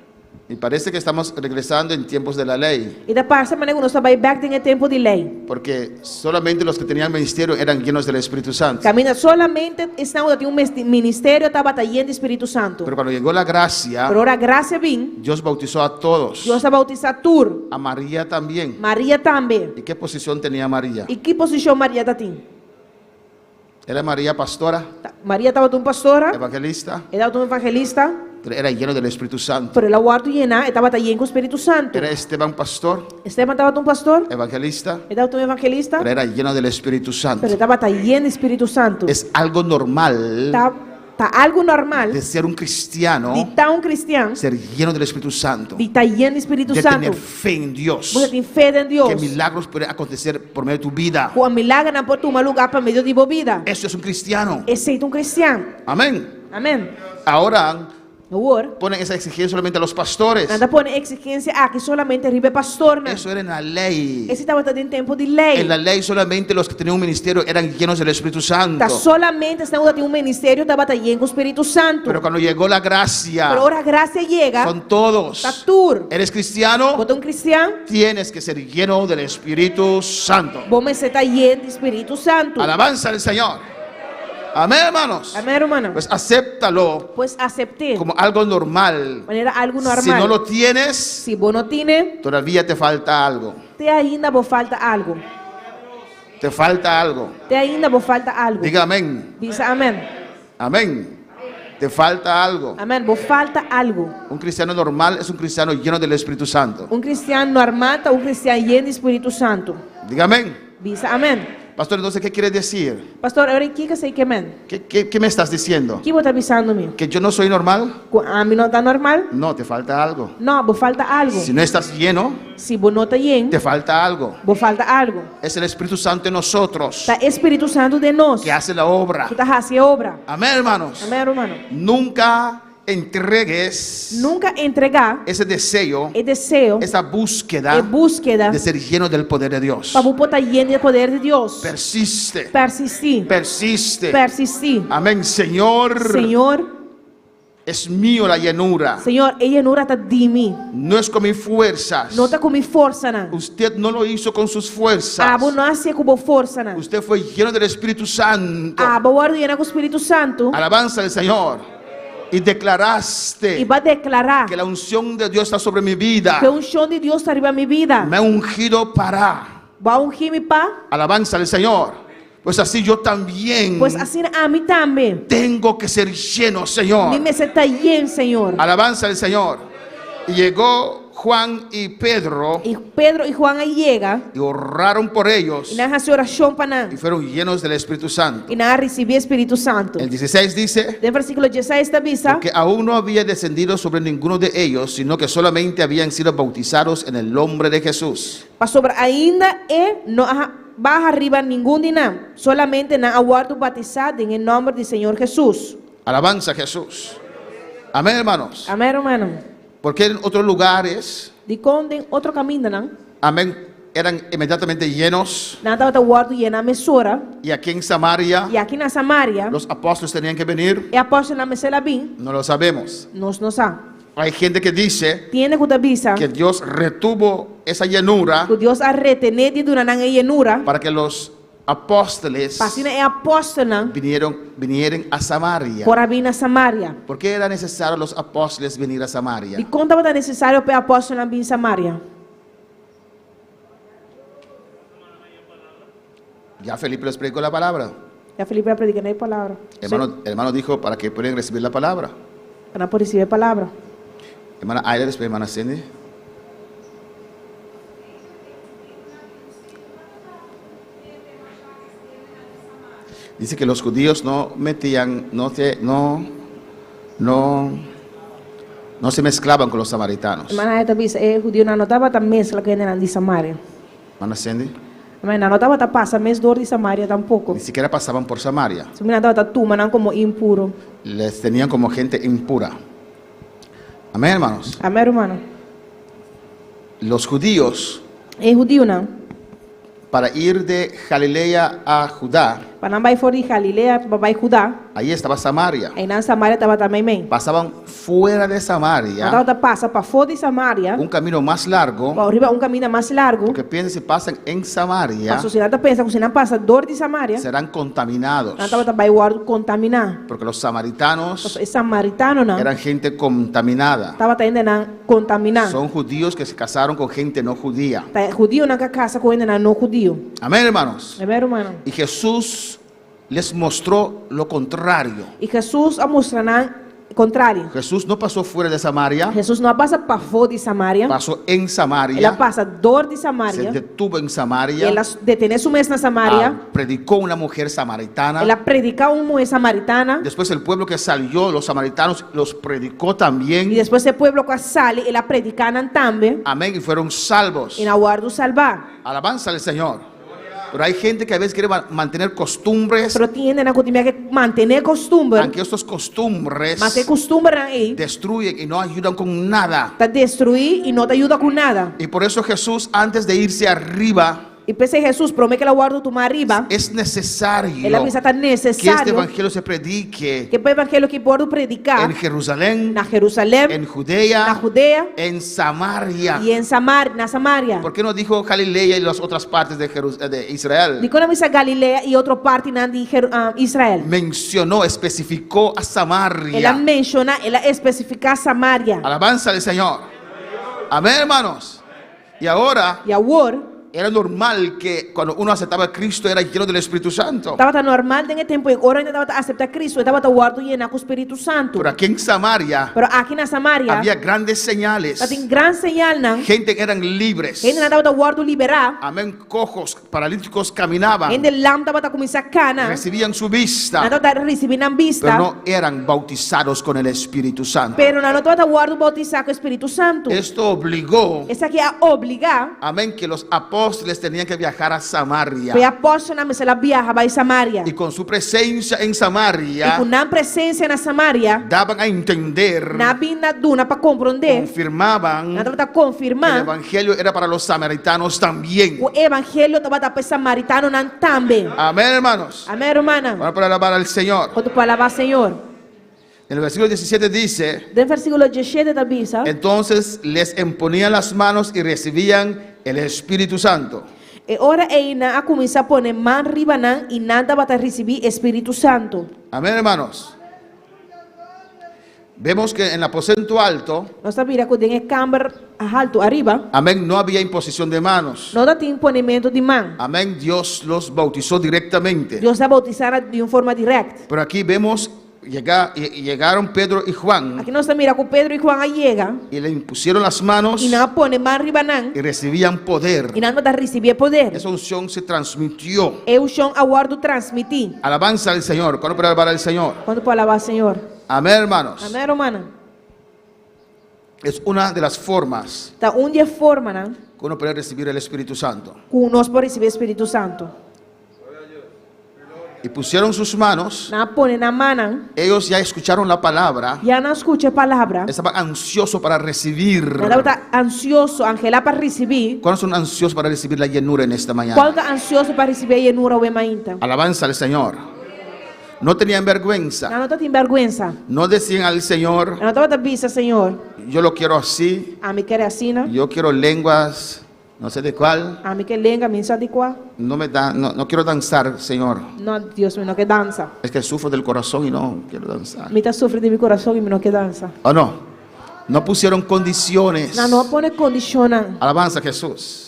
Y parece que estamos regresando en tiempos de la ley.
I ta parse manera ku nos ta bai bèk den e tempu di lei.
Porque solamente los que tenían ministerio eran llenos del Espíritu Santo.
Kaminda solamente esnan ku ta tin un ministerio tabata yen di Spiritu Santu.
Pero cuando llegó la gracia,
Pero ora grasia bin,
Dios bautizó a todos.
Dios a bautisá tur.
A María también.
Maria tambe.
¿Y qué posición tenía María?
I ki posishon Maria ta tin?
¿Era María pastora?
Maria tabata un pastora.
Evangelista.
E tabata un evangelista.
Pero era lleno del Espíritu Santo.
Pero el a wòrdu yená, e tabata yen ku Spiritu Santu.
Era Esteban pastor.
Esteban tabata un pastor.
Evangelista.
E tabata un evangelista.
Pero era lleno del Espíritu Santo.
Pero e tabata yen di Spiritu Santu.
Es algo normal.
Ta ta algu normal.
De ser un cristiano.
Di ta un kristian.
Ser lleno del Espíritu Santo.
Di ta yen di Spiritu
De
Santu.
tener fe en Dios.
Bo ta tin fe den Dios.
Que milagros pueden acontecer por medio de tu vida.
Ku milagernan por tuma lugá pa medio di bo bida.
Eso es un cristiano.
Esei ta un kristian.
Amén.
Amén.
Ahora
Awor,
ponen esa exigencia solamente a los pastores.
Nan ta pone e exigencia aki solamente riba e pastornan.
Eso era en la ley.
Esei tabata den tempu di lei.
En la ley solamente los que tenían un ministerio eran llenos del Espíritu Santo.
Ta solamente esnan ku tatin un ministerio tabata yen ku Spiritu Santu.
Pero cuando llegó la gracia,
Pero ora gracia yega,
son todos.
ta tur.
¿Eres cristiano?
Bo ta un cristian?
Tienes que ser lleno del Espíritu Santo.
Bo mester ta yen di Spiritu Santu.
Alabanza al Señor. Amén, hermanos.
Amén, hermano.
Pues acéptalo
Pues acept'é.
como algo normal.
Manera algo normal.
Si no lo tienes,
Si bo no tin'é,
todavía te falta algo.
Te ainda bo falta algo.
Te falta algo.
Te ainda bo falta algo.
Diga amén.
Bisa amén.
Amén. Te falta algo.
Amén. Bo falta algo.
Un cristiano normal es un cristiano lleno del Espíritu Santo.
Un cristian normal ta un cristian yen di Spiritu Santu.
Diga amén.
Bisa amén.
Pastor, entonces, ¿qué quiere decir?
Pastor, ahora kiko esei ke men?
¿Qué, qué, qué me estás diciendo?
Ki bo ta bisando mi?
¿Que yo no soy normal?
Ku ami no ta normal?
No, te falta algo.
No, bo falta algo.
Si no estás lleno,
Si bo no ta yen,
te falta algo.
bo falta algo.
Es el Espíritu Santo en nosotros
Ta e Spiritu Santu den nos
que hace la obra.
ku ta hasi e obra.
Amén, hermanos.
Amén, hermano.
Nunca entregues
Nunka entregá
ese deseo,
e deseo,
esa búsqueda
e búskeda
de ser lleno del poder de Dios.
pa bo por ta yen di e poder di Dios.
Persiste.
Persistí.
Persiste.
Persistí.
Amén, Señor.
Señor.
Es mío la llenura.
Señor, e yenura ta di mi.
No es con mis fuerzas.
No ta ku mi forsanan.
Usted no lo hizo con sus fuerzas.
Abo no a hasié ku bo forsanan.
Usted fue lleno del Espíritu Santo.
Abo a wòrdu yená ku Spiritu Santu.
Alabanza al Señor. Y declaraste
I bo a deklará
que la unción de Dios está sobre mi vida.
ku e unshon di Dios ta riba mi bida.
Me ha ungido para.
Bo a ungí mi pa.
Alabanza al Señor. Pues así yo también
Pues asina ami tambe.
tengo que ser lleno, Señor.
Mi mester ta yen, Señor.
Alabanza al Señor. Y llegó Juan y Pedro
I Pedro i Juan a yega.
y oraron por ellos
I nan a hasi orashon pa nan.
y fueron llenos del Espíritu Santo.
I nan a risibí e Spiritu Santu.
El 16 dice,
Den versíkulo dieseis ta bisa.
Porque aún no había descendido sobre ninguno de ellos, sino que solamente habían sido bautizados en el nombre de Jesús.
Pasobra ainda e no a baha riba ningun di nan, solamente nan a wòrdu batisá den e nòmber di Señor Hesus.
Alabanza a Jesús. Amén, hermanos.
Amén, rumannan.
Porque en otros lugares,
Dikon den otro kamindanan?
Amén, eran inmediatamente llenos.
Nan tabata wòrdu yená mesora.
Y aquí en Samaria,
I aki na Samaria,
los apóstoles tenían que venir.
e apòstelnan mester a bin.
No lo sabemos.
Nos no sa.
Hay gente que dice
Tin hende ku ta bisa
que Dios retuvo esa llenura
ku Dios a retené di duna nan e yenura
para que los apóstoles
pa asina e apòstelnan
vinieron, vinieren a Samaria.
por a bin na Samaria.
¿Por qué era necesario los apóstoles venir a Samaria?
Dikon tabata nesesario pa e apòstelnan bin Samaria?
Ya Felipe les predicó la palabra.
Ya Felipe a prediká nan e palabra.
Hermano, hermano dijo para que puedan recibir la palabra.
Pa nan por risibí e palabra.
Hermana Aida, después hermana Cindy. Dice que los judíos no metían, no, se, no, no, no se mezclaban con los samaritanos.
Hermana Aida ta bisa e hudiunan no tabata meskla ku hendenan di Samaria.
Hermana Cindy.
Amén. Nan no tabata pasa mes dor di Samaria tampoko.
Ni siquiera pasaban por Samaria.
Su nan tabata tuma nan komo impuro.
Les tenían como gente impura. Amén, hermanos.
Amén, rumannan.
Los judíos,
E hudiunan,
para ir de Galilea a Judá,
pa nan bai for di Galilea pa bai Judá,
ahí estaba Samaria.
einan Samaria tabata meimei.
Pasaban fuera de
Nan
Samaria,
tabata pasa pafó di Samaria,
un camino más largo,
pa riba un kaminda mas largu,
porque piensan si pasan en Samaria,
pasobra si nan ta pensa ku si nan pasa dor di Samaria,
serán contaminados,
nan tabata bai wòrdu kontaminá.
porque los samaritanos
Pasobra e samaritanonan
eran gente contaminada.
tabata hendenan kontaminá.
Son judíos que se casaron con gente no judía.
Ta e hudiunan ku a kasa ku hendenan no hudiu.
Amén, hermanos.
Amén, rumannan.
Y Jesús les mostró lo contrario.
I Hesus a mustra nan kontrario.
Jesús no pasó fuera de Samaria,
Hesus no a pasa pafó di Samaria.
pasó en
El a
Samaria,
pasa dor di
se
Samaria.
detuvo en Samaria,
El a detené su mes na Samaria.
ah, predicó una mujer samaritana.
El a prediká un muhé samaritana.
Después el pueblo que salió, los samaritanos, los predicó también.
I despues e pueblo ku a sali, el a prediká nan tambe.
Amén, y fueron salvos.
I nan a wòrdu salbá.
Alabanza al Señor. Pero hay gente que a veces quiere mantener costumbres,
Pero tin hendenan ku tin mia ke mantené kostumber,
aunque estas costumbres
ma e kustumbernan ei
destruyen y no ayudan con nada.
ta destruí i no ta yuda ku nada.
Y por eso Jesús, antes de irse arriba,
I p'esei Hesus, promé ku el a wòrdu tumá ariba,
es necesario
el a bisa ta
que este
nesesario
evangelio se predique
ku e evangelio aki wòrdu prediká
en Jerusalén,
na Jerusalèm,
en Judea,
na Judea
en Samaria.
i en Samar, na Samaria.
¿Por qué no dijo Galilea y las otras partes de, de Israel?
Dikon a bisa Galilea i otro partinan di Israel?
Mencionó, especificó a Samaria.
El a menshoná, el a espesifiká Samaria.
Alabanza al Señor. Amén, hermanos. Y ahora
I awor,
era normal que cuando uno aceptaba a Cristo era lleno del Espíritu Santo.
Tabata normal den e tempu ei, ora hende tabata aseptá Cristo, e tabata wòrdu yená ku Spiritu Santu.
Pero aquí en Samaria
Pero aki na Samaria,
había grandes señales.
tabatin gran señalnan.
Gente que eran libres.
Hendenan tabata wòrdu liberá.
Amén. Cojos, paralíticos caminaban.
Hende lam tabata kuminsá kana.
Recibían su vista.
Nan tabata risibí nan bista.
Pero no eran bautizados con el Espíritu Santo.
Pero nan no tabata wòrdu boutisá ku e Spiritu Santu.
Esto obligó,
Esaki a obligá.
amén, que los apóstoles tenían que viajar a Samaria.
P'e apòstelnan mester a biaha bai Samaria.
Y con su presencia en Samaria,
I ku nan presensia na Samaria,
daban a entender,
nan a bin na duna pa komprondé,
confirmaban,
nan tabata konfirmá,
el evangelio era para los samaritanos también.
ku e evangelio tabata pa e samaritanonan tambe.
Amén, hermanos.
Amén, rumannan.
Vamos para alabar al Señor.
Kuantu por alabá Señor.
En el versículo 17 dice,
Den versíkulo 17 ta bisa.
entonces les imponían las manos y recibían el Espíritu Santo.
E ora ei nan a kuminsá pone man riba nan i nan tabata risibí e Spiritu Santu.
Amén, hermanos. Vemos que en el aposento alto,
Nos ta mira ku den e kamber haltu ariba,
amén, no había imposición de manos.
no tatin ponementu di man.
Amén, Dios los bautizó directamente.
Dios a boutisá nan di un forma dirèkt.
Pero aquí vemos, llega- y- llegaron Pedro y Juan
Aki nos ta mira ku Pedro i Juan a yega
y le impusieron las manos
i nan a pone man riba nan
y recibían poder.
i nan tabata risibí e poder.
Esa unción se transmitió.
E unshon a wòrdu transmití.
Alabanza al Señor. ¿Cuándo puede alabar al Señor?
Kuantu por alabá Señor?
Amén, hermanos.
Amén, rumannan.
Es una de las formas
Ta un di e formanan
que uno puede recibir el Espíritu Santo.
ku nos por risibí e Spiritu Santu.
Y pusieron sus manos.
Nan a pone nan mannan.
Ellos ya escucharon la palabra.
Ya nan a skucha e palabra.
Estaban ansiosos para recibir.
Nan tabata ansioso, anhelá pa risibí.
¿Cuántos son ansiosos para recibir la llenura en esta mañana?
Kual ta ansioso pa risibí e yenura awe mainta?
Alabanza al Señor. No tenían vergüenza.
Nan no tatin bèrgwensa.
No decían al Señor,
Nan no tabata bisa, Señor,
yo lo quiero así.
ami ker asina.
Yo quiero lenguas, no sé de cuál.
Ami ke lenga, mi n' sa di kua.
No me da, no, no quiero danzar, Señor.
No, Dios, mi no ke dansa.
Es que sufro del corazón y no quiero danzar.
Mi ta sufri di mi kurason i mi no ke dansa.
¿O no? No pusieron condiciones.
Nan no a pone kondishonnan.
Alabanza a Jesús.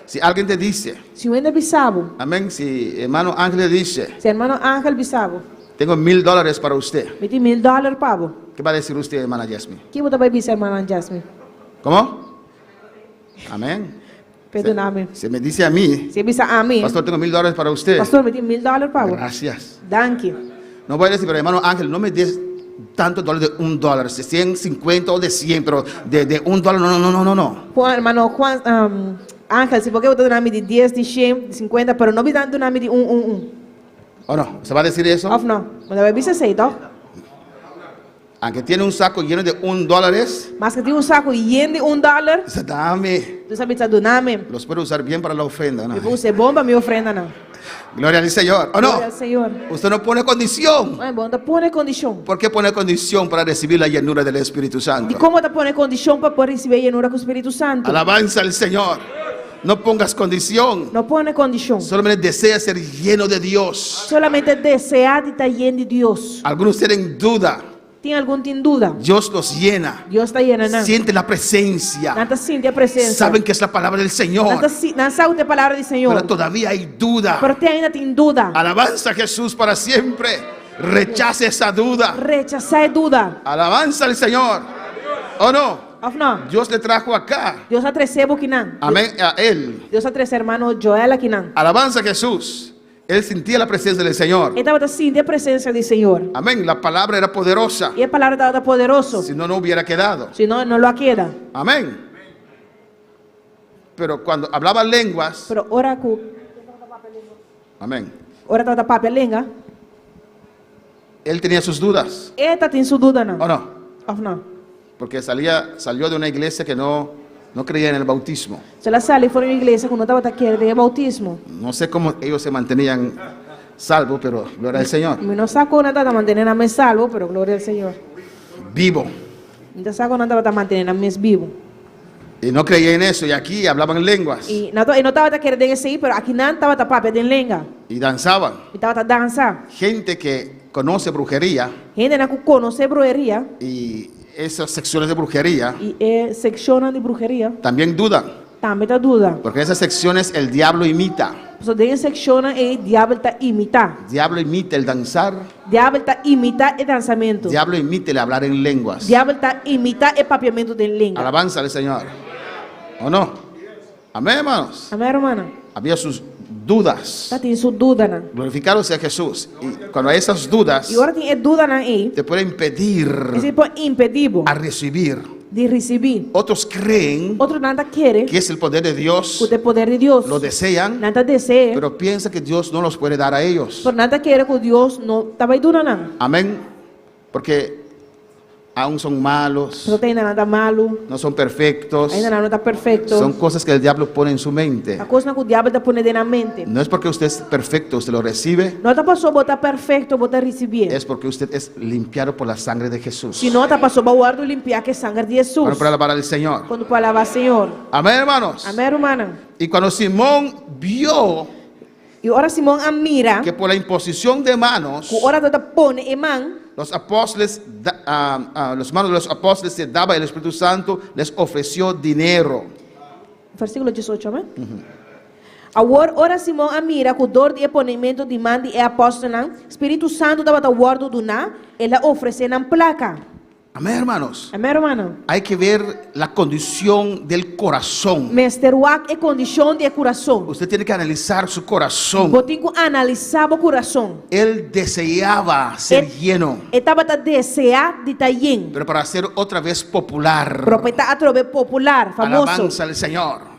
Si alguien te dice,
Si un hende bisa bo.
amén, si hermano Ángel le dice,
Si hermano Ángel bisa bo.
tengo $1000 para usted.
Mi tin $1000 pa bo.
¿Qué va a decir usted, hermana Jasmine?
Ki bo ta bai bisa, hermana Jasmine?
¿Cómo? Amén.
Perdoname.
Si me dice a mí,
Si e bisa ami.
pastor, tengo $1000 para usted.
Pastor, mi tin $1000 pa bo.
Gracias.
Danki.
No voy a decir, pero hermano Ángel, no me des tanto dólar de $1, de 150 o de 100, pero de $1, no, no, no, no, no.
Juan, hermano Juan, Ángel, si bo ke bo ta duna mi di dies, di shen, di sinkuenta, pero no bisa duna mi di un, un, un.
¿O no? ¿Se va a decir eso?
Of no? Bo ta bai bisa esei, toch?
Aunque tiene un saco lleno de un dólares.
Maske tin un saco yen di $1.
Dice, dame.
Dios a bisa, duname.
Los puedo usar bien para la ofrenda, ¿no?
Mi por usa bon pa mi ofrendanan.
Gloria al Señor. ¿O no?
Gloria al Señor.
Usted no pone condición.
Ay, bo no ta pone condicion.
¿Por qué pone condición para recibir la llenura del Espíritu Santo?
Di kon bo ta pone condicion pa por recibi e llenura cu Spiritu Santo?
Alabanza al Señor. No pongas condición.
No pone condicion.
Solamente desea ser lleno de Dios.
Solamente desea di ta yen di Dios.
Algunos tienen duda.
Tin algun tin duda.
Dios los llena.
Dios ta yena nan.
Sienten la presencia.
Nan ta sinti e presencia.
Saben que es la palabra del Señor.
Nan ta si, nan sa ku ta e palabra di Señor.
Pero todavía hay duda.
Pero te ainda tin duda.
Alabanza a Jesús para siempre. Rechace esa duda.
Rechasá e duda.
Alabanza al Señor. ¿O no?
Of no?
Dios le trajo acá.
Dios a trese bo kinan.
Amén. A él.
Dios a trese hermano Joel akinan.
Alabanza a Jesús. Él sentía la presencia del Señor.
E tabata sinti e presencia di Señor.
Amén. La palabra era poderosa.
I e palabra tabata poderoso.
Si no, no hubiera quedado.
Si no, no lo a keda.
Amén. Pero cuando hablaba lenguas.
Pero ora ku.
Amén.
Ora tabata papia lenga.
Él tenía sus dudas.
E tatin su dudanan.
¿O no?
Of no?
Porque salía, salió de una iglesia que no, no creía en el bautismo.
El a sali for di un iglesia ku no tabata kere den e boutismo.
No sé cómo ellos se mantenían salvo, pero gloria al Señor.
Mi no sa kon nan tabata mantené nan mes salvo, pero gloria al Señor.
Vivo.
Mi ta sa kon nan tabata mantené nan mes bibu.
Y no creía en eso, y aquí hablaban lenguas.
Y nan no tabata kere den esei, pero aki nan tabata papia den lenga.
Y danzaban.
Y tabata dansa.
Gente que conoce brujería.
Hendenan ku konosé bruheria.
Y esas secciones de brujería.
Y e sekshonnan di bruheria.
También dudan.
Tambe ta duda.
Porque en esas secciones el diablo imita.
Pasobra den e sekshonnan ei diabel ta imitá.
Diablo imita el danzar.
Diabel ta imitá e dansamentu.
Diablo imita el hablar en lenguas.
Diabel ta imitá e papiamentu den lenga.
Alabanza al Señor. ¿O no? Amén, hermanos.
Amén, rumannan.
Había sus dudas.
Ta tin su dudanan.
Glorificado sea Jesús. Y cuando hay esas dudas,
Y ora tin e dudanan ei,
te puede impedir
esei por impedí bo
a recibir.
di risibí.
Otros creen
Otronan ta kere
que es el poder de Dios,
ku ta e poder di Dios.
lo desean,
Nan ta dese'é,
pero piensa que Dios no los puede dar a ellos.
pero nan ta kere ku Dios no ta bai duna nan.
Amén. Porque Aún son malos,
Pero te ainda nan ta malu,
no son perfectos.
ainda nan no ta perfekto.
Son cosas que el diablo pone en su mente.
Ta kosnan ku diabel ta pone den nan mente.
No es porque usted es perfecto, usted lo recibe,
No ta paso bo ta perfekto, bo ta risibié.
es porque usted es limpiado por la sangre de Jesús.
Sino ta paso bo a wòrdu limpiá ku e sanger di Hesus.
Bueno, para alabar al Señor.
Kuantu por alabá Señor.
Amén, hermanos.
Amén, rumannan.
Y cuando Simón vio
I ora Simon a mira
que por la imposición de manos,
ku ora tabata pone e man,
los apóstoles, da, los manos de los apóstoles se daba el Espíritu Santo, les ofreció dinero.
Versíkulo 18, amén? Awor, ora Simon a mira ku dor di e ponementu di man di e apòstelnan, Spiritu Santu tabata wòrdu duná, el a ofresé nan plaka.
Amén, hermanos.
Amén, rumannan.
Hay que ver la condición del corazón.
Mester wak e kondishon di e kurason.
Usted tiene que analizar su corazón.
Bo tin ku analisá bo kurason.
Él deseaba ser
E,
lleno,
e tabata deseá di ta yen.
pero para ser otra vez popular.
Pero pa e ta atrobe popular, famoso.
Alabanza al Señor.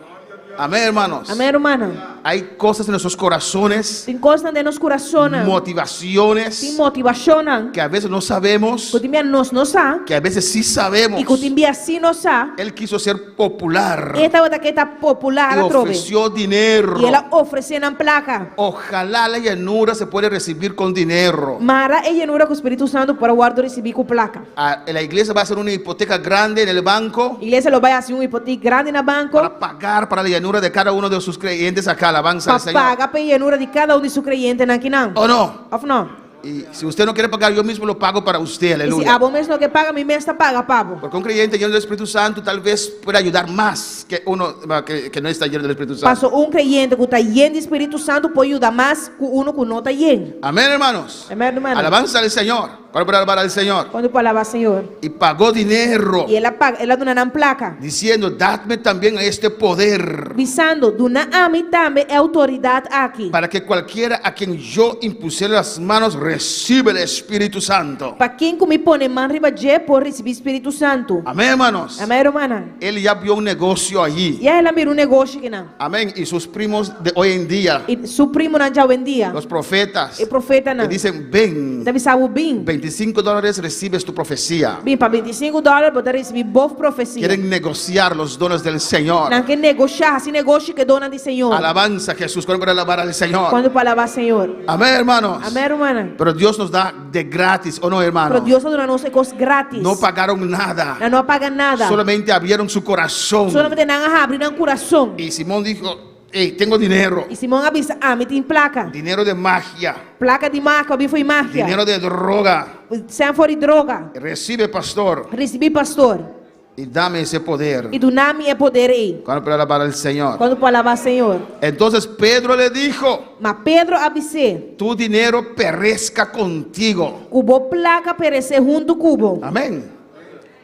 Amén, hermanos.
Amén, rumannan.
Hay cosas en nuestros corazones,
Tin kosnan den nos kurasonnan.
motivaciones
Tin motivashonnan.
que a veces no sabemos,
Ku tin bia nos no sa.
que a veces sí sabemos.
I ku tin bia sí nos sa.
Él quiso ser popular
E tabata ke ta popular
y
atrobe.
ofreció dinero.
I el a ofresé nan plaka.
Ojalá la llenura se pueda recibir con dinero.
Mara e yenura ku Spiritu Santu por a wòrdu risibí ku plaka.
Ah, la iglesia va a hacer una hipoteca grande en el banco
Iglesia lo bai hasi un hipotik grandi na banko
para pagar para la llenura de cada uno de sus creyentes acá. Alabanza
pa
al Señor.
paga pa e yenura di kada un di su kreyentenan akinan.
¿O no?
Òf no?
Y si usted no quiere pagar, yo mismo lo pago para usted.
I si
Aleluya.
abo mes no ke paga, mi mes ta paga pa bo.
Porque un creyente lleno del Espíritu Santo tal vez pueda ayudar más que uno que, que no está lleno del Espíritu Santo.
Paso un kreyente ku ta yen di Spiritu Santu por yuda mas ku uno ku no ta yen.
Amén, hermanos.
Amén, hermano.
Alabanza al Señor. ¿Cuál para alabar al Señor?
Kuantu por alabá Señor?
Y pagó dinero.
I el a paga, el a duna nan plaka.
Diciendo, dadme también este poder.
Bisando, duna ami tambe e outoridat aki.
Para que cualquiera a quien yo impusiere las manos reciba el Espíritu Santo.
Pa ken ku mi pone man riba dje por risibí Spiritu Santu.
Amén, hermanos.
Amén, rumannan.
Él ya vio un negocio allí.
Ya el a mira un negoshi kinan.
Amén. Y sus primos de hoy en día,
I su primonan djawendia,
los profetas,
e profetanan,
que dicen, ven,
ta bisa bo bin.
25 dólares recibes tu profecía.
Bin pa 25 dòler bo ta risibí bo profesia.
Quieren negociar los dones del Señor.
Nan ke negoshá, hasi negoshi ku e donnan di Señor.
Alabanza a Jesús. ¿Cuándo para alabar al Señor?
Kuantu pa alabá Señor?
Amén, hermanos.
Amén, rumannan.
Pero Dios nos da de gratis, ¿o no, hermano?
Pero Dios a duna nos e kos gratis.
No pagaron nada.
Nan no a paga nada.
Solamente abrieron su corazón.
Solamente nan a habri nan kurason.
Y Simón dijo, hey, tengo dinero.
I Simon a bisa, Ami tin plaka.
Dinero de magia.
Plaka di magia, a bin for di magia.
Dinero de droga.
Sèn for di droga.
Recibe, pastor.
Risibí, pastor.
Y dame ese poder.
I duna mi e poder ei.
Cuando para alabar al Señor.
Kuantu por alabá Señor.
Entonces Pedro le dijo.
Ma Pedro a bis'é.
Tu dinero perezca contigo.
Ku bo plaka peresé huntu ku bo.
Amén.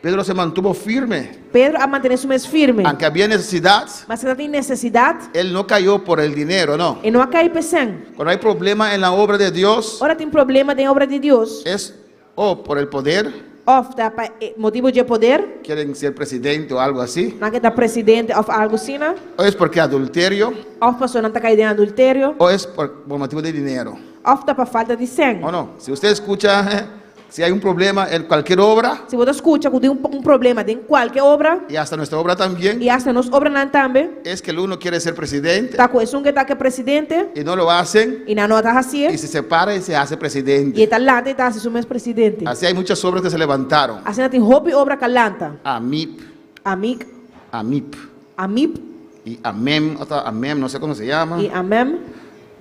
Pedro se mantuvo firme.
Pedro a mantené su mes firme.
Aunque había necesidad.
Maske tabatin nesesidat.
Él no cayó por el dinero, no.
E no a kai p'e sèn.
Cuando hay problema en la obra de Dios.
Ora tin problema den obra di Dios.
Es o por el poder.
Òf ta pa e motibu dje poder.
Quieren ser presidente o algo así.
Nan ke ta presidente òf algu asina.
O es porque adulterio.
Òf pasobra nan ta kai den adulterio.
O es por por motivo de dinero.
Òf ta pa falta di sèn.
O no? Si usted escucha si hay un problema en cualquier obra.
Si bo ta skucha ku tin un problema den kualke obra.
Y hasta nuestra obra también.
I hasta nos obranan tambe.
Es que el uno quiere ser presidente.
Ta ku esun ke ta ke presidente.
Y no lo hacen.
I nan no ta hasié.
Y se separa y se hace presidente.
I e ta lanta i ta hasi su mes presidente.
Así hay muchas obras que se levantaron.
Asina tin hopi obra ku a lanta.
Amip.
Amik.
Amip.
Amip.
Y Amem, otra Amem, no sé cómo se llama.
I Amem.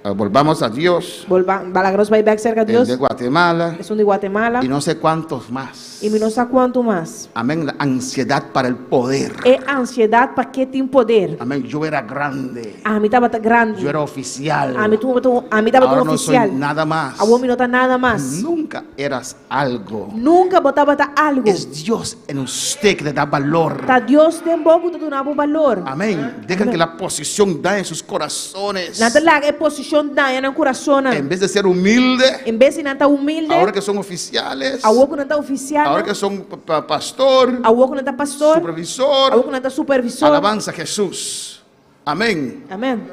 Ah, volvamos a Dios.
Bolba, balaga nos bai bèk serka
El
Dios.
de Guatemala.
Esun di Guatemala.
Y no sé cuántos más.
I mi no sa kuantu mas.
Amén. La ansiedad para el poder.
E ansiedat pa ke tin poder.
Amén. Yo era grande.
Ami tabata grandi.
Yo era oficial.
Ami tu, tu, ami tabata un
Ahora no soy
oficial.
nada más.
Awor mi no ta nada mas.
Nunca eras algo.
Nunka bo tabata algu.
Es Dios en usted que le da valor.
Ta Dios den bo ku ta duna bo balor.
Amén. Dejan que la posición dañe sus corazones.
Nan ta laga e posishon daña nan kurasonnan.
En vez de ser humilde,
En bes di nan ta humilde,
ahora que son oficiales,
awor ku nan ta ofisialnan,
ahora que son pastor,
awor ku nan ta pastor,
supervisor,
awor ku nan ta supervisor.
Alabanza a Jesús. Amén.
Amén.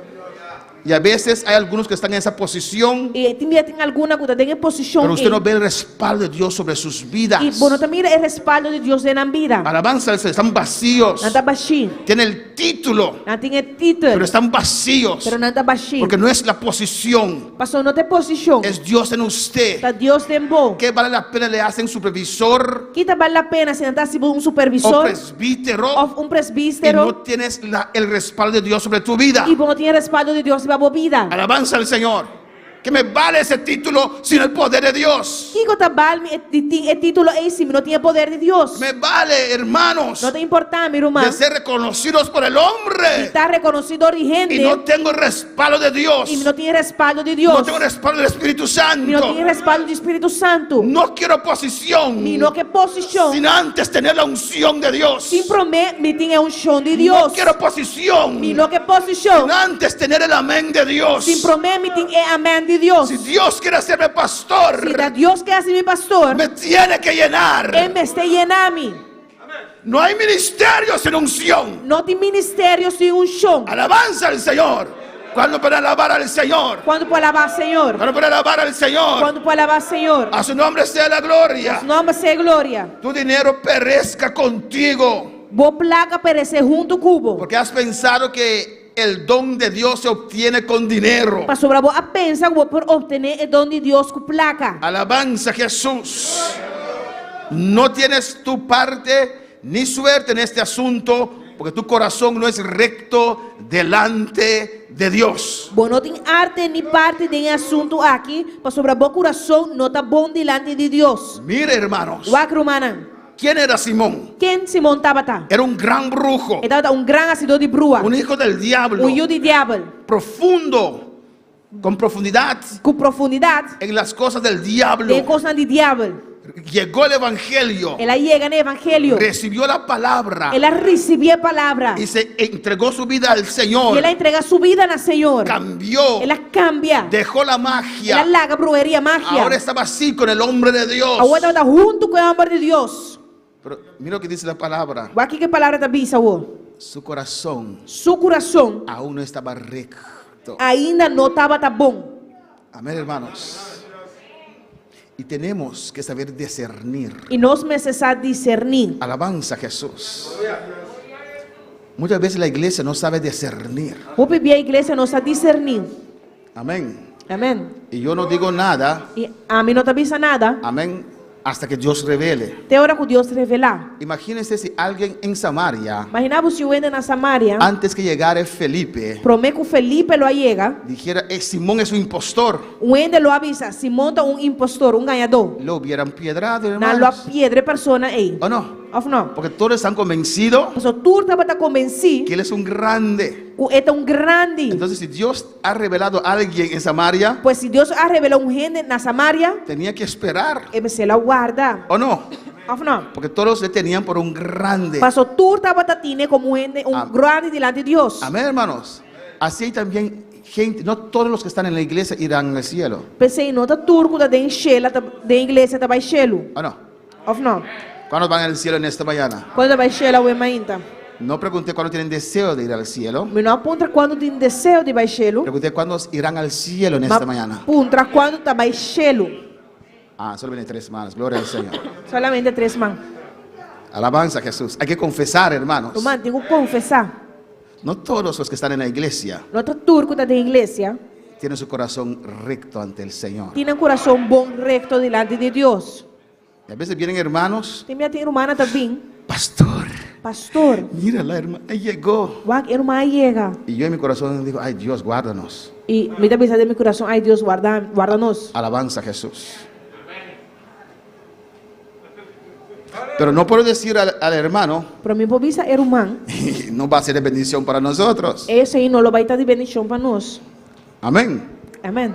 Y a veces hay algunos que están en esa posición,
I tin bia tin algun ku ta den e posishon
pero usted no
ei.
ve el respaldo de Dios sobre sus vidas.
I bo no ta mira e respaldo di Dios den nan bida.
Alabanza al Señor, están vacíos.
Nan ta bashí.
Tienen el título,
Nan tin e título,
pero están vacíos.
pero nan ta bashí.
Porque no es la posición,
Pasobra no ta e posishon,
es Dios en usted.
ta Dios den bo.
¿Qué vale la pena le hacen supervisor
Ki ta bal la pena si nan ta hasi bo un
o
supervisor
presbítero
òf un
y
presbítero
no tienes la- el respaldo de Dios sobre tu vida?
i bo no tin e respaldo di Dios riba bo bida?
Alabanza al Señor. ¿Qué me vale ese título sin el poder de Dios?
Kiko ta bal mi di tin e título ei si mi no tin e poder di Dios?
Me vale, hermanos,
No ta importá mi, ruman,
de ser reconocidos por el
di
hombre
ta rekonosí dor di
y
hende
no tengo el respaldo de Dios.
i mi no tin e respaldo di
No
Dios.
tengo el respaldo del Espíritu
Mi no tin e
Santo.
respaldo di Spiritu Santu.
No quiero posición
Mi no ke posishon
sin antes tener la unción de Dios.
sin promé mi tin e unshon di
No
Dios.
quiero posición
Mi no ke posishon
sin antes tener el amén de Dios.
sin promé mi tin e amèn di Dios.
Si Dios quiere hacerme pastor,
Si ta Dios ke hasi mi pastor,
me tiene que llenar.
e mester yena mi.
No hay ministerio sin unción.
No tin ministerio sin unshon.
Alabanza al Señor. Cuando para alabar al Señor.
Kuantu por alabá Señor?
Cuando para alabar al Señor.
Kuantu por alabá Señor?
A su nombre sea la gloria.
Su nòmber sea gloria.
Tu dinero perezca contigo.
Bo plaka peresé huntu ku bo.
Porque has pensado que el don de Dios se obtiene con dinero.
Pasobra bo a pensa ku bo por optené e don di Dios ku plaka.
Alabanza a Jesús. No tienes tu parte ni suerte en este asunto porque tu corazón no es recto delante de Dios.
Bo no tin arte ni parti den e asuntu aki, pasobra bo kurason no ta bon dilanti di Dios.
Mire, hermanos,
Wak rumannan,
¿quién era Simón?
ken Simon tabata?
Era un gran brujo,
E tabata un gran hasidó di brua,
un hijo del diablo,
un yu di diabel,
profundo, con profundidad
ku profundidat
en las cosas del
den e
diablo.
kosnan di diabel.
Llegó el evangelio,
El a yega na e evangelio,
recibió la palabra
el a risibí e palabra
y se entregó su vida al
i
Señor.
el a entregá su bida na Señor.
Cambió,
El a kambia,
dejó la
el a
magia.
laga brueria, magia.
Ahora estaba así con el hombre de Dios.
Awor e tabata huntu ku e hòmber di Dios.
Pero mira lo que dice la palabra.
Wak kiko e palabra ta bisa awor.
Su corazón
Su kurason
aún no estaba recto.
ainda no tabata bon.
Amén, hermanos. Y tenemos que saber discernir.
I nos mester sa diserní.
Alabanza a Jesús. Muchas veces la iglesia no sabe discernir.
Hopi bia iglesia no sa diserní.
Amén.
Amèn.
Y yo no digo nada,
I ami no ta bisa nada.
amén, hasta que Dios revele.
Te ora ku Dios revelá.
Imagínense si alguien en Samaria,
Imaginá bo si un hende na Samaria,
antes que llegara Felipe,
promé ku Felipe lo a yega,
dijera, "Eh, Simón es un impostor,
un hende lo a bisa, Simon ta un impostor, un gañadó.
lo hubieran piedrado,
Nan lo a
hermanos.
piedra e persona ei.
¿O no?
Òf no?
Porque todos están convencidos
Pasobra tur tabata konvensí
que él es un grande.
ku e ta un grandi.
Entonces, si Dios ha revelado a alguien en Samaria,
Pues si Dios a revelá un hende na Samaria,
tenía que esperar.
e mester a warda.
¿O no?
Òf no?
Porque todos le tenían por un grande.
Pasobra tur tabata tin'é komo un hende, un
Am-
grandi dilanti di Dios.
Amén, hermanos. Así hay también gente, no todos los que están en la iglesia irán al cielo.
P'esei no ta tur ku ta den shela, ta den iglesia ta bai shelu.
¿O no?
Òf no?
¿Cuántos van al cielo en esta mañana?
Kuantu ta bai shelu awe mainta?
No pregunté cuándo tienen deseo de ir al cielo.
Mi no a puntra kuantu tin deseo di bai shelu.
Pregunté cuándo irán al cielo en esta
Ma
mañana.
puntra kuantu ta bai shelu.
Ah, solo vienen tres manos. Gloria al Señor.
Solamente tres man.
Alabanza a Jesús. Hay que confesar, hermanos.
Ruman, tin ku konfesá.
No todos los que están en la iglesia
No ta tur ku ta den iglesia
tienen su corazón recto ante el Señor.
tin nan kurason bon rekto dilanti di Dios.
Y a veces vienen hermanos,
Tin bia tin rumannan ta bin.
pastor,
Pastor,
mira la hermana, llegó.
wak e ruman a yega.
Y yo en mi corazón digo, ay Dios, guárdanos.
I mi ta bisa den mi kurason, ay Dios, warda, warda nos.
Alabanza a Jesús. Pero no puedo decir al, al hermano,
Pero mi no por bisa e ruman,
no va a ser de bendición para nosotros.
esei no lo bai ta di bendishon pa nos.
Amén.
Amèn.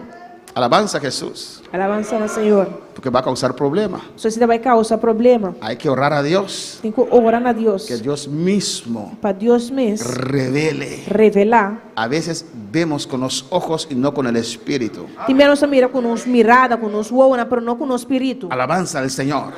Alabanza a Jesús.
Alabansa na Señor.
Porque va a causar problemas.
Pasobra esei ta bai kousa problema.
Hay que orar a Dios.
Tin ku ora na Dios.
Que Dios mismo
Pa Dios mes
revele.
revelá.
A veces vemos con los ojos y no con el espíritu.
Tin bia nos ta mira ku nos mirada, ku nos wowonan, pero no ku nos spiritu.
Alabanza al Señor.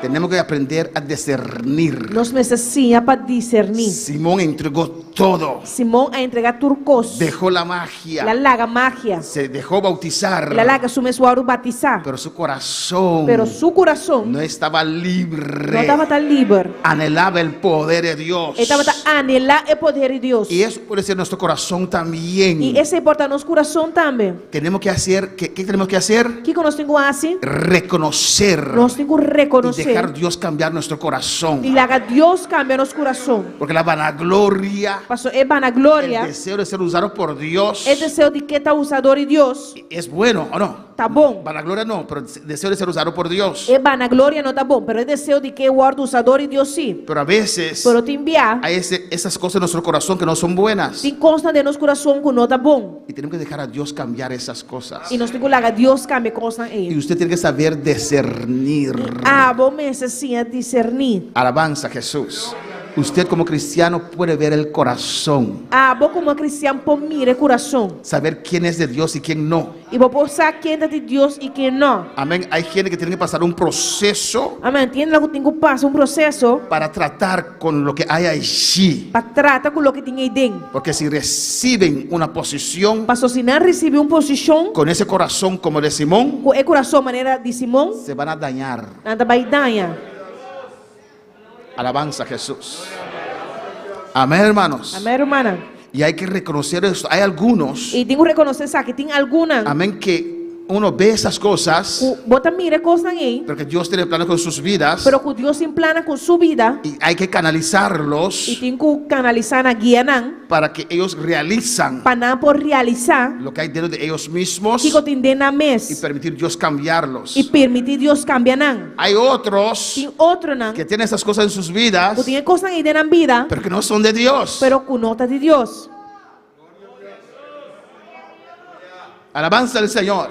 Tenemos que aprender a discernir.
Nos mester siña pa diserní.
Simón entregó todo.
Simon a entregá tur kos.
Dejó la
El a
magia.
laga magia.
Se dejó bautizar.
El a laga su mes wòrdu batisá.
Pero su corazón
Pero su kurason
no estaba libre.
no tabata liber.
Anhelaba el poder de Dios.
E tabata anhelá e poder di Dios.
Y eso puede ser nuestro corazón también.
I esei por ta nos kurason tambe.
Tenemos que hacer, ¿qué, qué tenemos que hacer?
Kiko nos tin ku hasi?
Reconocer
Nos tin ku
y
rekonosé
dejar Dios cambiar nuestro
i
corazón.
laga Dios kambia nos kurason.
Porque la vanagloria,
Paso e
el
vanagloria,
deseo de ser usado por Dios,
e deseo di ke ta usa dor di Dios,
es bueno o no.
ta bon.
Vanagloria no, pero deseo de ser usado por Dios.
E vanagloria no ta bon, pero e deseo di ke wòrdu usa dor di Dios sí.
Pero a veces
Pero tin bia,
hay esas cosas en nuestro corazón que no son buenas.
tin kosnan den nos kurason ku no ta bon.
Y tenemos que dejar a Dios cambiar esas cosas.
I nos tin ku laga Dios kambia e kosnan
Y
ei.
usted tiene que saber discernir.
Abo mester siña diserní.
Alabanza a Jesús. Usted como cristiano puede ver el corazón,
Abo komo kristian por mira e kurason.
saber quién es de Dios y quién no.
I bo por sa ken ta di Dios i ken no.
Amén. Hay gente que tiene que pasar un proceso
Amèn. Tin hende ku tin ku pasa un proseso
para tratar con lo que hay allí.
pa trata ku loke tin ei den.
Porque si reciben una posición
Paso si nan risibí un posishon
con ese corazón como el de Simón,
ku e kurason manera di Simon,
se van a dañar.
nan ta bai daña.
Alabanza a Jesús. Amén, hermanos.
Amèn, rumannan.
Y hay que reconocer esto. Hay algunos,
I tin ku rekonosé esaki. Tin algunnan
amén, que uno ve esas cosas,
ku bo ta mira e kosnan ei,
pero que Dios tiene planes con sus vidas
pero ku Dios tin plannan ku su bida
y hay que canalizarlos
i tin ku kanalisá nan, guia nan,
para que ellos realizan
pa nan por realisá
lo que hay dentro de ellos mismos
kiko tin den nan
y
mes
permitir Dios cambiarlos.
i permití Dios kambia nan.
Hay otros
Tin otronan
que tienen esas cosas en sus vidas,
ku tin e kosnan ei den nan bida,
pero que no son de Dios.
pero ku no ta di Dios.
Alabanza al Señor.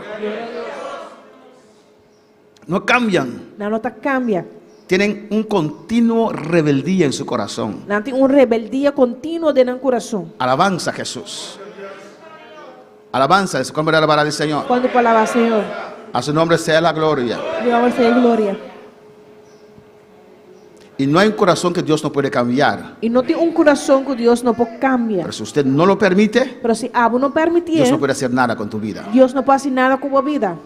No cambian.
Nan no ta kambia.
Tienen un continuo rebeldía en su corazón.
Nan tin un rebeldia kontinuo den nan kurason.
Alabanza a Jesús. Alabanza, ¿cómo alabar al Señor?
Kuantu por alabá Señor?
A su nombre sea la gloria.
Dios sea gloria.
Y no hay un corazón que Dios no puede cambiar.
I no tin un kurason ku Dios no por kambia.
Pero si usted no lo permite,
Pero si abo no permití,
Dios no puede hacer nada con tu vida.
Dios no por hasi nada ku bo bida.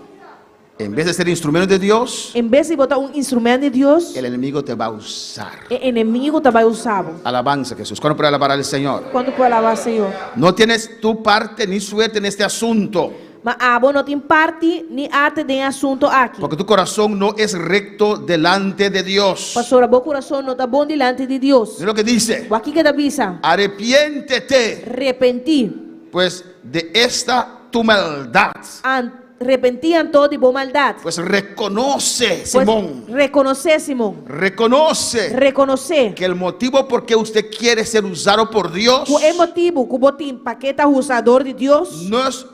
En vez de ser instrumento de Dios,
En bes di bo ta un instrumento di Dios,
el enemigo te va a usar.
e enemigu ta bai usa bo.
Alabanza a Jesús. ¿Cuándo puede alabar al Señor?
Kuantu por alabá Señor?
No tienes tu parte ni suerte en este asunto.
Ma abo no tin parti ni arte den e asuntu aki.
Porque tu corazón no es recto delante de Dios.
Pasobra bo kurason no ta bon dilanti di Dios.
Es lo que dice.
Wak kiko e ta bisa.
Arrepiéntete,
Repentí.
pues, de esta tu maldad.
An repentí anto di bo maldat.
Pues reconoce,
Pues,
Simón.
rekonosé, Simón.
Reconoce
Rekonosé.
que el motivo por qué usted quiere ser usado por Dios
Ku e motibu ku bo tin pa ke ta usa dor di Dios.
no es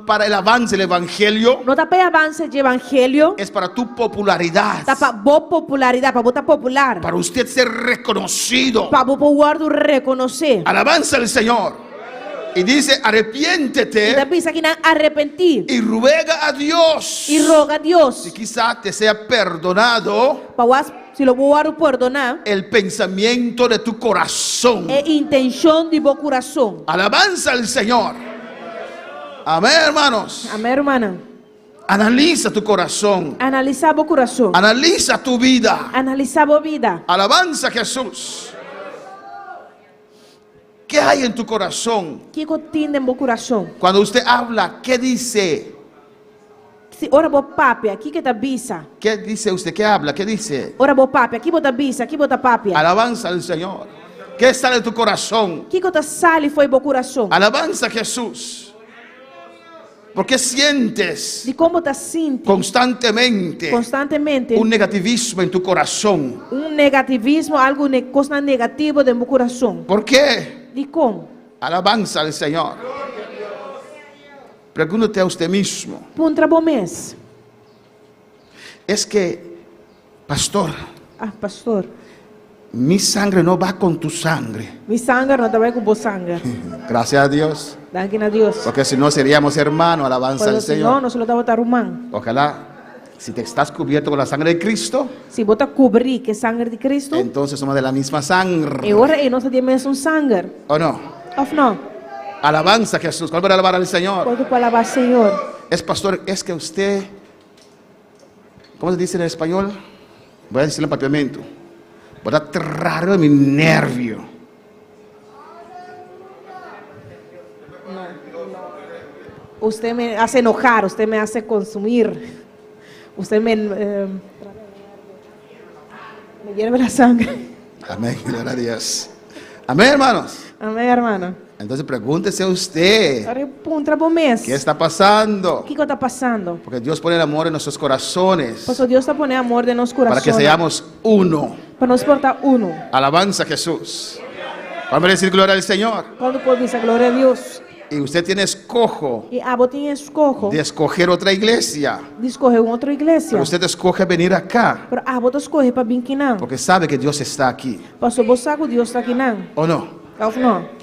para el avance del evangelio,
No ta pa e avanse di evangelio.
es para tu popularidad.
Ta pa bo popularidat, pa bo ta popular.
Para usted ser reconocido.
Pa bo por wòrdu rekonosé.
Alabanza al Señor. Y dice, arrepiéntete.
I ta bisa akinan arepentí.
Y ruega a Dios.
I roga Dios.
Si quizá te sea perdonado.
Pa was si lo bo wòrdu pordoná.
El pensamiento de tu corazón.
E intenshon di bo kurason.
Alabanza al Señor. Amén, hermanos.
Amén, rumannan.
Analiza tu corazón.
Analisá bo kurason.
Analiza tu vida.
Analisá bo bida.
Alabanza a Jesús. ¿Qué hay en tu corazón?
Kiko tin den bo kurason?
Cuando usted habla, ¿qué dice?
Si ora bo papia, kiko e ta bisa?
¿Qué dice usted? ¿Qué habla? ¿Qué dice?
Ora bo papia, kiko bo ta bisa? Kiko bo ta papia?
Alabanza al Señor. ¿Qué sale de tu corazón?
Kiko ta sali fo'i bo kurason?
Alabanza a Jesús. ¿Por qué sientes
Dikon bo ta sinti
constantemente
konstantemente
un negativismo en tu corazón?
un negativismo, algu ne kosnan negativo den bo kurason?
¿Por qué?
Dikon?
Alabanza al Señor. Pregúntate a usted mismo.
Puntra bo mes.
Es que, pastor,
Ah, pastor.
mi sangre no va con tu sangre.
Mi sanger no ta bai ku bo sanger.
Gracias a Dios.
Danki na Dios.
Porque si no seríamos hermanos, alabanza
Pero
al
si no,
Señor.
nos lo tabata ruman.
Ojalá Si te estás cubierto con la sangre de Cristo,
Si bo ta kubrí ku e sanger di Kristu,
entonces somos de la misma
e
sangre.
ora ei nos ta di e mesun sanger.
¿O no?
Òf no?
Alabanza a Jesús. ¿Cuál para alabar al Señor?
Kuantu por alabá Señor?
Es pastor, es que usted, ¿cómo se dice en español? Voy a decirlo en papiamento. Voy a traer mi nervio.
Usted me hace enojar, usted me hace consumir. Usted me, eh, me hierve la sangre.
Amén, gloria a Dios. Amén, hermanos.
Amén, hermano.
Entonces pregúntese usted,
Awor puntra bo mes.
¿qué está pasando?
Kiko ta pasando?
Porque Dios pone el amor en nuestros corazones
Pasobra Dios ta pone amor den nos
para que
kurason.
seamos uno.
Pa nos por ta uno.
Alabanza a Jesús. Vamos a decir gloria al Señor.
Kuantu por bisa gloria na Dios.
Y usted tiene escojo
I abo tin eskoho
de escoger otra iglesia.
di skohe un otro iglesia.
Pero usted escoge venir acá
Pero abo ta skohe pa bin akinan.
porque sabe que Dios está aquí.
Pasobra bo sa ku Dios ta akinan.
¿O no?
Òf no?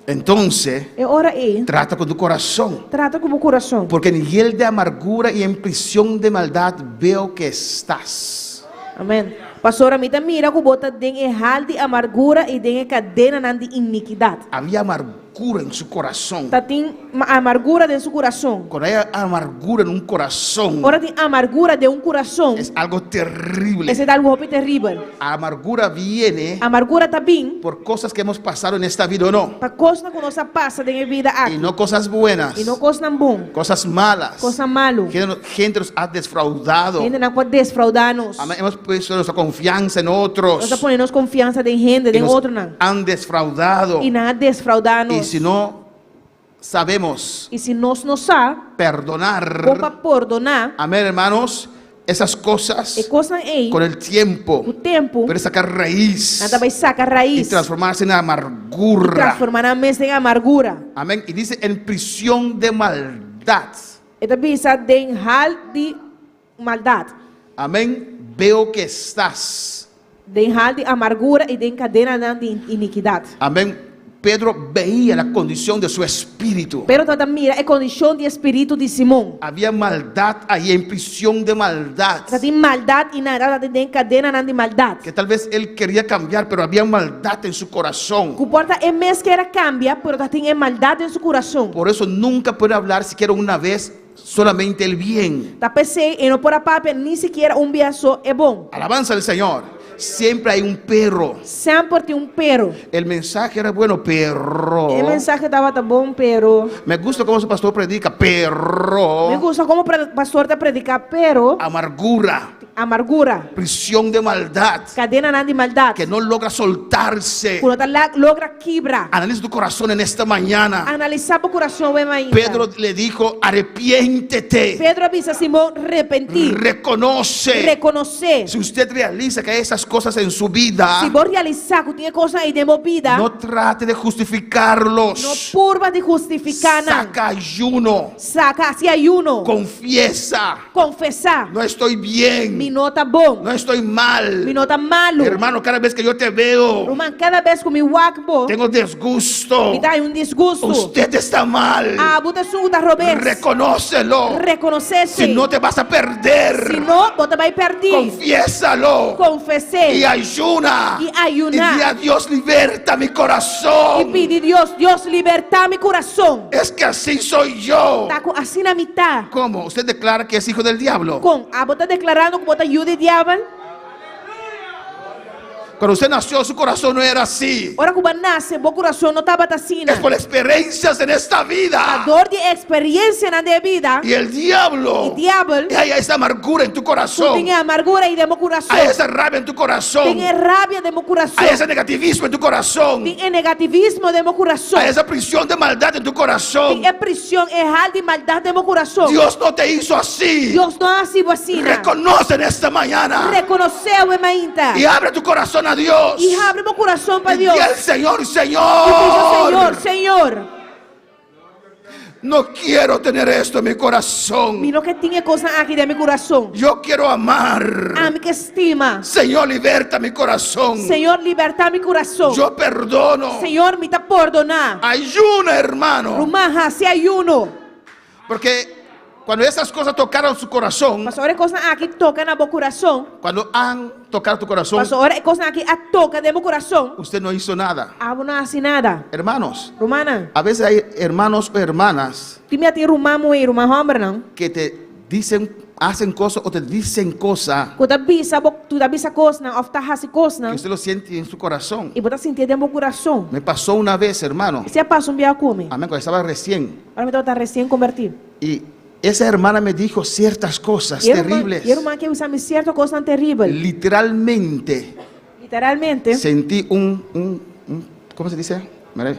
Entonces,
E ora ei,
trata con tu corazón.
trata ku bo kurason.
Porque en hiel de amargura y en prisión de maldad veo que estás.
Amèn. Pasobra mi ta mira ku bo ta den e hel di amargura i den e kadenanan di inikidat.
Había amargura en su corazón.
Tatin amargura den su kurason.
Cuando hay amargura en un corazón,
Ora tin amargura den un kurason.
es algo terrible.
Esei ta algu hopi teribel.
Amargura viene
Amargura ta bin
por cosas que hemos pasado en esta vida o no.
pa kosnan ku nos a pasa den e bida
Y
aki.
no cosas buenas,
I no kosnan bon,
cosas malas.
kosnan malu.
Gente, gente nos ha defraudado.
Hendenan a defroudá nos.
Amén. Hemos puesto nuestra confianza en otros.
Nos a pone nos konfiansa den hende,
Y
den
nos
otronan.
han defraudado.
I nan a defroudá
Y
nos.
si no sabemos
I si nos no sa,
perdonar,
kon pa pordoná,
amén, hermanos, esas cosas
e kosnan ei,
con el tiempo
ku tempu,
puede sacar raíz
nan ta bai saka
y
rais.
transformarse en amargura.
Transformá nan mes den amargura.
Amén. Y dice en prisión de maldad.
E ta bisa den hel di maldat.
Amén. Veo que estás.
Den hel di amargura i den kadenanan di inikidat.
Amén. Pedro veía la condición de su espíritu.
Pedro tabata mira e kondishon di spiritu di Simon.
Había maldad ahí en prisión de maldad.
Tatin maldat einan, tatin den kadenanan di maldat.
Que tal vez él quería cambiar, pero había maldad en su corazón.
Ku por ta e mes ker a kambia, pero tatin e maldat den su kurason.
Por eso nunca puede hablar siquiera una vez solamente el bien.
Ta p'esei, e no por a papia ni sikiera un bia so e bon.
Alabanza al Señor. Siempre hay un pero.
Semper tin un pero.
El mensaje era bueno, pero.
E mensahe tabata bon, pero.
Me gusta cómo su pastor predica, pero.
Mi gusta kon pastor ta prediká, pero.
Amargura,
Amargura.
prisión de maldad,
Kadenanan di maldat.
que no logra soltarse.
Ku no ta logra kibra.
Analiza tu corazón en esta mañana.
Analisá bo kurason awe mainta.
Pedro le dijo, arrepiéntete,
Pedro a bisa Simon repentí.
reconoce.
Rekonosé.
Si usted realiza que hay esas cosas en su vida,
Si bo realisá ku tin e kosnan ei den bo bida,
no trate de justificarlos.
no purba di hustifiká nan.
Saca ayuno,
Saka, hasi ayuno.
confiesa.
Konfesá.
No estoy bien,
Mi no ta bon.
no estoy mal.
Mi no ta malu.
Hermano, cada vez que yo te veo,
Ruman, kada bes ku mi wak bo,
tengo disgusto.
mi ta un disgusto.
Usted está mal.
Abo ta esun ku ta robes.
Reconócelo.
Rekonosé.
Si no te vas a perder,
Si no, bo ta bai pèrdè.
confiésalo.
Konfes'é.
Y ayuna.
I ayuná.
Y di a Dios, liberta mi corazón.
I pidi Dios, Dios libertá mi kurason.
Es que así soy yo.
Ta ku asina mi ta.
¿Cómo? Usted declara que es hijo del diablo.
Kon, abo ta deklarando ku bo ta yu di diabel?
Cuando usted nació, su corazón no era así.
Ora ku bo a nase, bo kurason no tabata asina.
Es por experiencias en esta vida.
Dor di eksperensianan den bida.
Y el diablo.
I diabel.
Y hay esa amargura en tu corazón.
Tin amargura ei den bo kurason.
Hay esa rabia en tu corazón.
Tin rabia den bo kurason.
Hay ese negativismo en tu corazón.
Tin negativismo den bo kurason.
Hay esa prisión de maldad en tu corazón.
Tin e prishon, e hel di maldat den bo kurason.
Dios no te hizo así.
Dios no a hasi bo asina.
Reconoce en esta mañana.
Rekonosé awe mainta.
Y abre tu corazón a Dios.
I habri bo kurason pa
Y
Dios.
di al Señor,
I bisa,
Señor.
Señor, Señor.
No quiero tener esto en mi corazón.
Mi no ke tin e kosnan aki den mi kurason.
Yo quiero amar.
Ami ke stima.
Señor, liberta mi corazón.
Señor, libertá mi kurason.
Yo perdono.
Señor, mi ta pordoná.
Ayuna, hermano.
Ruman, hasi ayuno.
Porque Cuando esas cosas tocaron su corazón,
Paso ora e kosnan aki toka na bo kurason.
cuando han tocado tu corazón,
Paso ora e kosnan aki a toka den bo kurason.
usted no hizo nada.
Abo no a hasi nada.
Hermanos,
Rumannan,
a veces hay hermanos o hermanas
tin bia tin ruman muhé i ruman hòmbernan
que te dicen, hacen cosas o te dicen cosas
ku ta bisa bo, ku ta bisa kosnan òf ta hasi kosnan
que usted lo siente en su corazón.
i bo ta sintié den bo kurason.
Me pasó una vez, hermano.
Esei a pasa un bia ku mi,
Amén, cuando estaba recién.
ora mi tabata resien kombertí.
Y esa hermana me dijo ciertas cosas
I e ruman,
terribles.
i e ruman ke bisa mi sierto kosnan teribel.
Literalmente
Literalmente.
sentí un, un, un, ¿cómo se dice? Mira,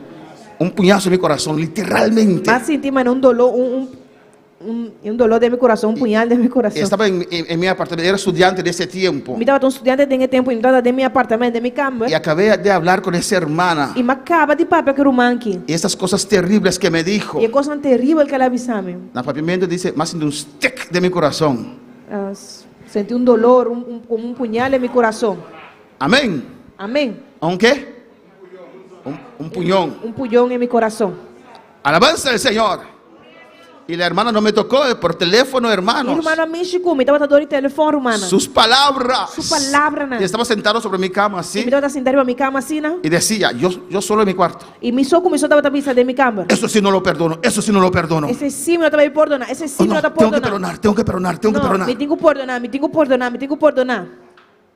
Un puñazo en mi corazón, literalmente.
M'a sinti manera un doló, un, un, un, un doló den mi kurason, un puñal den mi kurason.
Estaba en, en- en mi apartamento, era estudiante de ese tiempo.
Mi tabata un studiante den e tempu i mi tabata den mi apartamento, den mi kamber.
Y acabé de hablar con esa hermana.
I m'a kaba di papia ku e ruman aki.
Y esas cosas terribles que me dijo.
I e kosnan teribel ku el a bisa mi.
Na papiamento dice, m'a sinti un stek den mi kurason.
Sentí un dolor, un, un, komo un puñal den mi kurason.
Amén.
Amén.
¿Un qué? Un, un puñón.
Un puñón en mi corazón.
Alabanza al Señor. Y la hermana no me tocó por teléfono, hermanos.
E ruman no a mishi ku mi, tabata dor di telefòn, rumannan.
Sus palabras.
Su palabranan.
Y estaba sentado sobre mi cama así.
I mi tabata sintá riba mi kama asina.
Y decía, yo, yo solo en mi cuarto.
I mi so ku mi so tabata bisa den mi kamber.
Eso sí no lo perdono, eso sí no lo perdono.
Esei sí mi no ta bai pordoná, esei sí
Oh,
mi
no,
no ta
tengo que
pordoná.
perdonar, tengo que perdonar, tengo que
No,
perdonar.
mi tin ku pordoná, mi tin ku pordoná, mi tin ku pordoná.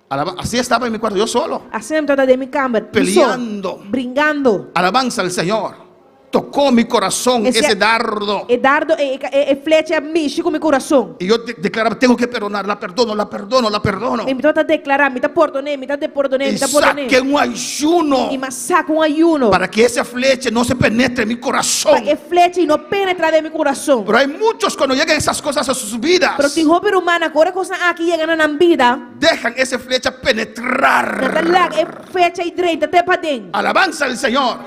Alaba- así estaba en mi cuarto, yo solo.
Asina mi tabata den mi kamber, mi so,
Peleando.
bringando.
Alabanza al Señor. Tocó mi corazón
Ese-
ese dardo.
E dardo, e, e, e flecha a mishi ku mi kurason.
Y yo de- declaraba, tengo que perdonar, la perdono, la perdono, la perdono.
I mi tabata deklará, mi ta pordon'é, mi ta de pordon'é,
Y
mi ta pordon'é.
saqué un ayuno
I m'a saka un ayuno
para que esa flecha no se penetre en mi corazón.
pa e flecha ei no penetrá den mi kurason.
Pero hay muchos cuando llegan esas cosas a sus vidas,
Pero tin hopi rumannan ku ora e kosnan aki yega na nan bida,
dejan esa flecha penetrar.
nan ta laga e flecha ei drenta te paden.
Alabanza al Señor.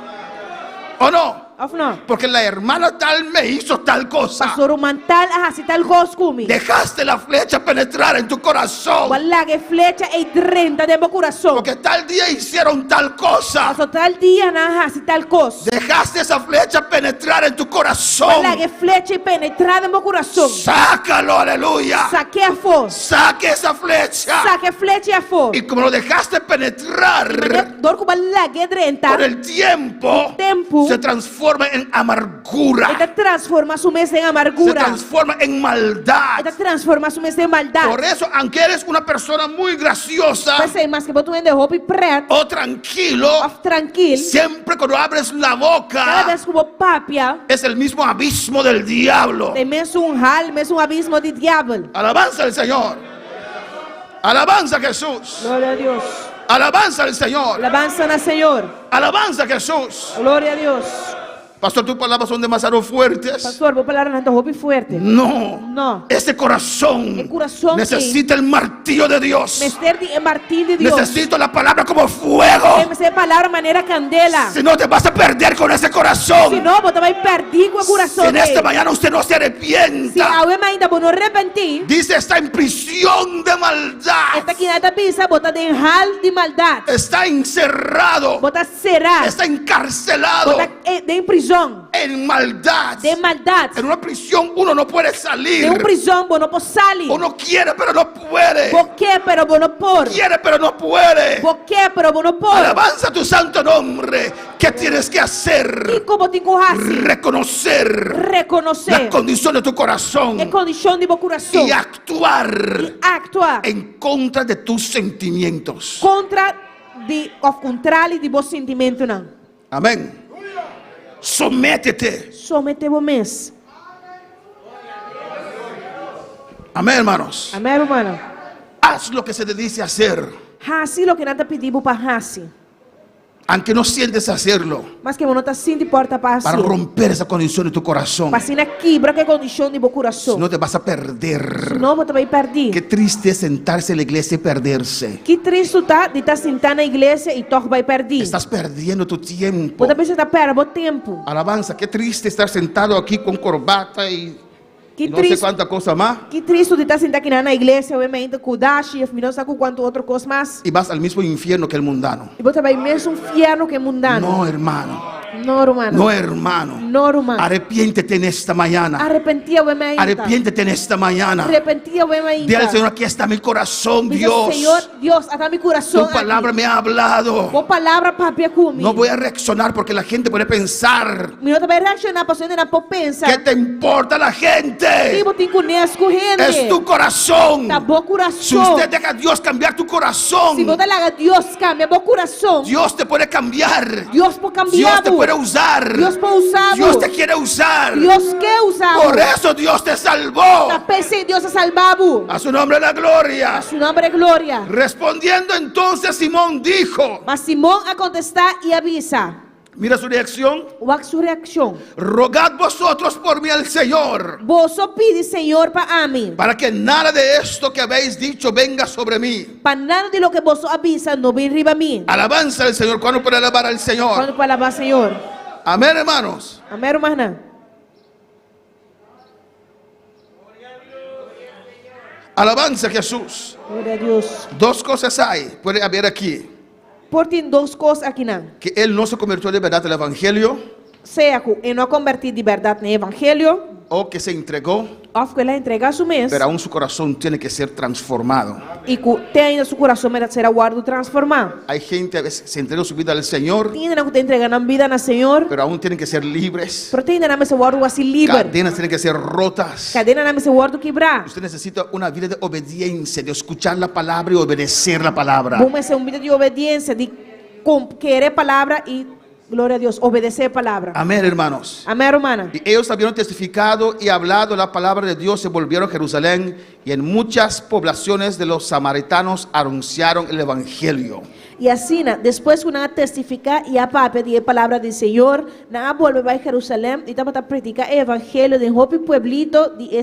¿O no?
Òf no?
Porque la hermana tal me hizo tal cosa.
Paso ruman tal a hasi tal kos ku mi.
Dejaste la flecha penetrar en tu corazón.
Bo a laga e flecha ei drenta den bo kurason.
Porque tal día hicieron tal cosa.
Paso tal dia nan a hasi tal kos.
Dejaste esa flecha penetrar en tu corazón.
Bo a laga e flecha ei penetrá den bo kurason.
Sácalo, aleluya.
Sak'é afó.
Saque esa flecha.
Saka e flecha ei afó.
Y como lo dejaste penetrar.
I manera dor ku bo a lag'é drenta.
Con el tiempo.
Tempu.
Se transforma en amargura.
E ta transformá su mes den
Se
amargura.
transforma en maldad.
E ta transformá su mes den maldat.
Por eso, aunque eres una persona muy graciosa.
P'esei, maske bo ta un hende hopi pret.
O tranquilo.
Òf trankil.
Siempre cuando abres la boca.
Kada bes ku bo papia.
Es el mismo abismo del diablo.
Ta e mesun hal, mesun abismo di diabel.
Alabanza al Señor. Alabanza a Jesús.
Gloria a Dios.
Alabanza al Señor.
Alabanza na Señor.
Alabanza a Jesús.
Gloria a Dios.
Pastor, tus palabras son demasiado fuertes.
Pastor, bo palabranan ta hopi fuerte.
No.
No.
Ese corazón
E kurason
necesita el martillo de Dios.
Mester di e martil di Dios.
Necesito la palabra como fuego.
E mester palabra manera kandela.
Si no te vas a perder con ese corazón.
Si no, bo ta bai pèrdí ku e kurason.
Si en esta mañana usted no se arrepienta.
Si awe mainta bo no repentí.
Dice está en prisión de maldad.
E ta kina ta bisa bo ta den hal di maldat.
Está encerrado.
Bo ta será.
Está encarcelado.
Bo ta den prizòn.
En maldad.
Den maldat.
En una prisión uno no puede salir.
Den un prizòn bo no por sali.
Uno quiere pero no puede.
Bo ke pero bo no por.
Quiere pero no puede.
Bo ke pero bo no por.
Alabanza tu santo nombre. ¿Qué tienes que hacer?
Kiko bo tin ku hasi?
Reconocer.
Rekonosé.
La condición de tu corazón.
E kondishon di bo kurason.
Y actuar.
I aktua.
En contra de tus sentimientos.
Kontra di òf kontrali di bo sintimentunan.
Amén. Sométete.
Someté bo mes.
Amén, hermanos.
Amén, rumannan.
Haz lo que se te dice hacer.
Hasi loke nan ta pidi bo pa hasi.
Aunque no sientes hacerlo.
Maske bo no ta sinti por ta pa
Para
hasi.
romper esa condición de tu corazón.
Pa asina kibra ku e kondishon di bo kurason.
Si no te vas a perder.
Si no bo ta bai pèrdí.
Qué triste es sentarse en la iglesia y perderse.
Ki tristu ta di ta sintá na iglesia i tòg bai pèrdí.
Estás perdiendo tu tiempo.
Bo ta bisa ta pèrdè bo tempu.
Alabanza, qué triste estar sentado aquí con corbata y
Ki
no sé
tristu,
cuánta cosa más.
ki tristu di ta sinta akinan na iglesia obviamente ku dashi of mi no sa ku kuantu otro kos mas.
Y vas al mismo infierno que el mundano.
I bo ta bai mesun fierno ku e mundano.
No, hermano.
No, ruman.
No, hermano.
No, ruman.
Arrepiéntete en esta mañana.
Arepentí awe mainta.
Arrepiéntete en esta mañana.
Arepentí awe mainta.
Dile al Señor, aquí está mi corazón,
Bisa,
Dios.
Señor, Dios, ata mi kurason
Tu palabra
aki.
me ha hablado.
Bo palabra a papia ku mi.
No voy a reaccionar porque la gente puede pensar.
Mi no ta bai reakshoná pasobra hendenan por pensa.
¿Qué te importa la gente?
Ki bo tin kunes ku hende?
Es tu corazón.
Ta bo
Si
kurason.
usted deja a Dios cambiar tu corazón,
Si bo ta laga Dios kambia bo kurason,
Dios te puede cambiar.
Dios por kambia
Dios te
bo.
puede usar.
Dios por usa bo.
Dios te quiere usar.
Dios ke usa bo.
Por eso Dios te salvó.
Ta p'esei Dios a salba bo.
A su nombre la gloria.
A su nomber gloria.
Respondiendo entonces Simón dijo,
Ma Simon a kontestá i a bisa.
Mira su reacción.
Wak su reakshon.
Rogad vosotros por mí al Señor.
Boso pidi Señor pa ami.
Para que nada de esto que habéis dicho venga sobre mí.
Pa nada di loke boso a bisa no bin riba mi.
Alabanza al Señor. ¿Cuándo puede alabar al Señor?
¿Cuándo puede alabar al Señor?
Amén, hermanos.
Amén, hermana.
Alabanza a Jesús.
Gloria a Dios.
Dos cosas hay, puede haber aquí.
Por tin dos kos akinan.
Que él no se convirtió de verdad al Evangelio.
Sea ku e no a kombertí di bèrdat na e Evangelio.
O que se entregó.
Òf ku el a entregá su mes.
Pero aún su corazón tiene que ser transformado.
I ku te ainda su kurason mester ser a wòrdu transformá.
Hay gente a veces se entrega su vida al Señor.
Tin hendenan ku ta entregá nan bida na Señor.
Pero aún tienen que ser libres.
Pero te ainda nan mester wòrdu hasi liber.
Cadenas tienen que ser rotas.
Kadenanan mester wòrdu kibrá.
Usted necesita una vida de obediencia, de escuchar la palabra y obedecer la palabra.
Bo mester un bida di obediencia, di kere palabra i, gloria a Dios, obedesé palabra.
Amén, hermanos.
Amén, rumannan.
Y ellos habiendo testificado y hablado la palabra de Dios, se volvieron a Jerusalén y en muchas poblaciones de los samaritanos anunciaron el evangelio.
I asina, despues ku nan a testifiká i a papia di e palabra di Señor, nan a bolbe bai Jerusalèm i tabata prediká e evangelio den hopi pueblito di e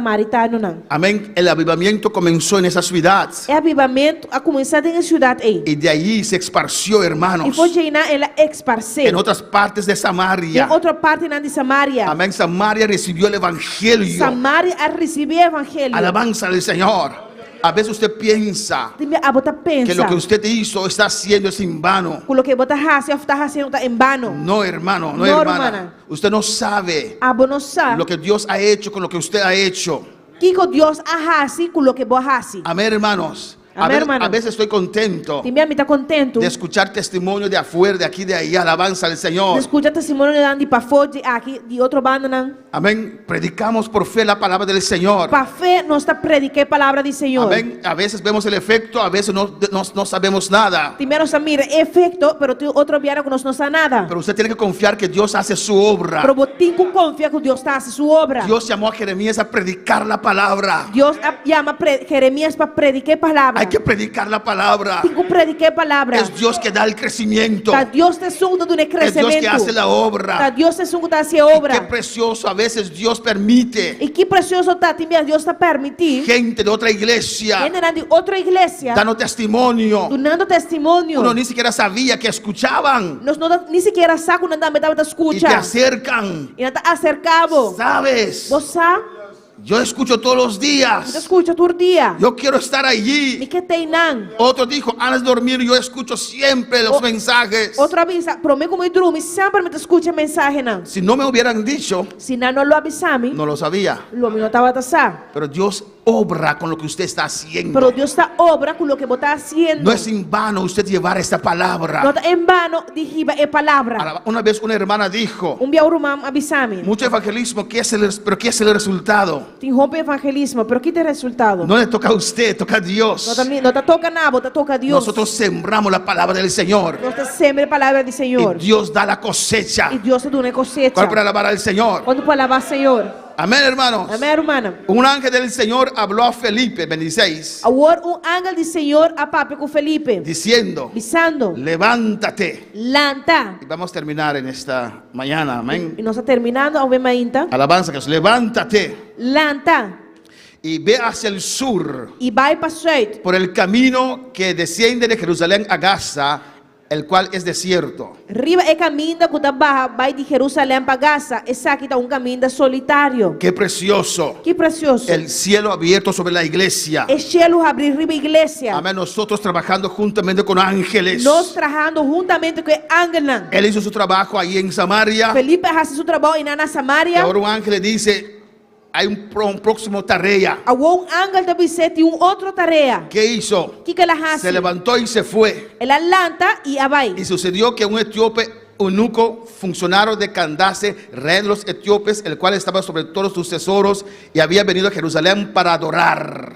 samaritanonan.
Amén. El avivamiento comenzó en esa ciudad.
E avivamentu a kuminsá den e siudat ei.
Y de allí se esparció, hermanos.
I for djeinan el a eksparsé.
En otras partes de Samaria.
Den otro partinan di Samaria.
Amén. Samaria recibió el evangelio.
Samaria a risibí e evangelio.
Alabanza al Señor. A veces usted piensa
Tin bia abo ta pensa.
que lo que usted hizo, está haciendo es en vano.
Ku loke bo ta hasi òf ta hasiendo ta en bano.
No, hermano, no,
No,
hermana.
hermana.
Usted no sabe
Abo no sa.
lo que Dios ha hecho con lo que usted ha hecho.
Kiko Dios a hasi ku loke bo a hasi.
Amén, hermanos. A
Amén,
veces,
hermano.
a veces estoy contento
Tin bia mi ta kontentu.
de escuchar testimonio de afuera, de aquí, de allá. Alabanza al Señor.
Di skucha testimonionan di pafó, di aki, di otro bandanan.
Amén. Predicamos por fe la palabra del Señor.
Pa fe nos ta prediká e palabra di Señor.
Amén. A veces vemos el efecto, a veces no, no, no sabemos nada.
Tin bia nos ta mira e efekto, pero tin otro biaha ku nos no sa nada.
Pero usted tiene que confiar que Dios hace su obra.
Pero bo tin ku konfia ku Dios ta hasi su obra.
Dios llamó a Jeremías a predicar la palabra.
Dios a yama Jeremías pa prediká e palabra.
Hay que predicar la palabra.
Tin ku prediká e palabra.
Es Dios que da el crecimiento.
Ta Dios ta esun ku ta duna e
Es Dios que
kresementu.
hace la obra.
Ta Dios ta esun ku ta hasi e obra.
Qué precioso, a veces Dios permite.
I ki presioso ta, tin biaha Dios ta permití.
Gente de otra iglesia.
Hendenan di otro iglesia.
Dando testimonio.
Dunando testimonio.
Uno ni siquiera sabía que escuchaban.
Nos no ta ni sikiera sa ku nan tambe tabata skucha.
Y te acercan.
I nan ta aserká bo.
Sabes.
Bo sa.
Yo escucho todos los días.
Mi ta skucha tur dia.
Yo quiero estar allí.
Mi ke ta einan.
Otro dijo, antes de dormir yo escucho siempre los mensajes.
Otro a bisa, promé ku mi drumi semper mi ta skucha e mensahenan.
Si no me hubieran dicho,
Si nan no lo a bisa mi,
no lo sabía.
lo mi no tabata sa.
Pero Dios obra con lo que usted está haciendo.
Pero Dios ta obra ku loke bo ta hasiendo.
No es en vano usted llevar esta palabra.
No ta en vano di hiba e palabra.
Alaba, una vez una hermana dijo,
Un bia un ruman a bisa mi.
Mucho evangelismo, ¿qué es el, pero qué es el resultado?
Tin hopi evangelismo, pero ki ta e resultado?
No le toca a usted, toca a Dios.
No ta mi, no ta toca na bo, ta toca Dios.
Nosotros sembramos la palabra del Señor.
Nos ta sembra e palabra di Señor.
Y Dios da la cosecha.
Y Dios ta duna e cosecha.
¿Cuál para alabar al Señor?
Cuánto para alabar Señor?
Amén, hermanos.
Amén, hermana.
Un ángel del Señor habló a Felipe, 26.
Awor un ángel di Señor a papia ku Felipe.
Diciendo.
Bisando.
Levántate.
Lanta.
Y vamos a terminar en esta mañana, amén.
Y nos ta terminando awe mainta.
Alabanza a Dios. Levántate.
Lanta.
Y ve hacia el sur.
Y bai pa zuid.
Por el camino que desciende de Jerusalén a Gaza. El cual es desierto.
Riba e kaminda ku ta baha bai di Jerusalèm pa Gaza, esaki ta un kaminda solitario.
Qué precioso.
Ki presioso!
El cielo abierto sobre la iglesia.
E shelu habrí riba iglesia.
Amén. Nosotros trabajando juntamente con ángeles.
Nos trahando huntamente ku e angelnan.
Él hizo su trabajo ahí en Samaria.
Felipe a hasi su trabou einan na
Y
Samaria.
ahora un ángel le dice, hay un, un próximo tarea.
Awor un angel ta bis'é tin un otro tarea.
¿Qué hizo?
Kiko el a hasi?
Se levantó y se fue.
El a lanta i a bai.
Y sucedió que un etíope eunuco, funcionario de Candace, rey de los etíopes, el cual estaba sobre todos sus tesoros y había venido a Jerusalén para adorar.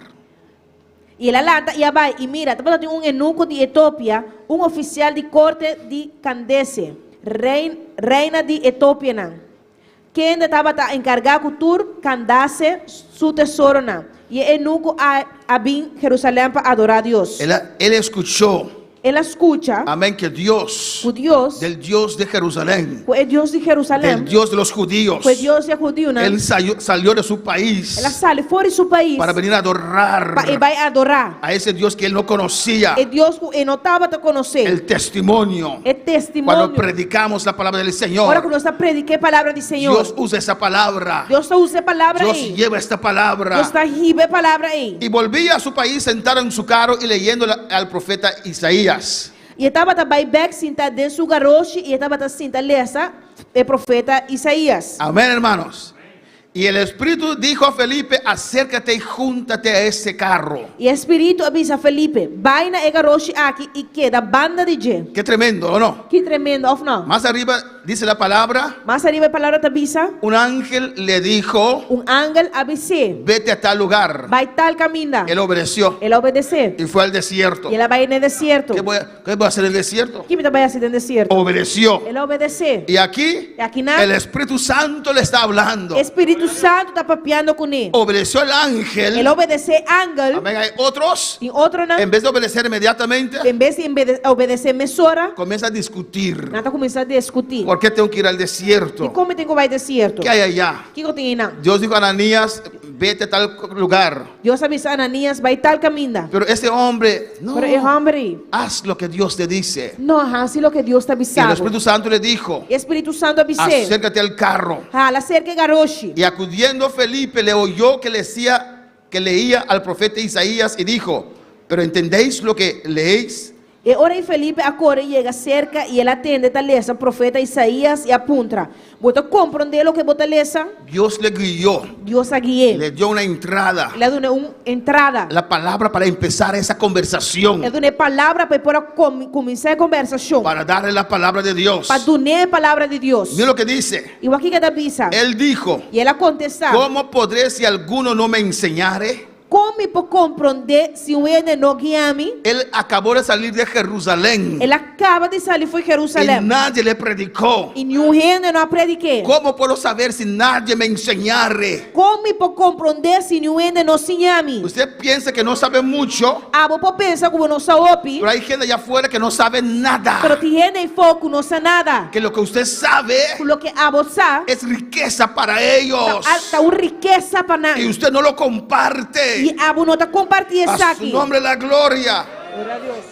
I el a lanta i a bai, i mira, tabata tin un enuko di Etopia, un ofisial di korte di Kandese, reina di etopianan, kende tabata enkargá ku tur Kandase su tesoronan. I e enuko a a bin Jerusalèm pa adorá Dios.
El, el escuchó.
El a skucha.
Amén, que Dios.
Ku Dios.
Del Dios de Jerusalén.
Ku e Dios di Jerusalèm.
Del Dios de los judíos.
Ku e Dios di e hudiunan.
Él salió, salió de su país.
El a sali for di su pais.
Para venir a adorar.
Pa e bai adorá.
A ese Dios que él no conocía.
E Dios ku e no tabata konosé.
El testimonio.
E testimonio.
Cuando predicamos la palabra del Señor.
Ora ku nos ta prediká e palabra di Señor.
Dios usa esa palabra.
Dios ta usa e palabra
Dios
ei.
lleva esta palabra.
Dios ta hiba e palabra ei.
Y volvía a su país sentado en su carro y leyendo al profeta Isaías.
I e tabata bai bèk sinta den su garoshi i e tabata sinta lesa e profeta Isaías.
Amén, hermanos. Y el Espíritu dijo a Felipe, acércate y júntate a ese carro.
I e Spiritu a bisa Felipe, Bai na e garoshi aki i keda banda di dje.
Qué tremendo, ¿o no?
Ki tremendo, òf no?
Más arriba dice la palabra.
Mas ariba e palabra ta bisa.
Un ángel le dijo.
Un ángel a bis'é.
Vete a tal lugar.
Bai tal kaminda.
Él obedeció.
El a obedesé.
Y fue al desierto.
I el a bai na e desierto.
¿Qué voy a, qué voy a hacer en el desierto?
Ki mi ta bai hasi den desierto?
Obedeció.
El a obedesé.
Y aquí,
I akinan,
el Espíritu Santo le está hablando.
E Spiritu Santu ta papiando kuné.
Obedeció el ángel.
El a obedesé ángel.
Amén. Hay otros.
Tin otronan.
En vez de obedecer inmediatamente.
En bes di obedesé mesora.
Comienza a discutir.
Nan ta kuminsá diskutí.
¿Por qué tengo que ir al desierto?
Dikon mi tin ku bai desierto?
¿Qué hay allá?
Kiko tin einan?
Dios dijo a Ananías, vete a tal lugar.
Dios a bisa Ananías, bai tal kaminda.
Pero ese hombre, no.
Pero e hòmber ei.
Haz lo que Dios te dice.
No, hasi loke Dios ta bisa
Y el
bo.
Espíritu Santo le dijo,
E Spiritu Santu a bis'é.
Acércate al carro.
Hala serka e garoshi.
Y acudiendo Felipe le oyó que le decía, que leía al profeta Isaías y dijo, Pero entendéis lo que leéis?
E ora ei Felipe a kore yega serka i el a tende ta lesa profeta Isaías i a puntra, Bo ta komprondé loke bo ta lesa?
Dios le guió.
Dios a gui'é.
Le dio una entrada.
El a dun'é un entrada.
La palabra para empezar esa conversación.
El a dun'é palabra pa e por a kuminsá e kombersashon.
Para darle la palabra de Dios.
Pa dun'é e palabra di Dios.
Mira lo que dice.
I wak kiko e ta bisa.
Él dijo.
I el a kontestá.
¿Cómo podré si alguno no me enseñare?
Kon mi por komprondé si un hende no guia mi?
Él acabó de salir de Jerusalén.
El a kaba di sali for di Jerusalèm.
Y nadie le predicó.
I niun hende no a predik'é.
¿Cómo puedo saber si nadie me enseñare?
Kon mi por komprondé si niun hende no siña mi?
Usted piensa que no sabe mucho.
Abo por pensa ku bo no sa hopi.
Pero hay gente allá afuera que no sabe nada.
Pero tin hende ei fó ku no sa nada.
Que lo que usted sabe.
Ku loke abo sa.
Es riqueza para ellos.
Ta un rikesa pa nan.
Y usted no lo comparte.
I abo no ta kompartí
A
esaki.
su nombre la gloria.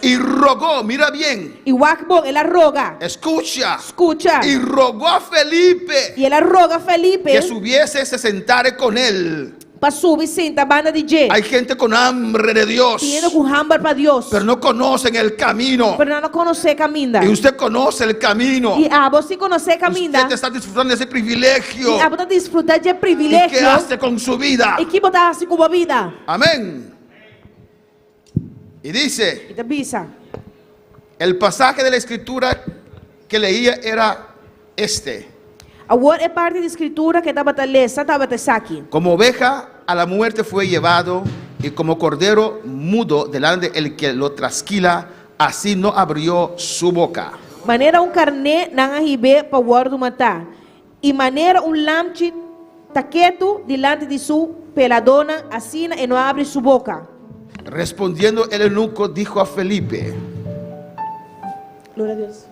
Y rogó, mira bien.
I wak bon, el a roga.
Escucha.
Skucha.
Y rogó a Felipe.
I el a roga Felipe.
Que subiese y se sentare con él.
Pa subi sinta banda di dje.
Hay gente con hambre de Dios.
Tin hende ku hamber pa Dios.
Pero no conocen el camino.
Pero nan no konosé kaminda.
Y usted conoce el camino.
I abo si konosé kaminda.
Usted está disfrutando de ese privilegio.
I abo ta disfrutá dje
¿Y qué
privilegio.
hace con su vida?
I ki bo ta hasi ku bo bida?
Amén. Y dice.
I ta bisa.
El pasaje de la escritura que leía era este.
Awor e parti di Skritura ku e tabata lesa tabata esaki.
Como oveja a la muerte fue llevado, y como cordero mudo delante el que lo trasquila, así no abrió su boca.
Manera un karné nan a hib'é pa wòrdu matá, i manera un lamchi ta ketu dilanti di su peladónan, asina e no a abri su boka.
Respondiendo el eunuco dijo a Felipe,
Gloria a Dios.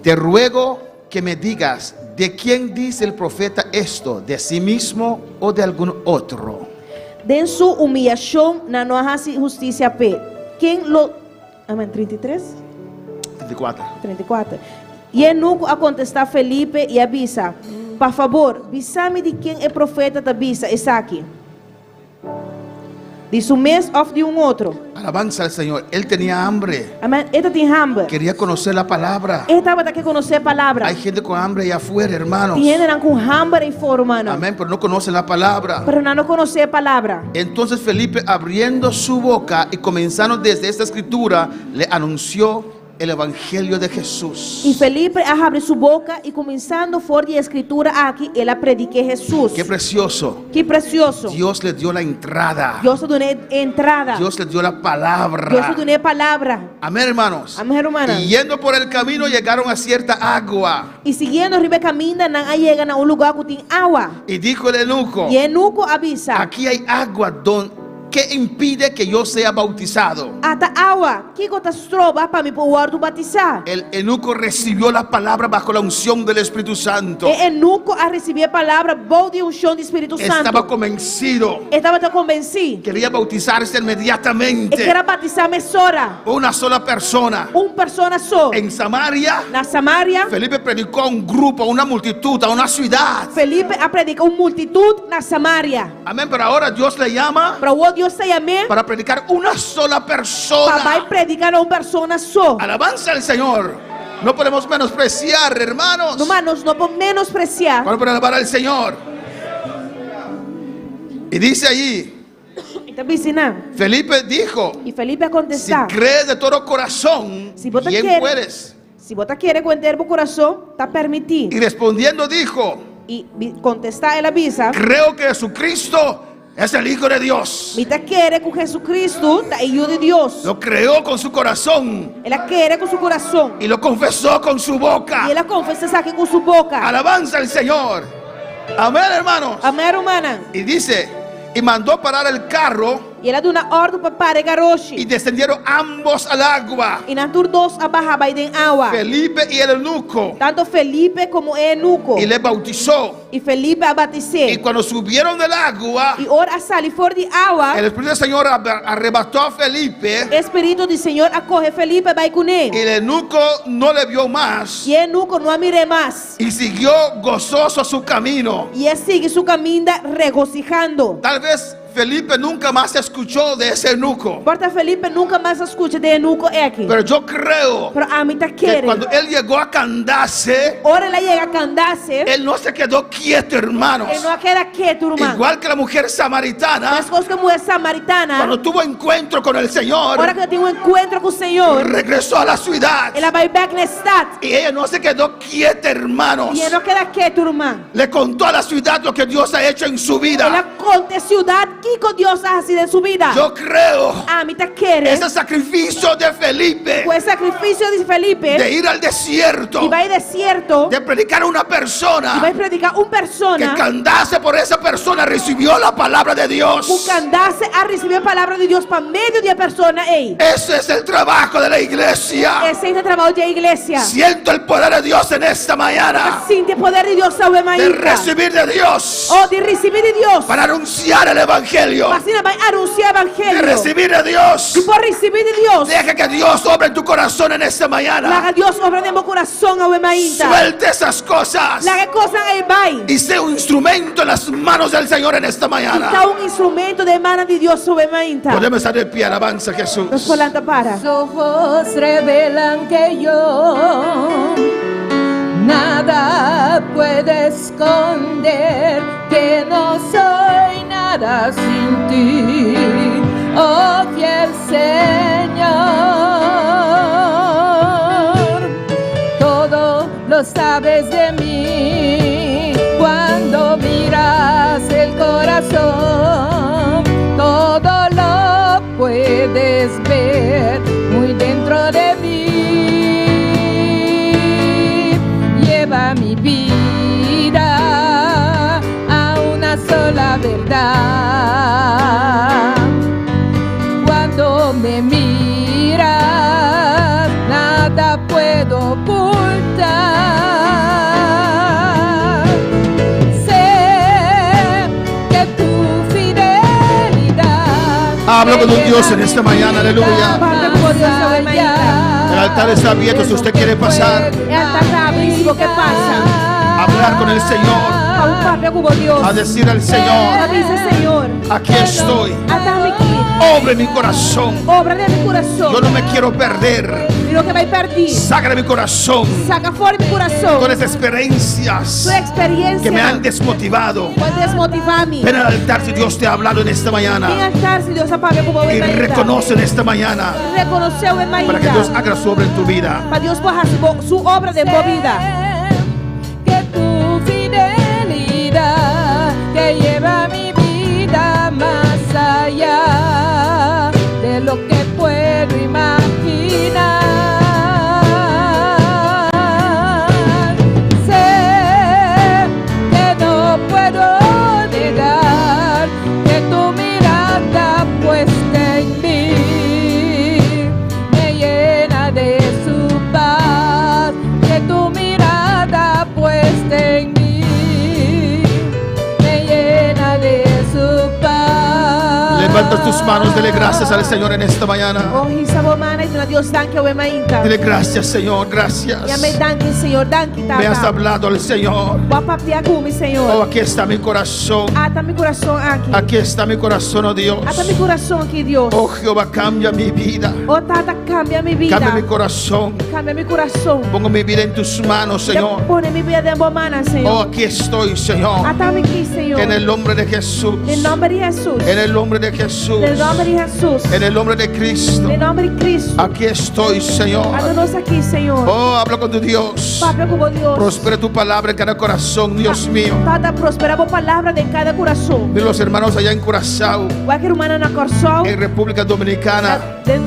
Te ruego que me digas, ¿de quién dice el profeta esto? ¿De sí mismo o de algún otro?
Den su humillashon nan no a hasi hustisia p'e. Ken lo Amen 33.
34.
34. I e eunuko a kontestá Felipe i a bisa, Pa fabor, bisa mi di ken e profeta ta bisa esaki, di su mes òf di un otro?
Alabanza al Señor. Él tenía hambre.
Amèn. E tatin hamber.
Quería conocer la palabra.
E tabata ke konosé e palabra.
Hay gente con hambre allá afuera, hermanos.
Tin hendenan ku hamber ei for, rumannan.
Amén, pero no conocen la palabra.
Pero nan no konosé e palabra.
Entonces Felipe, abriendo su boca y comenzando desde esta escritura, le anunció el evangelio de Jesús.
I Felipe a habri su boka i kuminsando for di e skritura aki, el a predik'é Hesus.
Qué precioso.
Ki presioso.
Dios le dio la entrada.
Dios a dun'é e entrada.
Dios le dio la
Dios a
palabra.
dun'é e palabra.
Amén, hermanos.
Amén, rumannan.
Y yendo por el camino llegaron a cierta agua.
I siguiendo riba e kaminda, nan a yega na un lugá ku tin awa.
Y dijo el eunuco,
I e eunuko a bisa.
aquí hay agua, don, ¿qué impide que yo sea bautizado?
Ata awa, kiko ta stroba pa mi por wòrdu batisá?
El eunuco recibió la palabra bajo la unción del Espíritu Santo.
E eunuko a risibí e palabra bou di unshon di Spiritu
Estaba
Santu.
convencido.
E tabata konvensí.
Quería bautizarse inmediatamente.
E ker a batisá mesora.
Una sola persona.
Un persona so.
En Samaria,
Na Samaria,
Felipe predicó a un grupo, a una multitud, a una ciudad.
Felipe a prediká un multitut na Samaria.
Amén. Pero ahora Dios le llama
Pero awor Dios ta yam'é
para predicar una sola
pa bai
persona.
prediká na un persona so.
Alabanza al Señor. No podemos menospreciar, hermanos.
Ruman, nos no por menospresiá.
Vamos para alabar al Señor. Y dice allí,
I ta bisa einan.
Felipe dijo,
I Felipe a
si
kontestá.
crees de todo corazón,
Si vos te
bien
quieres-
puedes.
Si bo ta kere ku henter bo kurason, ta permití.
Y respondiendo dijo,
I kontestá el a bisa.
creo que Jesucristo es el Hijo de Dios.
Mi ta kere ku Jesucristo ta e Yu di Dios.
Lo creó con su corazón
El a kere ku su kurason.
y lo confesó con su boca.
I el a konfesá esaki ku su boka.
Alabanza al Señor. Amén, hermanos.
Amèn, rumannan.
Y dice, y mandó parar el carro
I el a duna òrdu pa para e garoshi.
y descendieron ambos al agua.
I nan tur dos a baha bai den awa.
Felipe y el eunuco.
Tantu Felipe komo e eunuko.
Y le bautizó.
I Felipe a batis'é.
Y cuando subieron del agua,
I ora a sali for di awa.
el Espíritu del Señor arrebató a Felipe.
Spiritu di Señor a kohe Felipe bai kuné.
Y el eunuco no le vio más.
I e eunuko no a mir'é mas.
Y siguió gozoso su camino.
I el a sigui su kaminda regosihando.
Tal vez Felipe nunca más escuchó de ese eunuco.
Por ta Felipe nunka mas a skucha di e eunuko aki.
Pero yo creo
Pero ami ta
que
kere.
cuando él llegó a Candace,
Ora el a yega Candace,
él no se quedó quieto, hermanos.
E no a keda ketu, ruman.
Igual que la mujer samaritana,
Meskos ku e muhé samaritana,
cuando tuvo encuentro con el Señor,
ora ku el a tin un enkuentro ku Señor,
regresó a la ciudad.
El a bai bèk na stat.
Y ella no se quedó quieta, hermanos.
I e no a keda ketu, ruman.
Le contó a la ciudad lo que Dios ha hecho en su vida.
El a konta e siudat kiko Dios a hasi den su bida.
Yo creo
Ami ta kere.
ese sacrificio de Felipe,
Ku e sakrifisio di Felipe,
de ir al desierto,
di bai desierto,
de predicar a una persona,
di bai prediká un persona,
que Candace por esa persona recibió la palabra de Dios.
Ku Candace a risibí e palabra di Dios pa medio di e persona ei.
Ese es el trabajo de la iglesia.
Esei ta e trabou di iglesia.
Siento el poder de Dios en esta mañana.
Sinti e poder di Dios awe
De
mainta.
recibir de Dios.
Oh, di risibí di Dios.
Para anunciar el evangelio.
Pa asina bai anunsiá
De
evangelio.
recibir de Dios.
Di por risibí di Dios.
Deja que Dios obre en tu corazón en esta mañana.
Laga Dios obra den bo kurason awe mainta.
Suelte esas cosas.
Laga e kosnan ei bai.
Y sea un instrumento en las manos del Señor en esta mañana.
I ta un instrumento den man di Dios awe mainta.
Podemos estar de pie, alabanza a Jesús.
Nos por lanta para.
Los ojos revelan que yo nada puedo esconder, que no soy nada sin ti, oh fiel Señor. Todo lo sabes de mí cuando miras el corazón, todo lo puedes ver muy dentro de mí. Lleva mi vida a una sola verdad. Cuando me miras, nada puedo ocultar. Sé que tu fidelidad
Habla con un Dios en esta mañana, aleluya.
más allá.
altar está abierto si usted quiere pasar.
E altar ta habrí si bo ke pasa.
Hablar con el Señor.
Pa bo papia ku bo Dios.
A decir al
Pa
Señor,
bisa Señor.
aquí estoy.
Ata mi aki.
Obra en mi corazón.
Obra den mi kurason.
Yo no me quiero perder.
Mi no ke bai pèrdí.
Saca de mi corazón
Saka for di mi kurason.
todas las experiencias
Tur eksperensia
que me han desmotivado.
Ku a desmotivá mi.
Ven al altar si Dios te ha hablado en esta
Bin
mañana.
altar si Dios a papia ku bo
Y
mainta.
reconoce en esta mañana
Rekonosé awe mainta.
para que Dios haga su obra en tu vida.
Pa Dios por hasi su obra den bo bida.
Que tu fidelidad que lleva mi vida más allá de lo que puedo imaginar. Sé que no puedo negar que tu mirada puesta en mí me llena de su paz, que tu mirada puesta en mí me llena de su paz.
Levanta tus manos, dele gracias al Señor en esta mañana.
Oh, hisa bo man i duna Dios danki awe mainta.
Dile gracias, Señor, gracias.
Yam'é danki, Señor, danki,
Me has
Tata.
hablado al Señor.
Bo a papia ku mi, Señor.
Oh, aquí está mi corazón.
Ata mi kurason aki.
Aquí está mi corazón, oh Dios.
Ata mi kurason aki, Dios.
Oh Jehová, cambia mi vida.
Oh Tata, kambia mi bida.
Cambia mi corazón.
Kambia mi kurason.
Pongo mi vida en tus manos, Señor.
Pone mi bida den bo man, Señor.
Oh, aquí estoy, Señor.
Ata mi aki, Señor.
En el nombre de Jesús.
Den nòmber di Hesus.
En el nombre de Jesús.
Den nòmber di Hesus.
En el nombre de Cristo.
Den nòmber di Kristu.
Aquí estoy, Señor.
Ata nos aki, Señor.
Oh, habla con tu Dios.
Papia ku bo Dios.
Prospera tu palabra en cada corazón, Dios mío.
Tata, prosperá bo palabra den kada kurason.
Mira los hermanos allá en Curazao,
Wak e rumannan na Kòrsou,
en República Dominicana,
den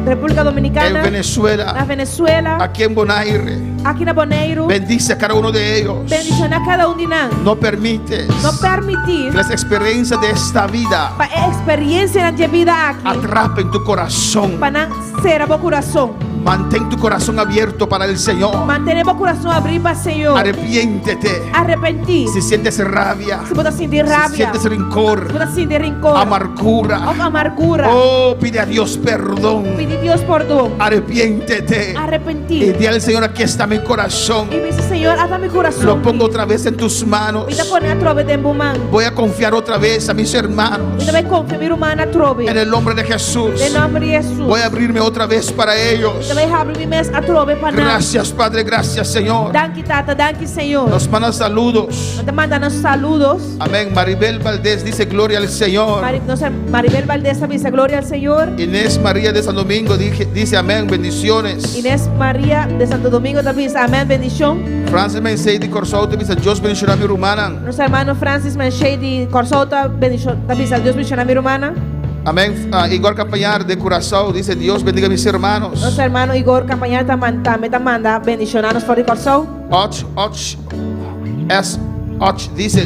Repúblika
en
Dominikana, na
Venezuela,
Venezuela,
aquí en Bonaire.
aki na Boneiru.
Bendice a cada uno de ellos.
Bendishoná kada un di nan.
No permites
No permití
que las experiencias de esta vida
pa e eksperensianan di e bida aki
atrapen tu corazón.
pa nan sera bo kurason.
Mantén tu corazón abierto para el Señor.
Mantené bo kurason habrí pa Señor.
Arrepiéntete.
Arepentí.
Si sientes rabia,
Si bo ta sinti
si
rabia,
sientes rencor,
si bo ta sinti renkor,
amargura,
òf amargura,
oh, pide a Dios perdón.
pidi Dios pordon.
Arrepiéntete.
Arepentí.
Y di al Señor, aquí está mi corazón.
I bisa Señor, ata mi kurason.
Lo pongo otra vez en tus manos.
Mi ta pon'é atrobe den bo man.
Voy a confiar otra vez a mis hermanos.
Mi ta bai konfia mi rumannan atrobe.
En el nombre de Jesús.
Den nòmber di Hesus.
Voy a abrirme otra vez para ellos.
Mi ta bai habri mi mes atrobe pa nan.
Gracias, Padre. Gracias, Señor.
Danki Tata, danki Señor.
Nos mandan saludos.
Nan ta manda nos saludos.
Amén. Maribel Valdés dice gloria al Señor.
Mari, nos, Maribel Valdés a bisa gloria al Señor.
Inés María de San Domingo dije- dice amén, bendiciones.
Inés María de Santo Domingo ta bisa amèn, bendishon.
Francis Mensei de Kòrsou ta bisa Dios bendishoná mi rumannan.
Nos hermano Francis Menshey di Kòrsou ta bendishon ta bisa Dios bendishoná mi rumannan.
Amén. Ah, Igor Campañar de Curazao dice Dios bendiga a mis hermanos.
Nos hermano Igor Campañar ta man tambe ta manda bendishoná nos for di Kòrsou.
Och, och, S, och dice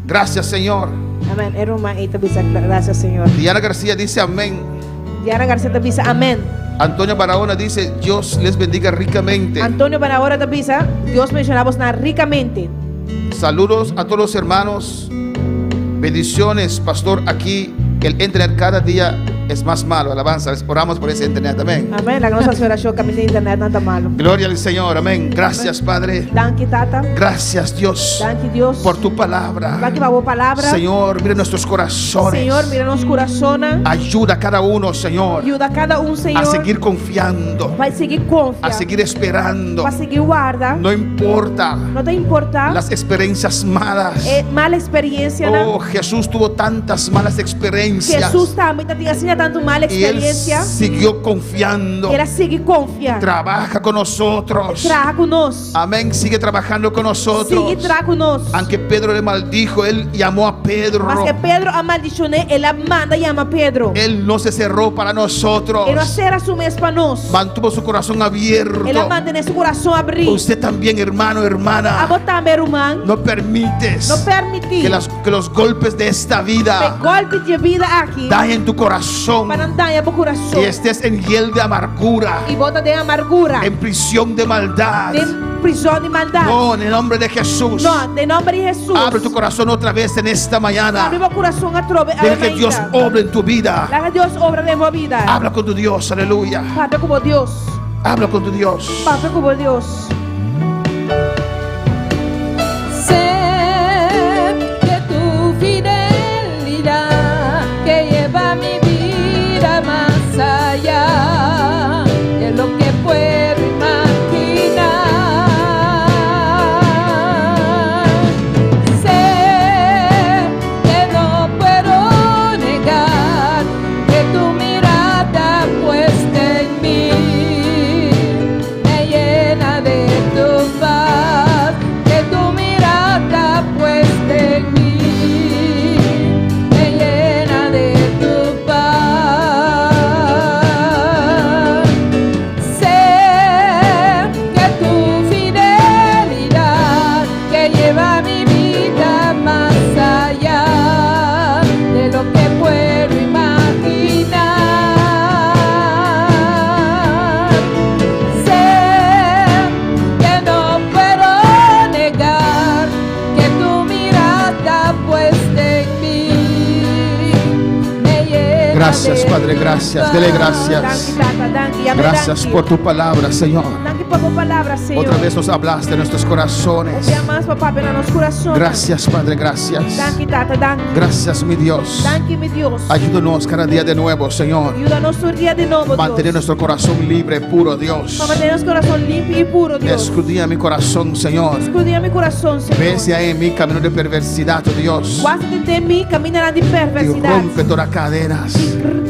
gracias Señor.
Amèn. E ruman ei ta bisa gracias Señor.
Diana García dice amén.
Diana García ta bisa amèn.
Antonio Barahona dice Dios les bendiga ricamente.
Antonio Barahona ta bisa Dios bendishoná bosnan ricamente.
Saludos a todos los hermanos. Bendiciones, pastor. Aquí el internet cada día es más malo. Alabanza. Oramos por ese internet. Amén.
Amèn. Laga nos hasi orashon kaminda internet nan ta malu.
Gloria al Señor. Amén. Gracias, Padre.
Danki Tata.
Gracias, Dios,
Danki Dios.
por tu palabra.
Danki pa bo palabra.
Señor, mira nuestros corazones.
Señor, mira nos kurasonnan.
Ayuda a cada uno, Señor,
Yuda kada un, Señor.
a seguir confiando,
Pa sigui konfia.
a seguir esperando.
Pa sigui warda.
No importa
No ta importá
las experiencias malas.
e mal eksperensianan.
Oh, Jesús tuvo tantas malas experiencias.
Hesus tambe tabatin asina tantu mal
Y él
eksperensia.
siguió confiando.
I el a sigui konfia.
Trabaja con nosotros.
Traha ku nos.
Amén. Sigue trabajando con nosotros.
Sigui traha ku nos.
Aunque Pedro le maldijo, él llamó a Pedro.
Maske Pedro a maldishon'é, el a manda yama Pedro.
Él no se cerró para nosotros.
E no a sera su mes pa nos.
Mantuvo su corazón abierto.
El a mantené su kurason habrí.
Usted también, hermano, hermana.
Abo tambe, ruman.
No permites
No permití
que, las, que los golpes de esta vida
pa e gòlpi di e bida aki
dañen tu corazón
pa nan daña bo kurason
y estés en hiel de amargura,
I bo ta den amargura,
en prisión de maldad.
Den prizòn di maldat.
No, en el nombre de Jesús.
No, den nòmber di Hesus.
Abre tu corazón otra vez en esta mañana.
Habri bo kurason atrobe.
Deja que Dios obre en tu vida.
Laga Dios obra den bo bida.
Habla con tu Dios, aleluya.
Papia ku bo Dios.
Habla con tu Dios.
Papia ku bo Dios.
Sé que tu fidelidad que lleva mi vida más allá de lo que puedo imaginar. Sé que no puedo negar que tu mirada puesta en mí me llena de tu paz, que tu mirada puesta en mí me llena de tu paz. Sé que tu fidelidad que lleva mi vida más allá de lo que puedo imaginar. Sé que no puedo negar que tu mirada puesta en mí me llena
Gracias,
de
Padre,
tu
gracias.
paz.
Dele gracias.
Danki, Tata, danki. Yam'é
Gracias
danki.
por tu palabra, Señor.
Danki pa bo palabra, Señor.
Otra vez nos hablaste en nuestros corazones.
Un bia mas bo a papia na nos kurason.
Gracias, Padre, gracias.
Danki, Tata, danki.
Gracias, mi Dios.
Danki, mi Dios.
Ayúdanos cada día de nuevo, Señor.
Yuda nos tur dia di nobo, Dios.
Mantener nuestro corazón libre, puro, Dios.
Pa mantené nos kurason limpi i puru, Dios.
Escudriña mi corazón, Señor.
Skrudiñá mi kurason, Señor.
Ve si hay en mí camino de perversidad, oh Dios.
Wak si tin den mi kamindanan di
Y
perversidat.
rompe todas cadenas.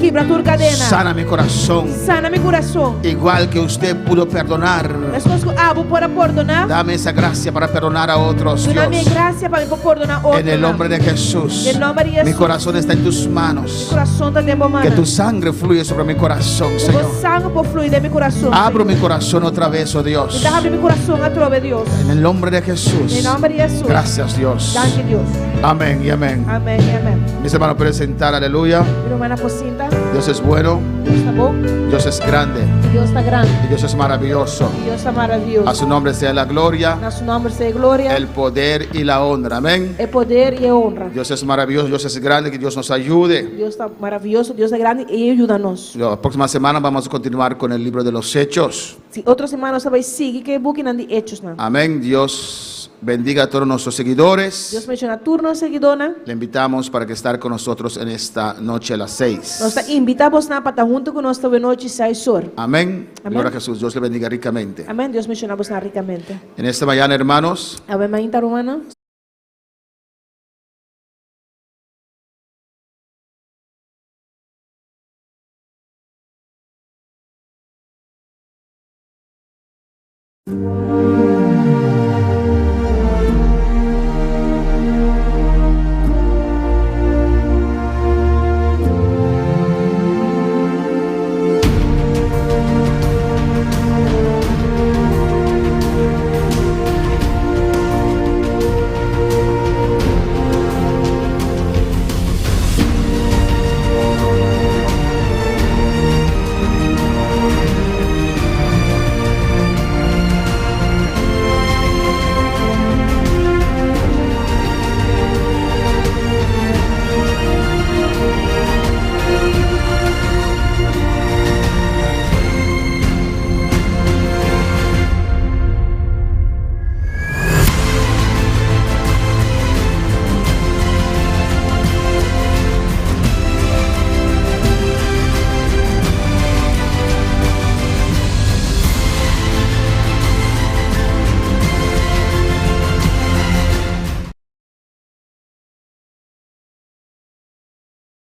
Kibra tur kadena.
Sana mi corazón.
Sana mi kurason.
Igual que usted pudo perdonar.
Meskos ku abo por a pordoná.
Dame esa gracia para perdonar a otros,
Duna mi
Dios.
grasia pa mi por pordoná otro.
En el nombre de Jesús.
En nomber di Hesus.
Mi corazón está en tus manos.
Mi kurason ta den bo man.
Que tu sangre fluye sobre mi corazón,
Bo
Señor.
sanger por flui den mi kurason.
Abro mi corazón otra vez, oh Dios.
Mi ta habri mi kurason atrobe, Dios.
En el nombre de Jesús.
Den nòmber di Hesus.
Gracias, Dios.
Danki, Dios.
Amén y amén.
Amèn i amèn.
Mis hermanos, pueden sentar, aleluya.
Mi rumannan por sinta.
Dios es bueno,
Dios ta bon.
Dios es grande
Dios ta grandi.
y Dios es maravilloso.
Dios ta maravioso.
A su nombre sea la gloria,
Na su nòmber sea gloria,
el poder y la honra. Amén.
e poder i honra.
Dios es maravilloso, Dios es grande, que Dios nos ayude.
Dios ta maravioso, Dios ta grandi i E yuda nos.
La próxima semana vamos a continuar con el libro de los Hechos.
Si otro siman nos ta bai sigui ku e bukinan di Echonan.
Amén. Dios bendiga a todos nuestros seguidores.
Dios bendishoná tur nos siguidónan.
Le invitamos para que estar con nosotros en esta noche a las 6.
Nos ta invitá boso pa ta huntu ku nos awe nochi 6 or.
Amén.
Amén.
Gloria a Jesús. Dios le bendiga ricamente.
Amèn. Dios bendishoná boso rikamente.
En esta mañana, hermanos,
Awe mainta rumannan.